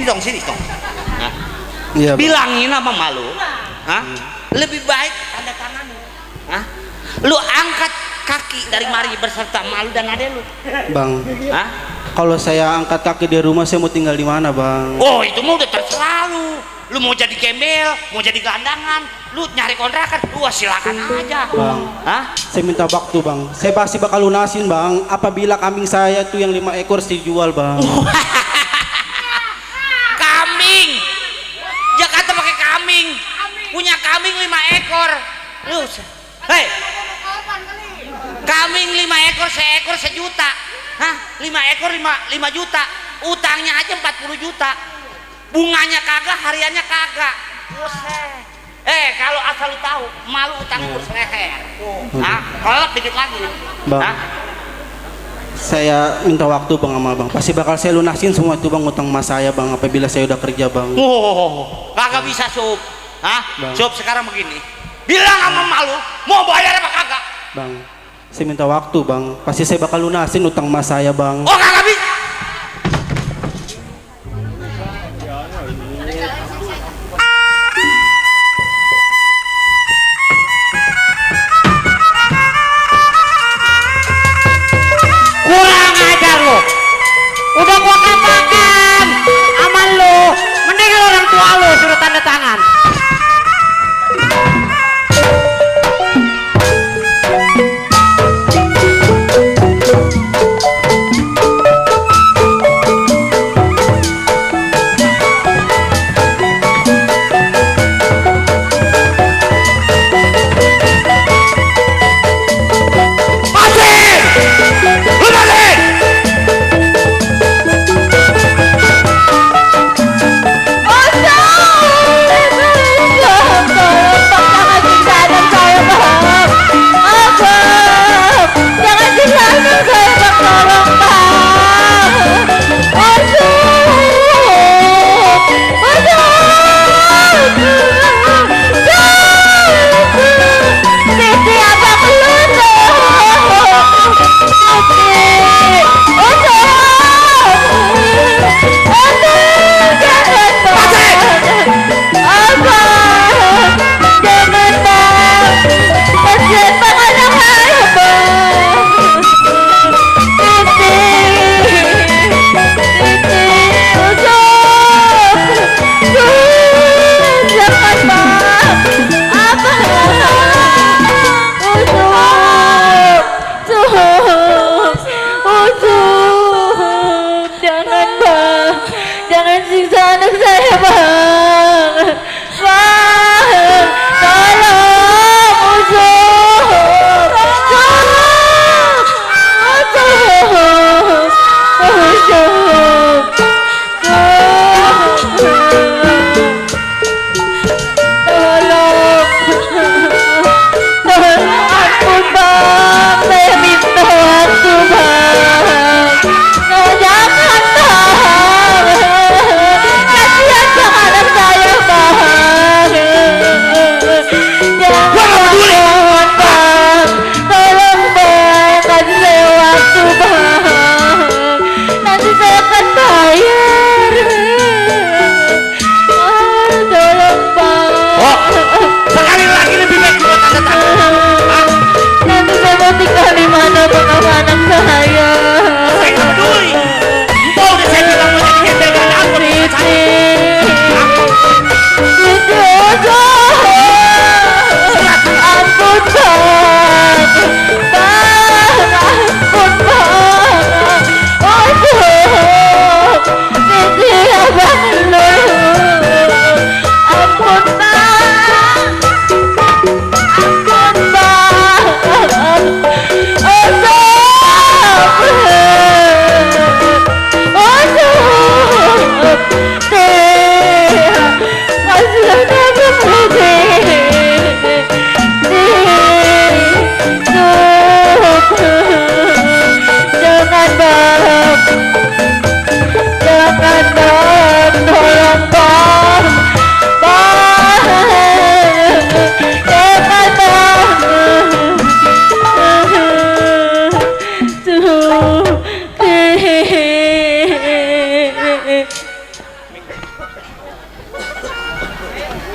dong. Nah. Iya bang. Bilangin sama malu. Hah? Lebih baik tanda tangan. Hah? Lu angkat kaki dari mari berserta malu dan ade lu. Bang. Hah? Kalau saya angkat kaki di rumah, saya mau tinggal di mana bang? Oh, itu mah udah terserah lu. Lu mau jadi gembel, mau jadi gelandangan, lu nyari kontrakan, lu silakan aja. Bang. Hah? Saya minta waktu bang. Saya pasti bakal lunasin bang. Apabila kambing saya tuh yang 5 ekor dijual bang. Kambing. Jakarta pakai kambing. Punya kambing 5 ekor. Lu, hei. Kambing 5 ekor, seekor 1 juta. Hah? 5 ekor 5 juta. Utangnya aja 40 juta. Bunganya kagak, hariannya kagak. Buset. Kalau asal lu tahu, malu utang kurus leher. Hah? Kelep dikit lagi. Bang. Hah? Saya minta waktu bang sama bang. Pasti bakal saya lunasin semua itu bang, utang mas saya bang. Apabila saya udah kerja bang. Kagak bisa Sup. Hah? Bang. Sup, sekarang begini. Bilang sama malu, mau bayar apa kagak? Bang, saya minta waktu bang. Pasti saya bakal lunasin utang mas saya bang. Oh, kagak bisa. Kurang ajar lo. Udah gua katakan aman lo. Mending orang tua lo suruh tanda tangan.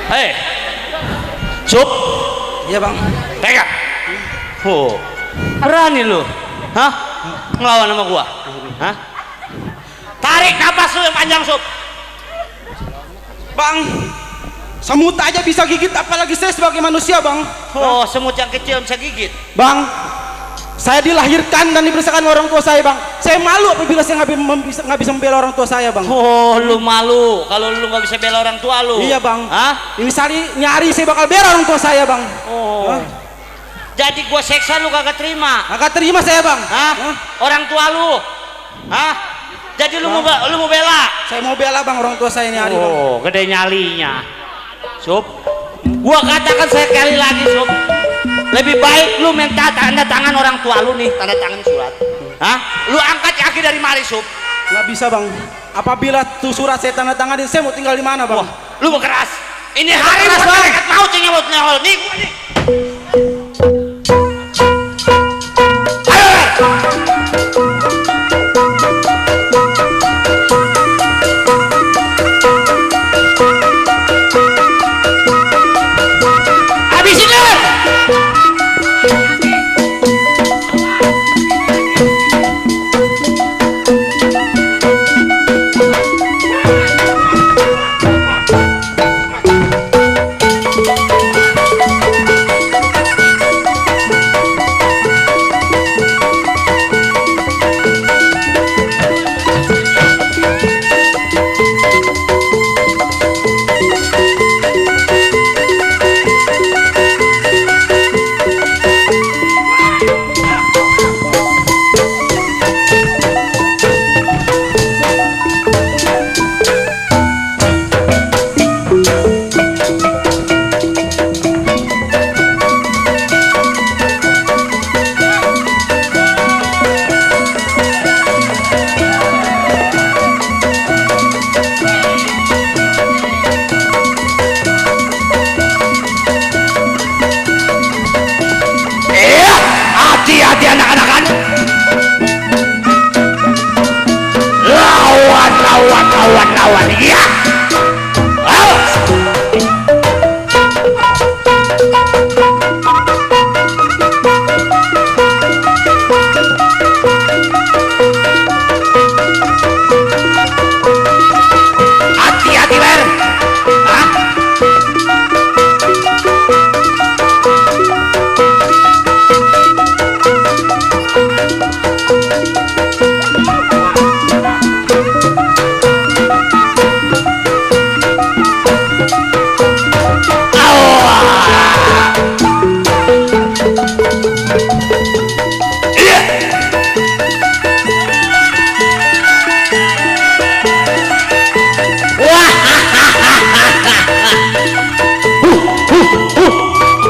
Hei, Sup. Iya bang. Pegang. Oh, berani lu, hah? Ngelawan sama gua, hah? Tarik napas lu yang panjang, Sup. Bang, semut aja bisa gigit, apalagi saya sebagai manusia bang. Oh, semut yang kecil bisa gigit. Bang, saya dilahirkan dan dibesarkan orang tua saya bang. Saya malu apabila saya nggak bisa membela orang tua saya bang. Oh, lu malu kalau lu nggak bisa bela orang tua lu. Iya bang. Hah? Ini nyari saya bakal bela orang tua saya bang. Oh. Hah? Jadi gua seksa lu kagak terima. Kagak terima saya bang. Hah? Orang tua lu. Hah? Jadi lu mau bela? Saya mau bela bang orang tua saya nyari bang. Oh, gede nyalinya. Sup. Gua katakan sekali lagi, Sup. Lebih baik lu minta tanda tangan orang tua lu nih, tanda tangan surat. Hah? Lu angkat kaki dari mari, Sup. Nggak bisa bang. Apabila tuh surat saya tanda tangan, saya mau tinggal di mana bang? Wah, lu mau keras. Ini hari keras, bukan Bang. dekat maut yang nyawal nih gua nih. Habisin lu. Hati-hati anak-anakan. Lawan. Iya. Awas. Hati-hati, Ber. Hah?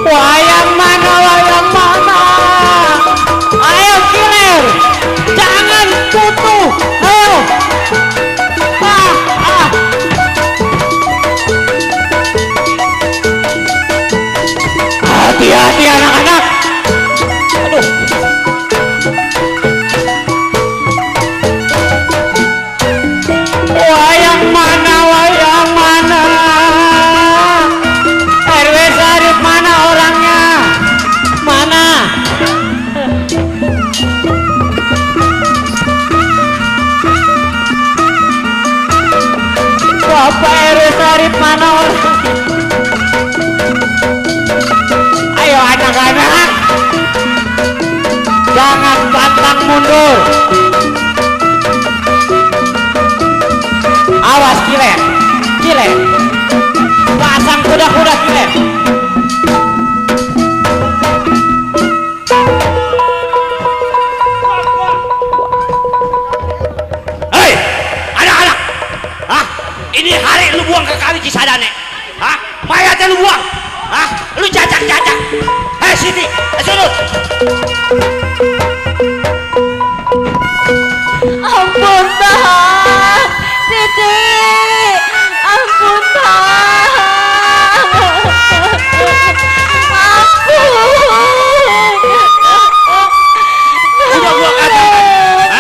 Wayang mana? Ayo killer, jangan tutup. Ayo. Hati-hati anak-anak. Aduh. Wayang mana? RW Sarip mana orangnya? Mana? Bapak RW Sarip mana orangnya? Ayo anak-anak, jangan pantang mundur. Awas kiler, pasang kuda-kuda kiler. Hei, anak-anak. Hah? Ini hari lu buang ke kali Cisadane. Hah? Mayatnya lu buang. Hah? Lu jajak. Hei, Siti, sunut. Ampun bang, Siti, ampun bang, ampun. Udah gua katakan,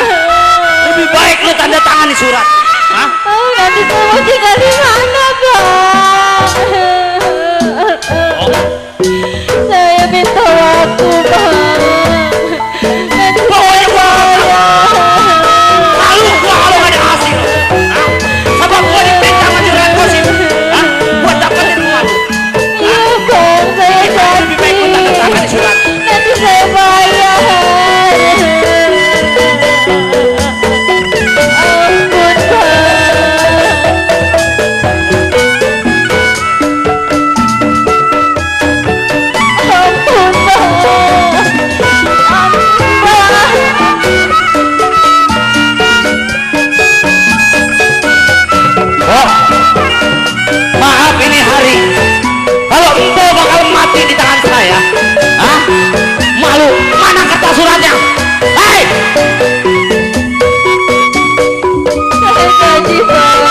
saya? Hah? Malu? Mana kertas suratnya? Hei! Gaji, Bang.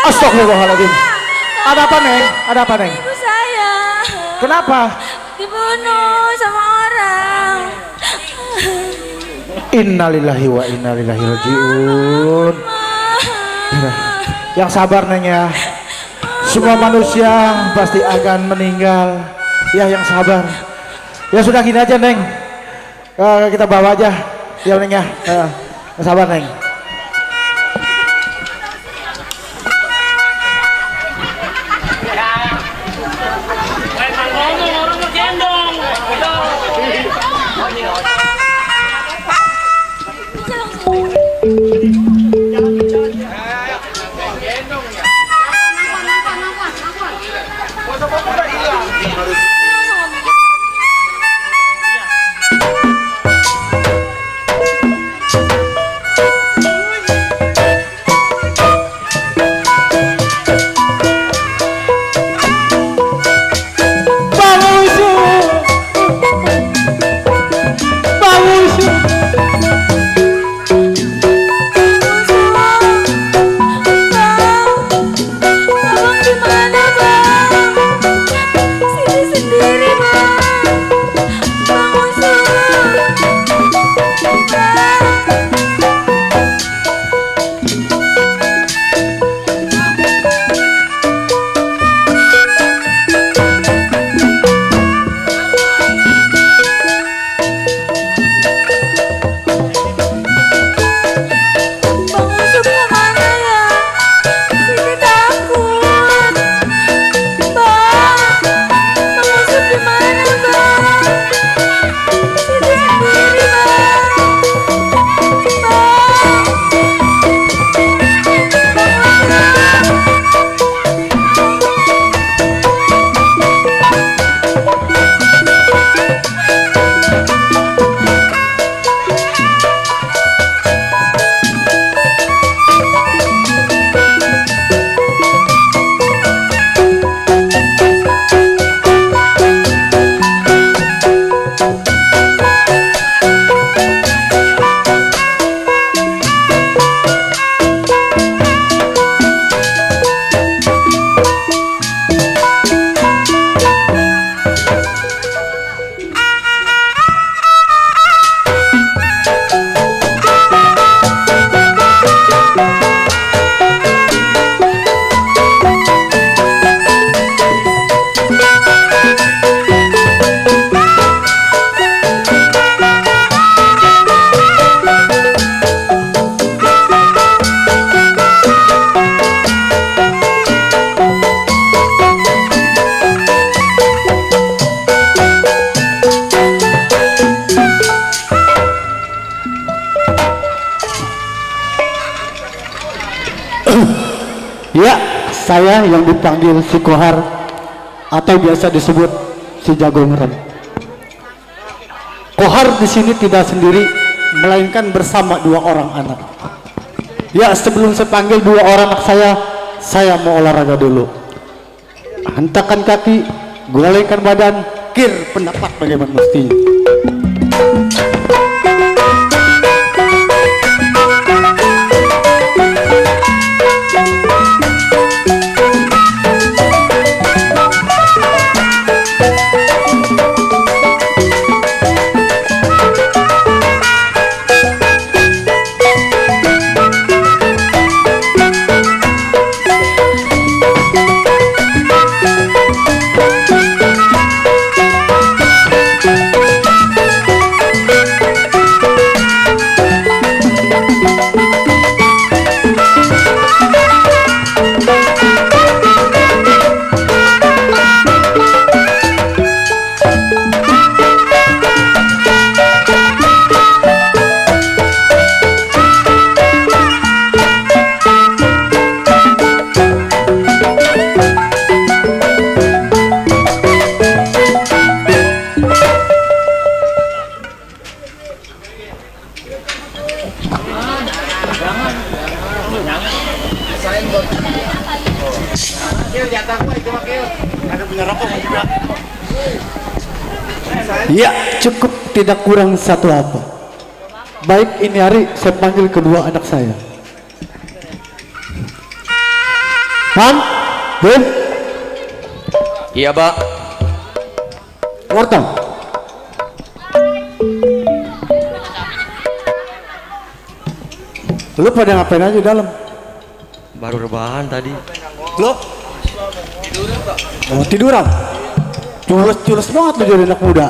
Astagfirullahaladzim. Ada apa, Neng? Ada apa, Neng? Ibu saya Kenapa? dibunuh sama orang. Innalillahi wa inna ilaihi rajiun. Yang sabar, Neng ya. Semua manusia pasti akan meninggal. Ya, yang sabar. Ya sudah gini aja, Neng. Kita bawa aja. Ya, Neng ya. Yang sabar, Neng. saya yang dipanggil si Kohar atau biasa disebut si Jago Ngerem. Kohar di sini tidak sendiri, melainkan bersama 2 orang anak. Ya, sebelum saya panggil 2 orang anak saya mau olahraga dulu. Hentakan kaki, golengkan badan, kir pendapat bagaimana mestinya. Ya, cukup, tidak kurang satu apa. Baik, ini hari saya panggil kedua anak saya. Man, Ben. Iya, Pak. Wortel. Lu pada ngapain aja dalam? Baru rebahan tadi. Lu? Oh, tiduran. Culus banget lu jadi anak muda.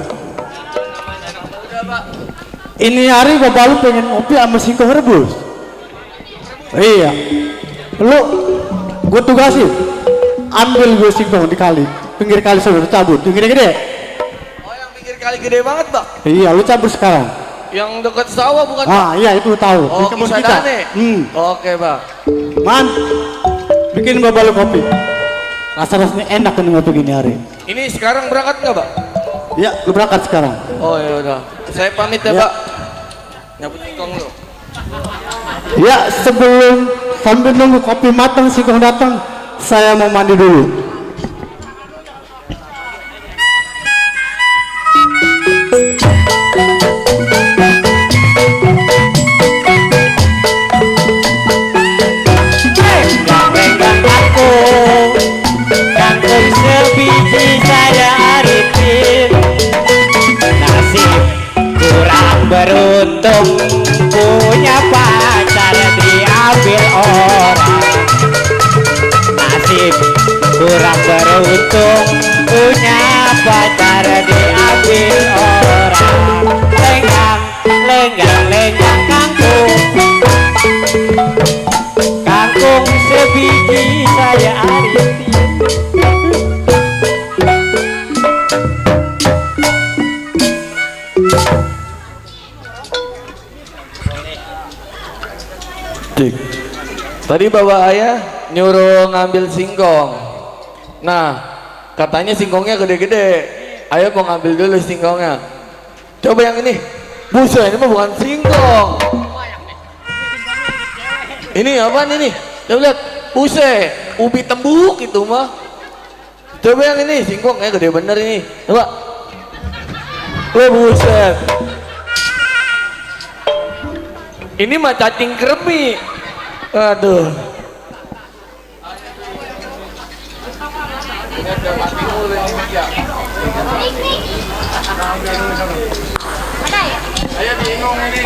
Ini hari bapak lu pengen ngopi sama singkong rebus. Iya. Lu gue tugasin, ambil gue singkong di kali, pinggir kali sana, cabut, yang gede-gede. Oh, yang pinggir kali gede banget, Pak. Iya, lu cabut sekarang. Yang dekat sawah bukan? Ah, iya itu lu tahu. Oh, di kebun kita. Oke, Pak. Man, bikin bapak lu kopi. Rasa-rasanya enak kan ngopi gini hari. Ini sekarang berangkat nggak, Pak? Iya, lu berangkat sekarang. Oh, ya udah. Saya pamit ya, Ya. Pak. Nyabut singkong lu. Ya, sebelum sambil nunggu kopi matang singkong datang, saya mau mandi dulu. Renggang aku, kangkung sebiji saya arifin. Nasib kurang beruntung, punya pacar diambil orang. Nasib kurang beruntung, punya pacar diambil orang. Lenggang, lenggang, lenggang kangkung, kangkung sebiji saya arifin. Dik. Tadi bapak ayah nyuruh ngambil singkong. Nah, katanya singkongnya gede-gede. Ayah mau ngambil dulu singkongnya. Coba yang ini. Buset, ini mah bukan singkong. Ini apaan ini? Coba lihat. Buset, ubi tembuk itu mah. Coba yang ini, singkongnya gede bener ini. Coba. Buset. Ini mah cacing kremi. Aduh. Ayo bingung ini.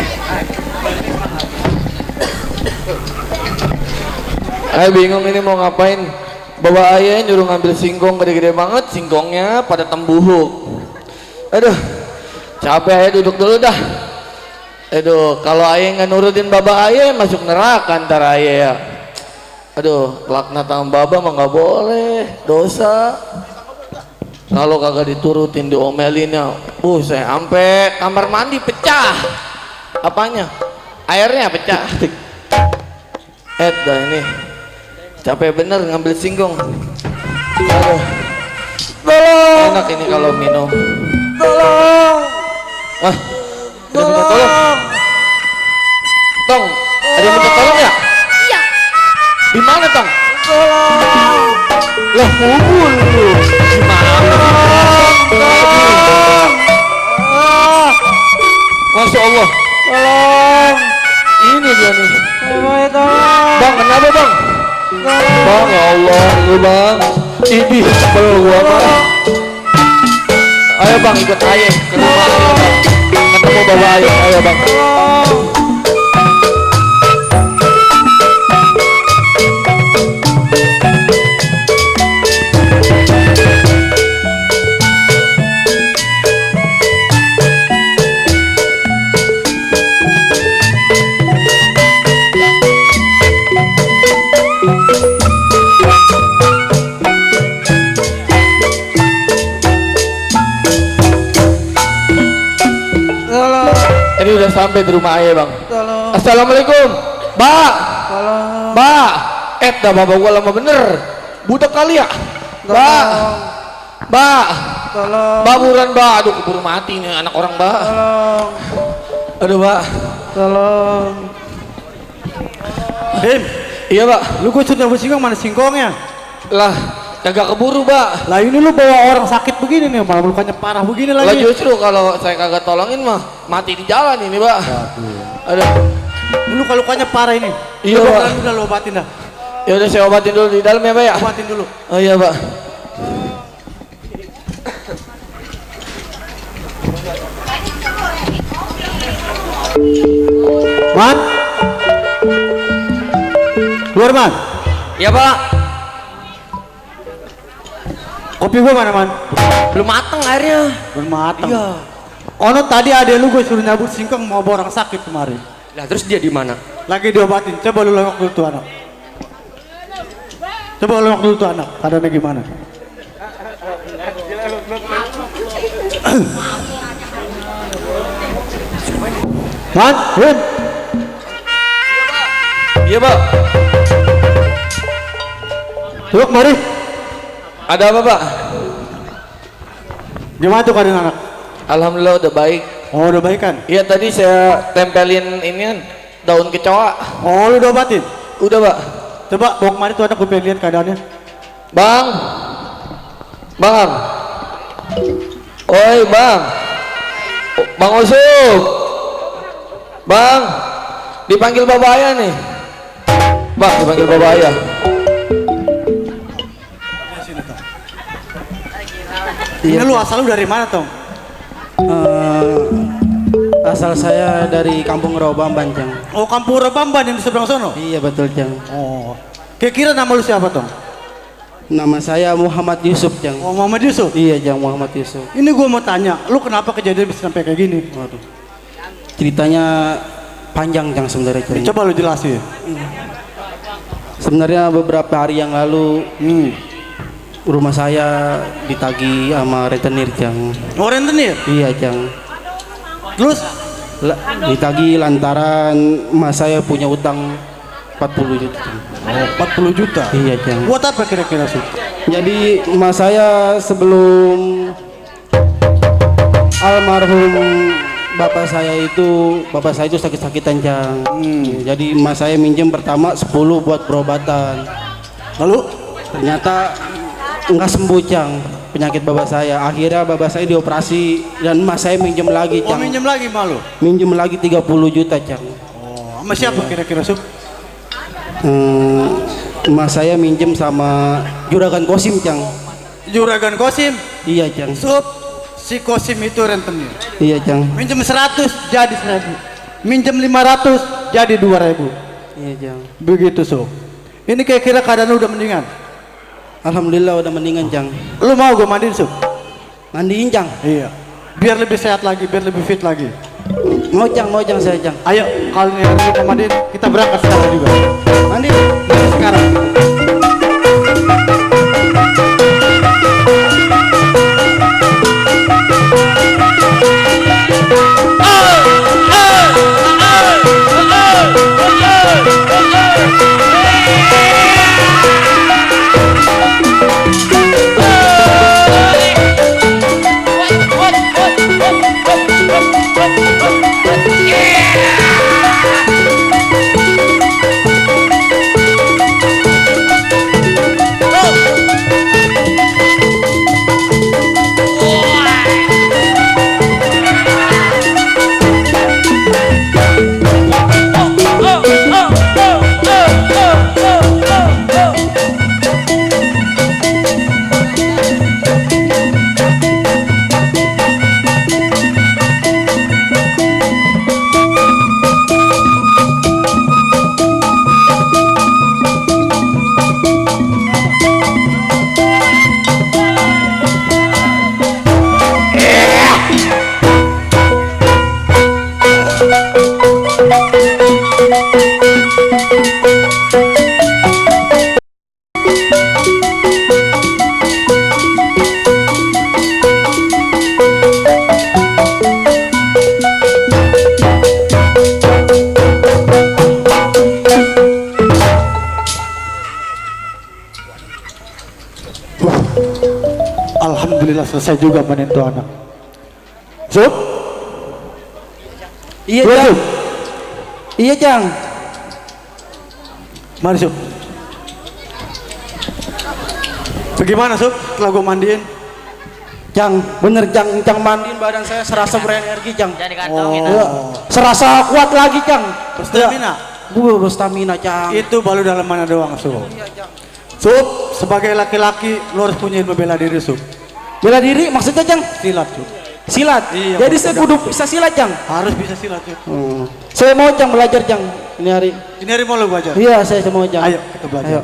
Ayo bingung ini mau ngapain. Bawa ayah nyuruh ngambil singkong gede-gede banget, singkongnya pada tembuhuk. Aduh, capek ayah, duduk dulu dah. Aduh, kalau ayah nggak nurutin baba ayah masuk neraka ntar ayah ya. Aduh, laknat sama baba mah nggak boleh, dosa. Kalau kagak diturutin diomelinnya, saya sampai kamar mandi pecah. Apanya? Airnya pecah. Dah ini. Capek bener ngambil singkong. Aduh. Tolong. Enak ini kalau minum. Tolong. Ah, ada minta tolong. Tong, ada yang minta tolong ya? Iya. Di mana Tong? Tolong. Lah kubur lu. Gimana? Tolong. Masya Allah. Tolong. Ini dia nih. Tolong. Bang, kenapa bang? Bang, ya Allah, lu bang. Ini sebel gua bang. Ayo bang, ikut ayah ke rumah ayah bang. Ketemu bawa ayah, ayo bang. Ini udah sampai di rumah ayah bang. Tolong. Assalamualaikum, Mbak. Tolong. Mbak, dah bapak gua lama bener. Budak kali ya, Mbak. Mbak. Tolong. Mbak buruan Mbak. Aduh keburu mati nih anak orang Mbak. Tolong. Aduh Mbak. Tolong. Dim, Iya Mbak. lu gue sudah singkong, mana singkongnya? Lah, kagak keburu Mbak. Lah ini lu bawa orang sakit begini nih, malah lukanya parah begini Lah lagi. justru kalau saya kagak tolongin mah mati di jalan ini Mbak. Aduh. Ini lukanya parah ini. Iya, Lu Pak. udah lu obatin dah. Ya udah saya obatin dulu di dalam ya Mbak ya. Obatin dulu. Oh iya Mbak. Man, keluar man. Ya Pak. Kopi gua mana man? Belum mateng airnya. Belum matang. Iya. Ono tadi ada lu gue suruh nyabut singkong mau bawa orang sakit kemarin. Lah terus dia di mana? Lagi diobatin. Coba lu lengok dulu tuh anak. Coba lu lengok dulu tuh anak. Keadaannya gimana? Man, Win. Iya Pak. Coba kemari. Ada apa Pak? Gimana tuh keadaan anak? Alhamdulillah udah baik. Oh udah baik kan? Iya tadi saya tempelin ini kan daun kecoa. Oh lu udah obatin? Udah Pak. Coba bawa kemari tuh anak gue pengen lihat keadaannya. Bang. Bang. Oi Bang. Bang Usuk. Bang. Dipanggil Babaya nih. Bang dipanggil Babaya. Ini lu asal lu dari mana Tong? Asal saya dari Kampung Rawabamban, Jang. Oh Kampung Rawabamban yang di seberang sono? Iya betul, Jang. Oh. Kira-kira nama lu siapa Tong? Nama saya Muhammad Yusuf, Jang. Oh Muhammad Yusuf? Iya, Jang, Muhammad Yusuf. Ini gua mau tanya, lu kenapa kejadian bisa sampai kayak gini? Waduh. Ceritanya panjang, Jang, sebenarnya, Jang. Coba lu jelasin. Sebenarnya beberapa hari yang lalu rumah saya ditagih sama rentenir, Jang. Oh rentenir? Iya, Jang. Terus? Ditagih lantaran emas saya punya utang 40 juta. Oh, 40 juta? Iya, Jang. Buat apa kira-kira sih? Jadi emas saya sebelum almarhum bapak saya itu sakit-sakitan, Jang. Jadi emas saya minjem pertama 10 buat perobatan. Lalu ternyata nggak sembuh, Jang, penyakit bapak saya. Akhirnya bapak saya dioperasi dan emas saya minjem lagi, Oh Jang. minjem lagi malu? Minjem lagi 30 juta, Jang. Oh sama siapa kira-kira Sub? Emas saya minjem sama Juragan Kosim, Jang. Juragan Kosim? Iya, Jang. Sub, si Kosim itu rentenir. Iya, Jang. Minjem 100 jadi 1.000. Minjem 500 jadi 2.000. Iya, Jang. Begitu Sub. Ini kira-kira keadaan lu udah mendingan? Alhamdulillah udah mendingan, Jang. Lu mau gue mandiin Sub? Mandiin, Jang? Iya. Biar lebih sehat lagi, biar lebih fit lagi. Mau, Jang, saya, Jang. Ayo, kalau ini lu mandiin, kita berangkat sekarang juga. Mandi sekarang. selesai juga menentu anak. Sup? Iya, Dua, Jang. Sup. Iya, Jang. Mari Sup. Bagaimana Sup setelah gue mandiin? Jang, bener Jang, Jang mandiin badan saya serasa berenergi, Jang. Jangan dikantongin. Iya, serasa kuat lagi, Jang. Berstamina. Berstamina, Jang. Itu baru dalamannya doang Sup. Sup, sebagai laki-laki lo harus punya ilmu bela diri Sup. Bela diri maksudnya, Jang? Silat Sup. Silat. Iya, Jadi saya kudu bisa silat, Jang. Harus bisa silat Sup. Saya mau Jang belajar, Jang. Ini hari. Ini hari mau lo belajar? Iya, saya mau, Jang. Ayo kita belajar. Ayo.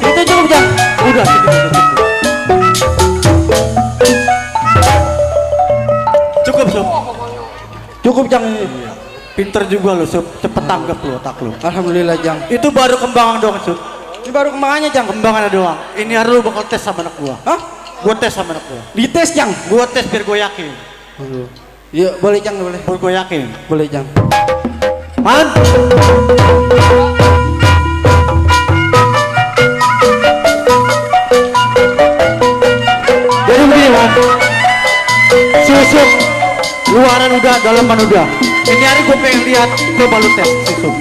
Itu cukup, Jang. Udah cukup. Cukup Sup. Cukup, Jang. Pinter juga lo Sup. Cepet tanggap lo otak lo. Alhamdulillah, Jang. Itu baru kembangan doang Sup. Ini baru kembangannya, Jang. Kembangannya doang. Ini hari lu bakal tes sama anak gua. Hah? Gua tes sama anak gua. Dites, Jang. Gua tes biar gua yakin. Iya, boleh, Jang, boleh. Biar gua yakin. Boleh, Jang. Man. Jadi begini Man. Susup. Luaran udah, dalaman udah. Ini hari gua pengen lihat, coba lu tes susup.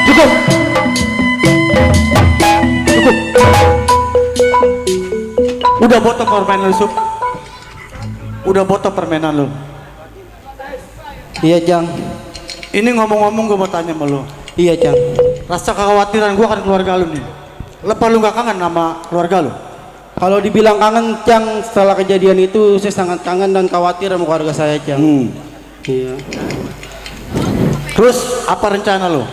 Cukup. Cukup. Udah botol permainan lu Sup. Udah botol permainan lu. Iya, Jang. Ini ngomong-ngomong gue mau tanya sama lu. Iya, Jang. Rasa kekhawatiran gue kan keluarga lu nih. Lepas lu gak kangen sama keluarga lu? Kalau dibilang kangen, Jang, setelah kejadian itu saya sangat kangen dan khawatir sama keluarga saya, Jang. Iya. Terus apa rencana lu?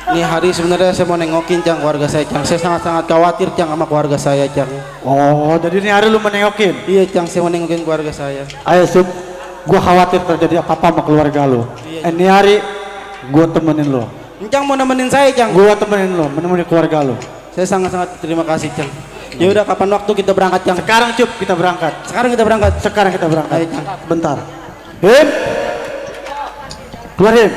Ini hari sebenarnya saya mau nengokin, Jang, keluarga saya, Jang. Saya sangat-sangat khawatir, Jang, sama keluarga saya, Jang. Oh, jadi ini hari lu menengokin? Iya, Jang, saya mau nengokin keluarga saya. Ayo Sup, gue khawatir terjadi apa-apa sama keluarga lu. Ini hari gue temenin lu. Jang mau nemenin saya, Jang. Gue temenin lu, menemani keluarga lu. Saya sangat-sangat terima kasih, Jang. Ya udah, kapan waktu kita berangkat, Jang? Sekarang Cup, kita berangkat. Sekarang kita berangkat. Sekarang kita berangkat. Ayo, Jang. Bentar. Him. Keluar Him.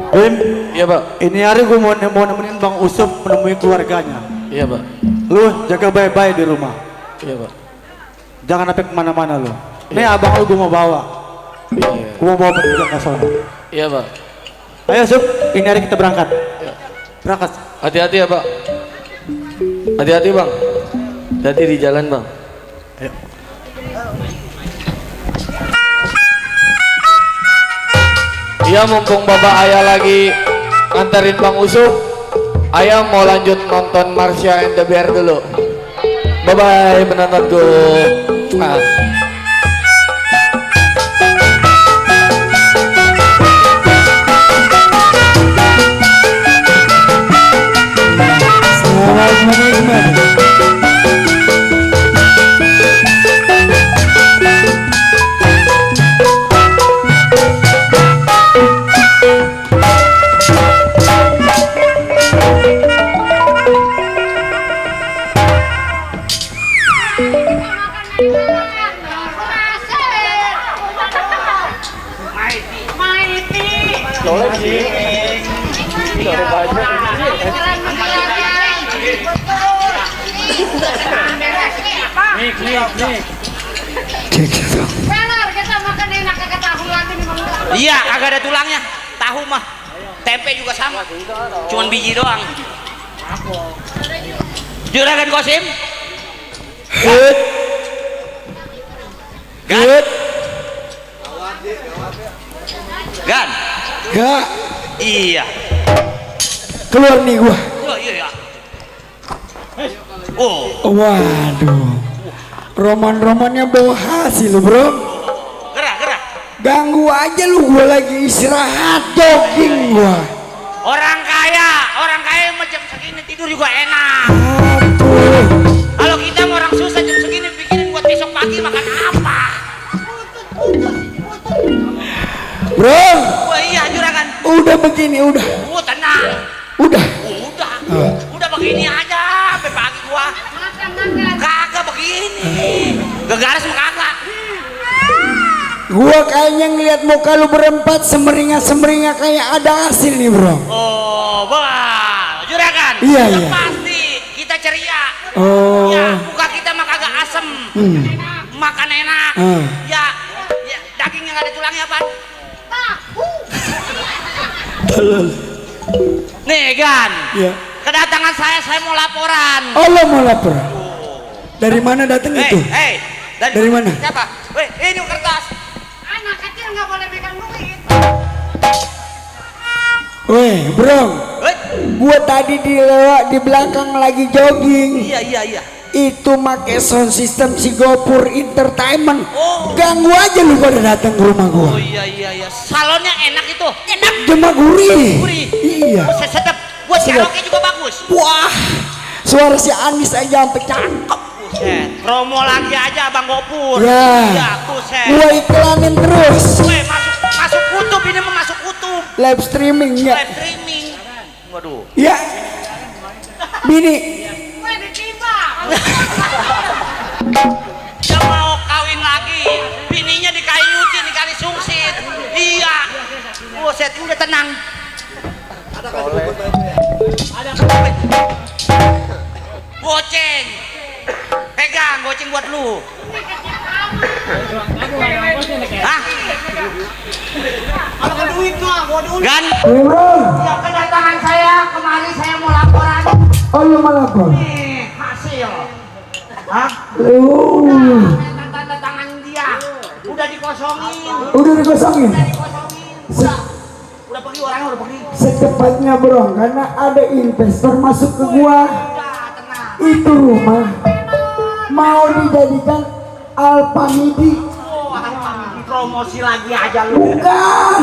Him. Iya, Pak. Ini hari gue mau nemenin Bang Usup menemui keluarganya. Iya, Pak. Lu jaga baik-baik di rumah. Iya, Pak. Jangan sampai kemana-mana lu. Nih abang lu gue mau bawa. Iya. Gue mau bawa pergi ke sana. Iya, Pak. Ayo Sup, ini hari kita berangkat. Berangkat. Hati-hati ya, Pak. Hati-hati, Bang. Hati-hati di jalan, Bang. Ayo. Iya, mumpung Bapak Ayah lagi nganterin Bang Usup, Ayah mau lanjut nonton Marsha and the Bear dulu. Bye-bye penontonku. Nih. Benar, kita makan enak kagak tahu lagi nih Mang. Iya, kagak ada tulangnya. Tahu mah. Tempe juga sama. Cuman biji doang. Juragan Kosim. Good. Gan. Gan. Gak. Iya. Keluar nih gua. Iya. Oh. Waduh. Roman-romannya bawa hasil bro. Gerak. Ganggu aja lu, gua lagi istirahat jogging gua. Orang kaya jam segini tidur juga enak. Kalau kita mau orang susah jam segini bikinin buat besok pagi makan apa? Bro. Wah iya juragan. Udah begini udah. Tenang. Udah. Udah begini aja sampai pagi gua. Kagak begini. Gegaras sama kagak. Gua kayaknya ngeliat muka lu berempat semeringa kayak ada hasil nih bro. Oh, bah, juragan. Iya. Pasti kita ceria. Oh. Ya, muka kita mah kagak asem. Makan enak. Ya, dagingnya nggak ada tulangnya apa? Nih Gan. Iya. Kedatangan saya mau laporan. Oh lo mau lapor? Dari mana datang itu? Dari mana? Siapa? Weh, ini kertas. Anak kecil nggak boleh pegang duit. Weh bro, gua tadi di belakang lagi jogging. Iya. Itu make sound system si Gopur Entertainment. Ganggu aja lu pada datang ke rumah gua. Oh iya. Salonnya enak itu. Enak. Cuma gurih. Iya. Sedap. Buat karaoke juga bagus. Wah, suara si Anis aja sampai cakep. Promo lagi aja Bang Gopur. Ya. Iya, buset. Gua iklanin terus. Weh, masuk kutub ini mah masuk kutub. Live streaming ya. Live streaming. Waduh. Ya. Bini. Weh, ditiba. Yang mau kawin lagi, bininya dikayutin, dikali sungsit. Iya. Buset, udah tenang. Ada goceng. Pegang goceng buat lu. Hah? Kalau duit mah, gua duit. Gan. Ya kedatangan saya kemarin saya mau laporan. Oh lu mau lapor? Nih, hasil. Hah? Tanda tangan dia. Udah dikosongin. Udah dikosongin? Udah pergi orangnya udah pergi. Secepatnya bro, karena ada investor masuk ke gua. Itu rumah mau dijadikan Alpamidi. Promosi lagi aja lu. Bukan,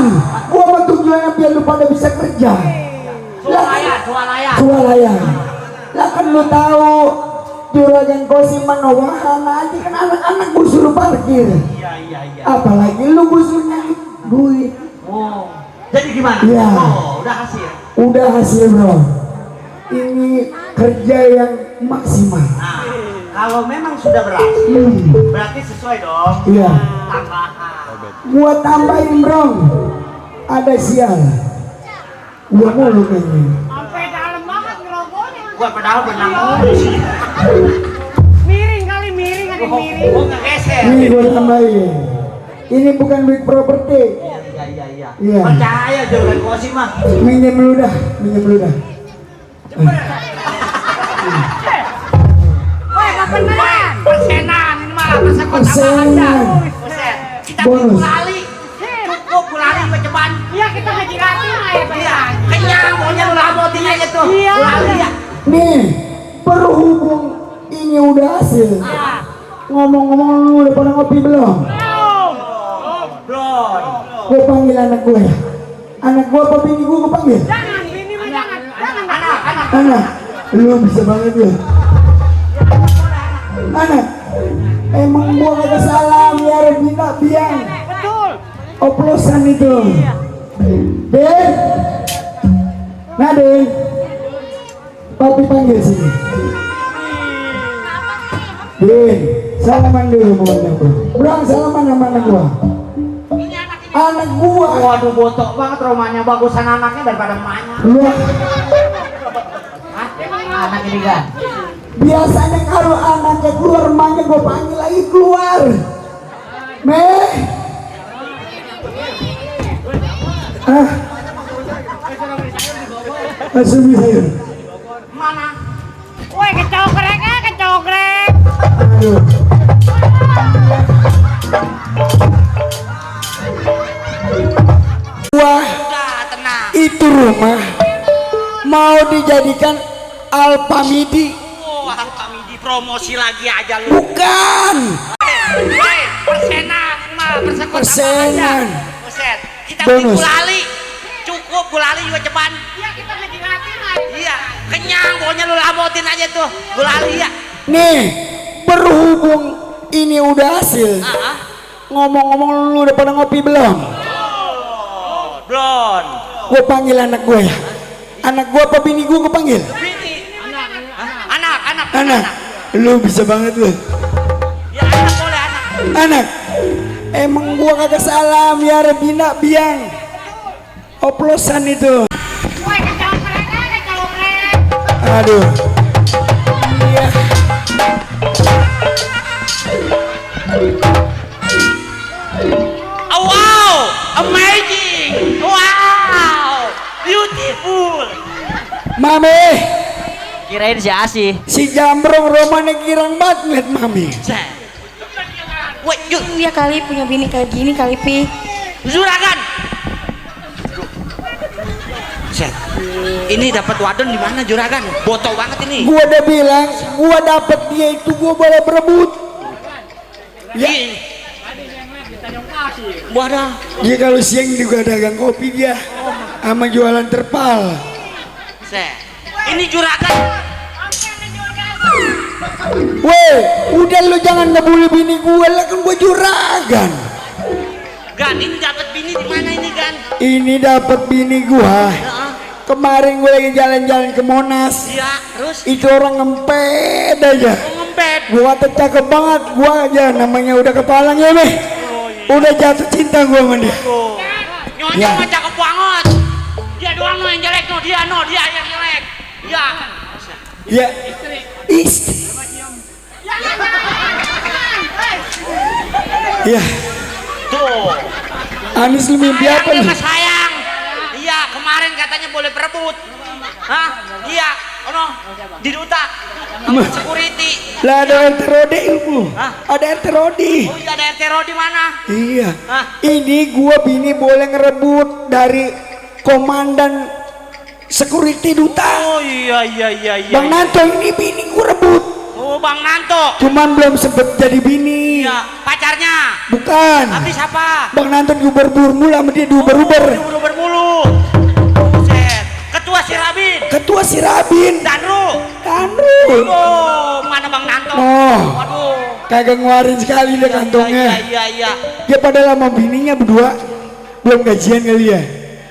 gua mau tujuannya biar lu pada bisa kerja. Swalayan. Lah kan lu tahu Juragan Kosim Manowahan aja kan anak-anak gua suruh parkir. Iya. Apalagi lu gua suruh nyari duit. Oh. Jadi gimana? Iya. Oh, udah hasil. Udah hasil bro. Ini kerja yang maksimal. Nah, kalau memang sudah berhasil, berarti sesuai dong. Iya. Tambahan. Gua tambahin bro. Ada sial. Gua mulu kayaknya. Sampai dalam banget ngerogohnya. Gua padahal benang mulu sih. Miring kali miring, ada yang miring. Oh, ngegeser. Ini gua tambahin. Ini bukan duit properti. Iya. Iya. Percaya Juragan Kosim mah. Minjem lu dah. Weh, gak beneran. Persenan ini malah persekot tambahan dah. Buset. Kita beli gulali. Cukup gulali sama ceban. Iya, kita haji gratis lah ya. Iya. Kenyang maunya lu lamotin aja tuh. Iya. Gulali ya. Nih, berhubung ini udah hasil. Ngomong-ngomong lu udah pada ngopi belum? Belum. Gua panggil anak gua ya. Anak gua apa bini gua panggil? Jangan, bini mah jangan. Anak, lu bisa banget lu. Anak, emang gua kagak salah biar bina biang. Betul. Oplosan itu. Den, nah Den, papi panggil sini. Den, salaman dulu sama anak gua. Bro, salaman sama anak gua. anak gua. Waduh, botok banget rumahnya, bagusan anaknya daripada emaknya. Hah? Anak ini kan? Biasanya kalau anaknya keluar, emaknya gua panggil lagi keluar. Meh. Ah. Masuk sayur. Mana? Woi, kecogrek ya, kecogrek. Aduh. Wah, itu rumah mau dijadikan Alpamidi. Oh, Alpamidi promosi lagi aja lu. Bukan. Hei, persenan mah, persekot Persenan. Buset, kita Bonus. beli gulali. Cukup gulali juga cepan. Iya, kita lagi gratis. Iya, kenyang pokoknya lu lamotin aja tuh gulali ya. Nih, berhubung ini udah hasil. Ngomong-ngomong, lu udah pada ngopi belum? Blon. Gue panggil anak gue ya. Anak gue apa bini gue panggil? Anak. Lu bisa banget lu. Ya anak boleh anak. Anak. Emang gue kagak salah biar bina biang. Oplosan itu. Woi, kecogrek ya, kecogrek. Aduh. Iya. Oh, wow, amazing. Wow, beautiful. Mami. Kirain si Asi. Si Jambrong romannya girang banget ngeliat Mami. Woi, yuk. Dia kali punya bini kayak gini kali Pi. Juragan. Set. Ini dapat wadon di mana juragan? Botol banget ini. Gua udah bilang, gua dapet dia itu gua boleh berebut. Ya. Wadah. Dia kalau siang juga dagang kopi dia, sama jualan terpal. Set. Ini juragan. Weh, udah lu jangan ngebully bini gua lah, kan gua juragan. Gan, ini dapat bini di mana ini Gan? Ini dapat bini gua. Kemarin gua lagi jalan-jalan ke Monas. Iya, terus? Itu orang ngempet aja. Ngempet. Gua tuh cakep banget, gua aja namanya udah kepalanya nih. Udah jatuh cinta gua sama dia. Nyonya Ya. mah cakep banget. Dia doang no yang jelek no, dia yang jelek. Ya. Ya, istri. Ya, Tuh. Anis lu mimpi apa Sayang lu? dia mah sayang. Iya, kemarin katanya boleh berebut. Hah? Iya, ono di duta sama security. Lah ada RT Rodi ilmu. Hah? Ada RT Rodi. Oh iya, ada RT Rodi mana? Iya. Hah? Ini gua bini boleh ngerebut dari komandan security duta. Oh iya. Bang Nanto ini bini gua rebut. Oh, Bang Nanto. Cuman belum sempet jadi bini. Iya, pacarnya. Bukan. Habis siapa? Bang Nanto diuber-uber mulu sama dia diuber-uber. Diuber mulu. Buset. Ketua si Rabin. Ketua si Rabin. Danru. Oh, mana Bang Nanto? Oh. Waduh. Kagak ngeluarin sekali deh kantongnya. Iya. Dia pada lama bininya berdua belum gajian kali ya.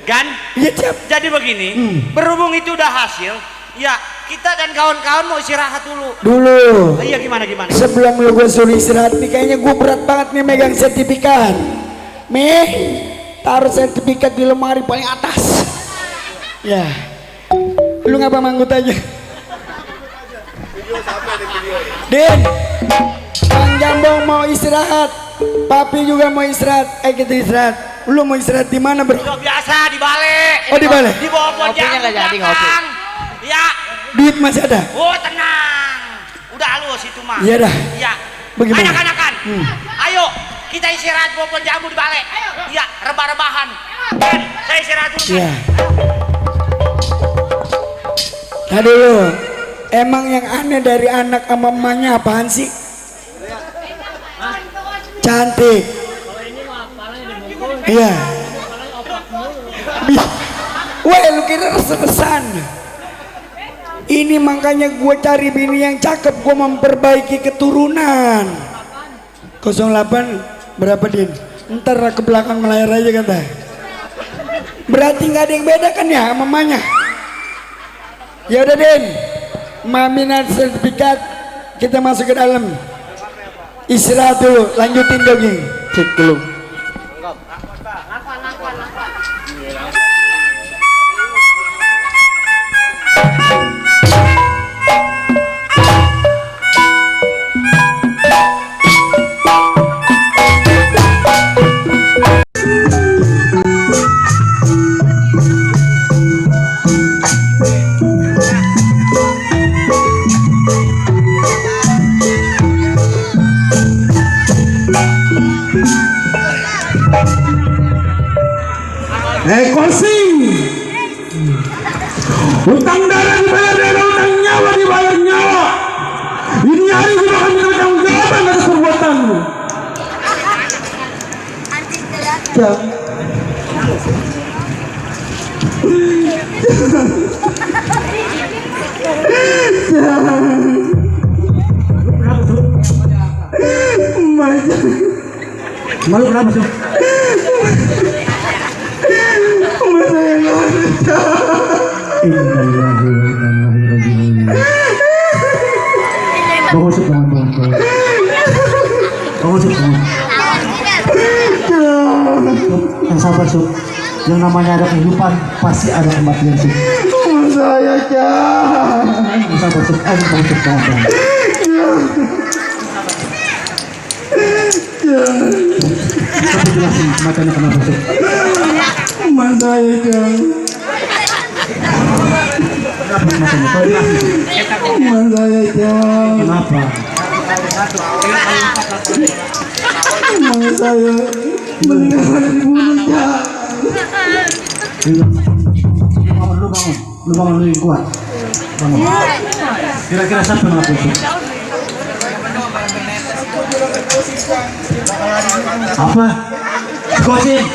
Gan? Iya siap. Jadi begini, berhubung itu udah hasil, ya kita dan kawan-kawan mau istirahat dulu. Dulu. Iya gimana? Sebelum lu gue suruh istirahat nih, kayaknya gue berat banget nih megang sertifikat. Meh, taruh sertifikat di lemari paling atas. Ya, lu ngapa manggut aja? Den, Bang Jambong mau istirahat, Papi juga mau istirahat. Kita istirahat. Lu mau istirahat di mana bro? Udah biasa di balai. Oh di balai. Di bawah pohon Ngopinya nggak jadi, ngopi. Ya. Duit masih ada? Oh tenang. Udah halus itu mah. Iya dah. Iya. Bagaimana? Anak-anakan. Ayo kita istirahat bawah pohon jambu di balai. Iya, rebah-rebahan. Ben, saya istirahat dulu. Iya. Nah dulu, emang yang aneh dari anak sama emaknya apaan sih? Cantik. Iya. Wah, lu kira resesan. Ini makanya gue cari bini yang cakep, gue memperbaiki keturunan. 08 berapa Din? Ntar ke belakang melayar aja kata. Berarti nggak ada yang beda kan ya sama mamanya? Ya udah Den, Mami nanti sertifikat, kita masuk ke dalam. Istirahat dulu, lanjutin jogging. Cek dulu. Kosim, utang darah dibayar darah, utang nyawa dibayar nyawa. Ini hari kita akan minta tanggung jawaban atas perbuatanmu. Malu kenapa sih? Yang sabar Sub, yang namanya ada kehidupan pasti ada kematian Sub. Saya Yang sabar Sub, kamu Sub, Tapi jelasin kematiannya kenapa Sub? Mas saya Kenapa kematiannya? Kau jelasin Sub. Mas saya Kenapa? Mas saya meninggal dibunuhnya. Lu bangun lu yang kuat. Bangun. Kira-kira siapa yang ngelakuin Sub? Apa? Kosim.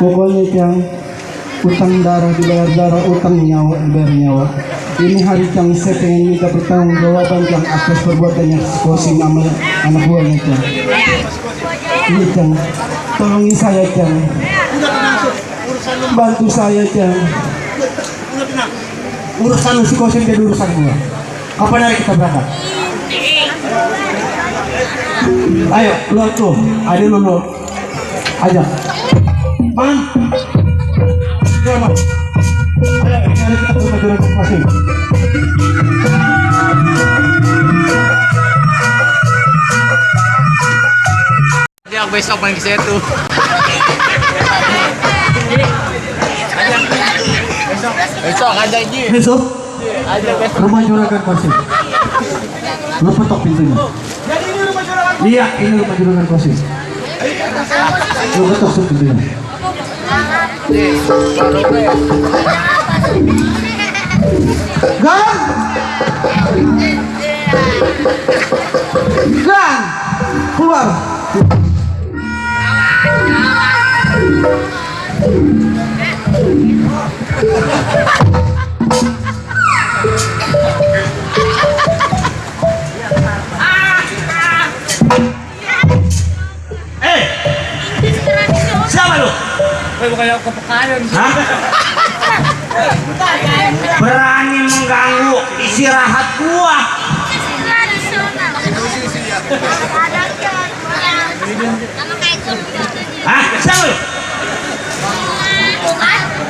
Pokoknya Cang, utang darah dibayar darah, utang nyawa dibayar nyawa. Ini hari Cang, saya pengen minta pertanggungjawaban Cang atas perbuatannya Kosim sama anak buahnya Cang. Ini Cang, tolongin saya Cang, bantu saya Cang. Urusan lu si Kosim jadi urusan gua. Kapan hari kita berangkat? Ayo, lu tuh, ada lu. Aja. Man. Ayo, Man. Ayo, hari kita ke rumah Kosim. Yang besok main ke situ. Besok ada ini. Besok rumah juragan Kosim. Lu petok pintunya. Iya, ini rumah juragan Kosim. Lu petok pintunya. Gang! Gang! Keluar! Siapa lu? Bukannya kepekaan. Hah? Berani mengganggu istirahat gua. Hah? Siapa lu?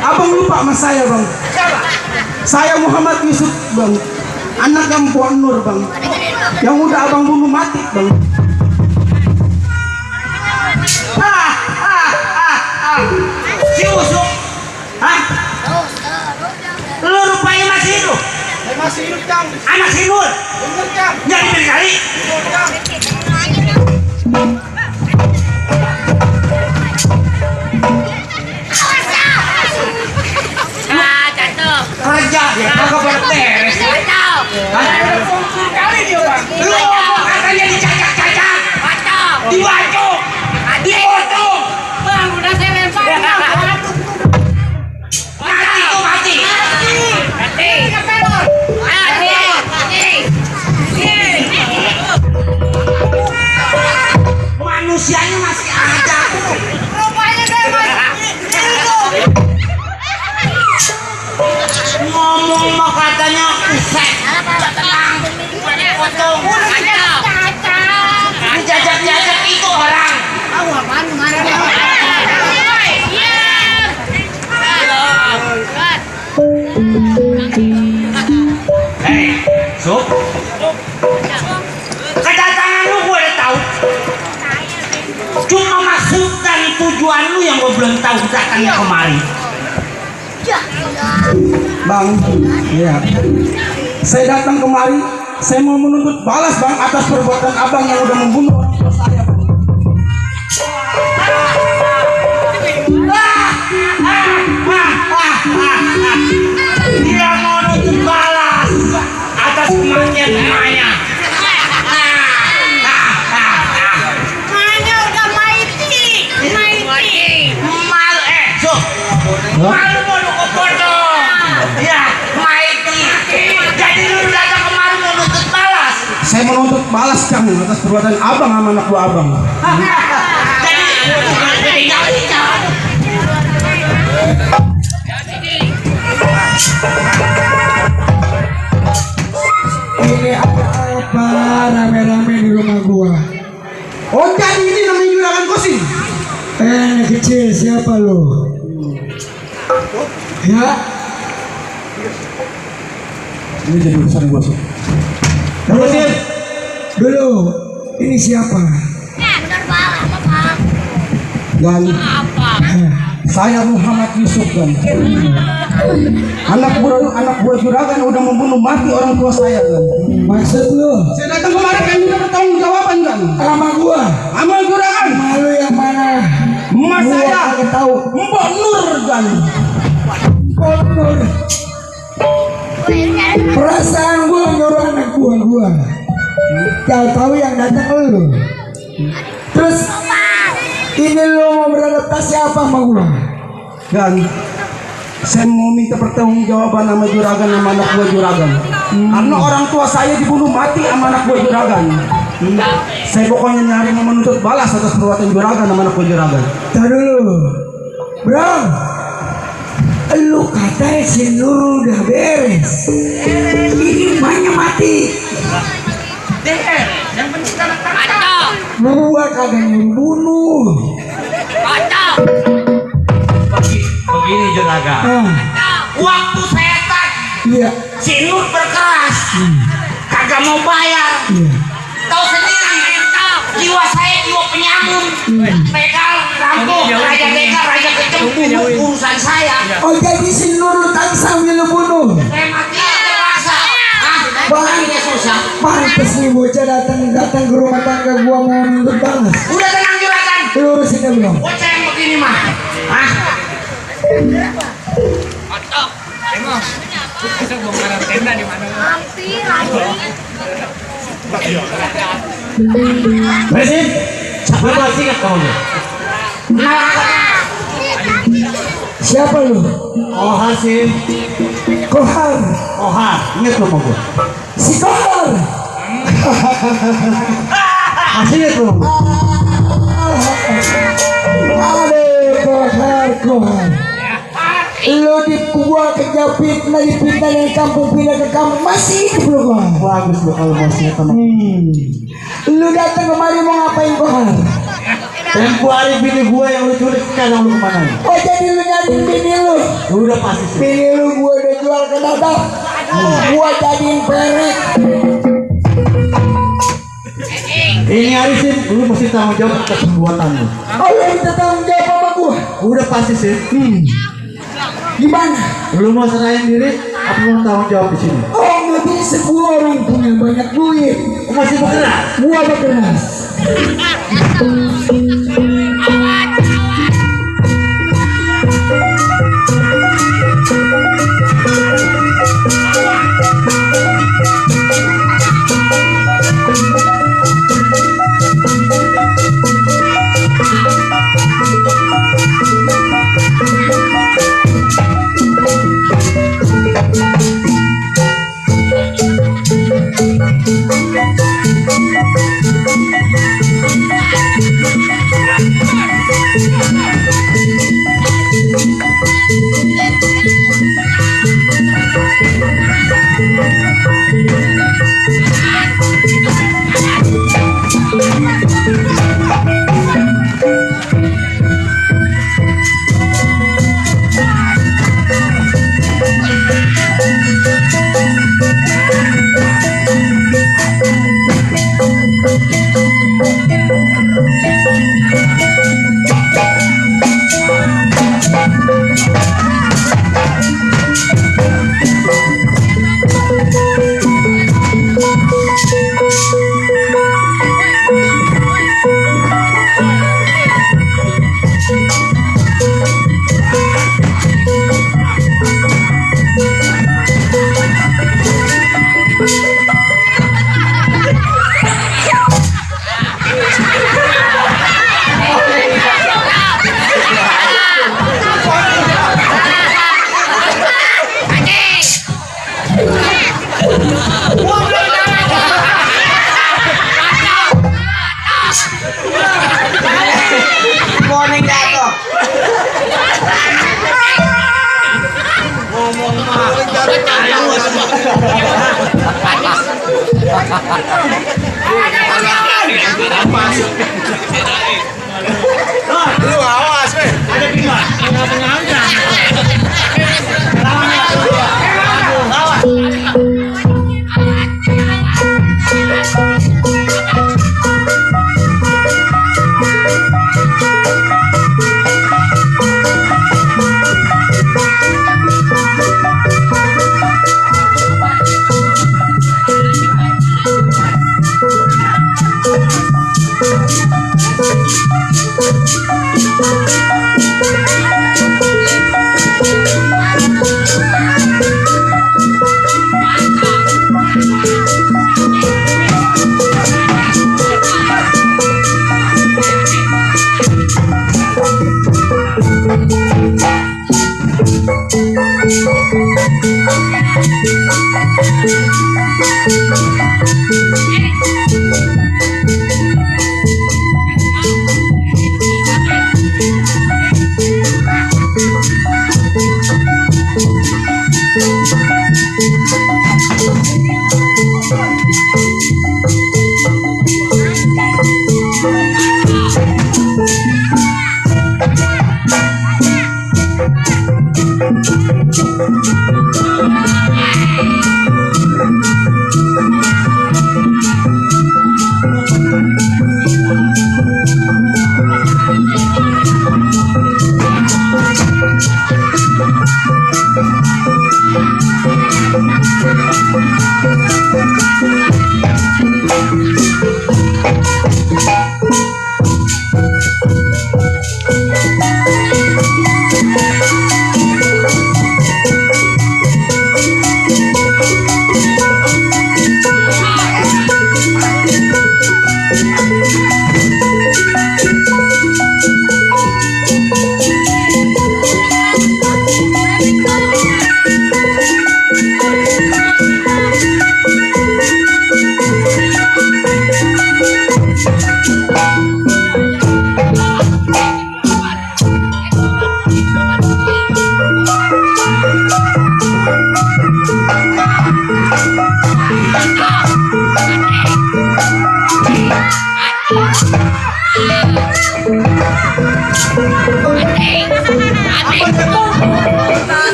Abang lupa sama saya Bang. Saya Muhammad Yusuf Bang, anak yang Puan Nur Bang, yang udah abang bunuh mati Bang. Si Usuk? Hah? Lu rupanya masih hidup? Masih hidup Cang. Anak si Nur? Bener Cang. Jadi berkali? Kerja dia kagak beres. Kali dia Bang. Lu ngomong katanya dicacak-cacak, dibacok, dipotong. Bang, udah saya lempar. Mati tuh mati. Mati. dong. Dijajak-jajak itu orang. Hei, Sup. Kedatangan lu gue udah tahu. Cuma maksud dan tujuan lu yang gue belum tahu datangnya kemari. Bang, iya. Saya datang kemari, saya mau menuntut balas bang atas perbuatan abang yang udah membunuh orang tua saya. Dia mau nuntut balas atas kematian emaknya. Emaknya udah maiti. Malu so. Malu mau lu kepotong. Ya, maiti. Jadi lu datang kemari mau nuntut balas. Saya menuntut balas Kang atas perbuatan abang sama anak buah abang. Ini apa rame-rame di rumah gua? Oh jadi ini namanya juragan Kosim. Anak kecil siapa lo? Ya, Ini jadi urusan gua sih. dulu ini siapa? Dan saya Muhammad Yusuf kan. Anak buah juragan udah membunuh mati orang tua saya kan. Maksud lu? Saya datang kemarin kan juga bertanggung jawaban kan. Sama gua. Sama juragan. Malu yang mana? Emak Gua saya kagak tahu. Mbok Nur kan. Mbok Nur. Perasaan gua nyuruh anak gua. Tahu yang datang lu. Terus ini lu mau beradaptasi apa sama gua? Dan saya mau minta pertanggungjawaban sama juragan sama anak buah juragan. Karena orang tua saya dibunuh mati sama anak buah juragan. Saya pokoknya nyari mau menuntut balas atas perbuatan juragan sama anak buah juragan. Tahu dulu, bro. Lu kata si Nur udah beres. Ini emaknya mati. Yang penting kacau. Gua kagak membunuh. Begini juragan. Waktu saya tadi Iya. si Nur berkeras, kagak mau bayar. Tahu sendiri, jiwa saya jiwa penyamun. Begal, rampung, raja begal, raja kecem, urusan saya. Oh jadi si Nur lu tadi sambil lu bunuh. Saya mati terpaksa. Bahannya susah. Pantes nih bocah datang ke rumah tangga gua mau nuntut balas. Udah tenang juragan. Lu urusinnya belum? Bocah yang begini mah. Mesin, siapa masih ingat kamu? Siapa lu? Kohar sih. Kohar. Kohar, ingat lo mau gue? Si Kohar. Masih ingat lo? Aduh, Kohar. Lu di gua kejapit dipindah dari kampung pindah ke kampung masih hidup lu Kohar. Bagus lo kalau masih ingat sama. Lu datang kemari mau ngapain Kohar? Tempo hari bini gua yang lu culik sekarang lu kemana? Oh jadi lu nyari bini lu? Udah pasti sih. Bini lu gua udah jual ke dadak. Gua jadiin perek. Ini hari sih, lu mesti tanggung jawab atas perbuatan lu. Oh lu minta tanggung jawab sama gua? Udah pasti sih. Gimana? Lu mau serahin diri, apa mau tanggung jawab di sini? Oh nggak bisa, gua orang punya banyak duit. Masih bergerak? Gua berkeras. Lu awas, weh. Ada gimana?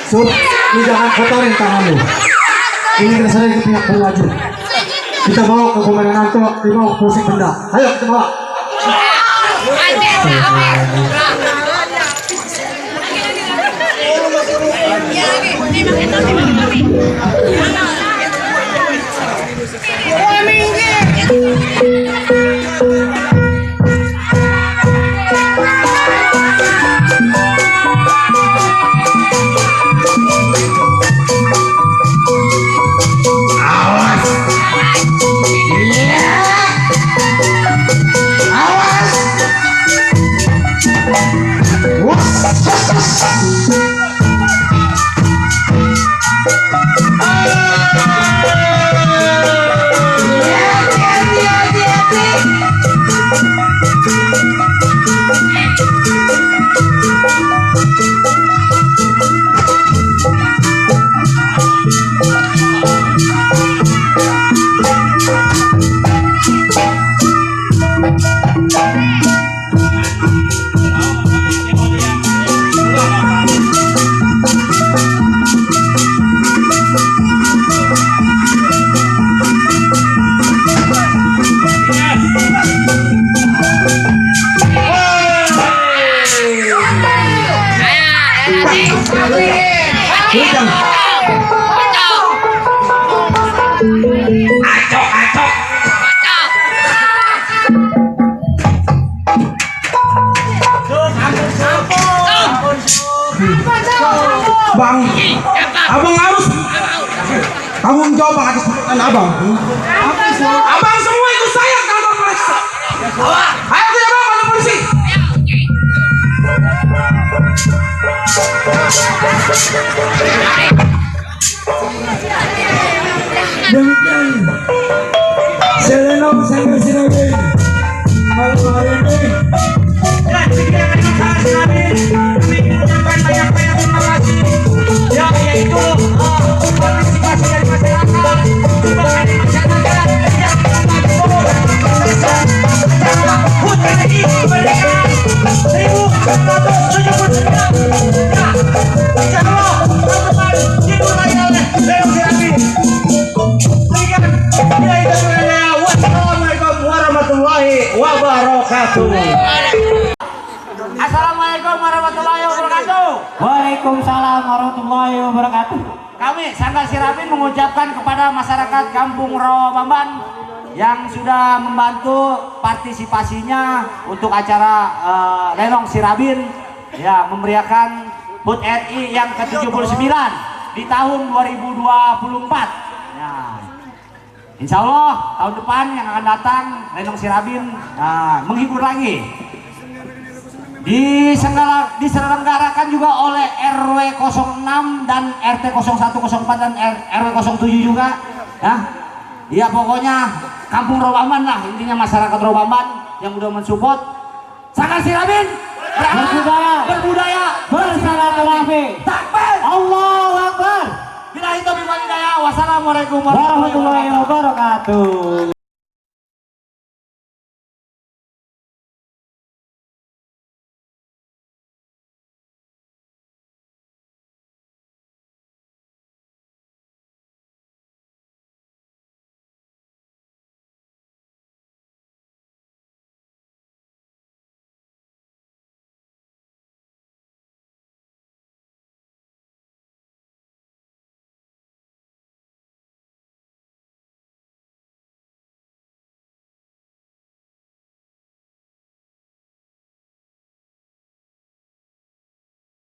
Sob, lu jangan kotorin tangan lu. Ini rasanya ke pihak berwajib. Kita bawa ke Komandan Anto, dibawa ke Polsek Benda. Ayo kita bawa. Bang, abang harus tanggung jawab atas perbuatan abang. Abang semua ikut saya ke kantor polisi. Ayo kita bawa kantor polisi. Wassalamualaikum warahmatullahi wabarakatuh. Assalamualaikum warahmatullahi wabarakatuh. Waalaikumsalam warahmatullahi wabarakatuh. Kami Sanggar Sirabin mengucapkan kepada masyarakat Kampung Rawabamban yang sudah membantu partisipasinya untuk acara Lenong Sirabin ya, memeriahkan HUT RI yang ke-79 di tahun 2024 ya. Insya Allah tahun depan yang akan datang Lenong Sirabin menghibur lagi. Diselenggarakan juga oleh RW 06 dan RT 0104 dan RW 07 juga ya. Ya pokoknya Kampung Rawabamban lah, intinya masyarakat Rawabamban yang udah mensupport Sanggar Sirabin berbudaya bersilaturahmi. Takbir, Allahu Akbar. Billahi taufiq wal hidayah. Wassalamualaikum warahmatullahi wabarakatuh.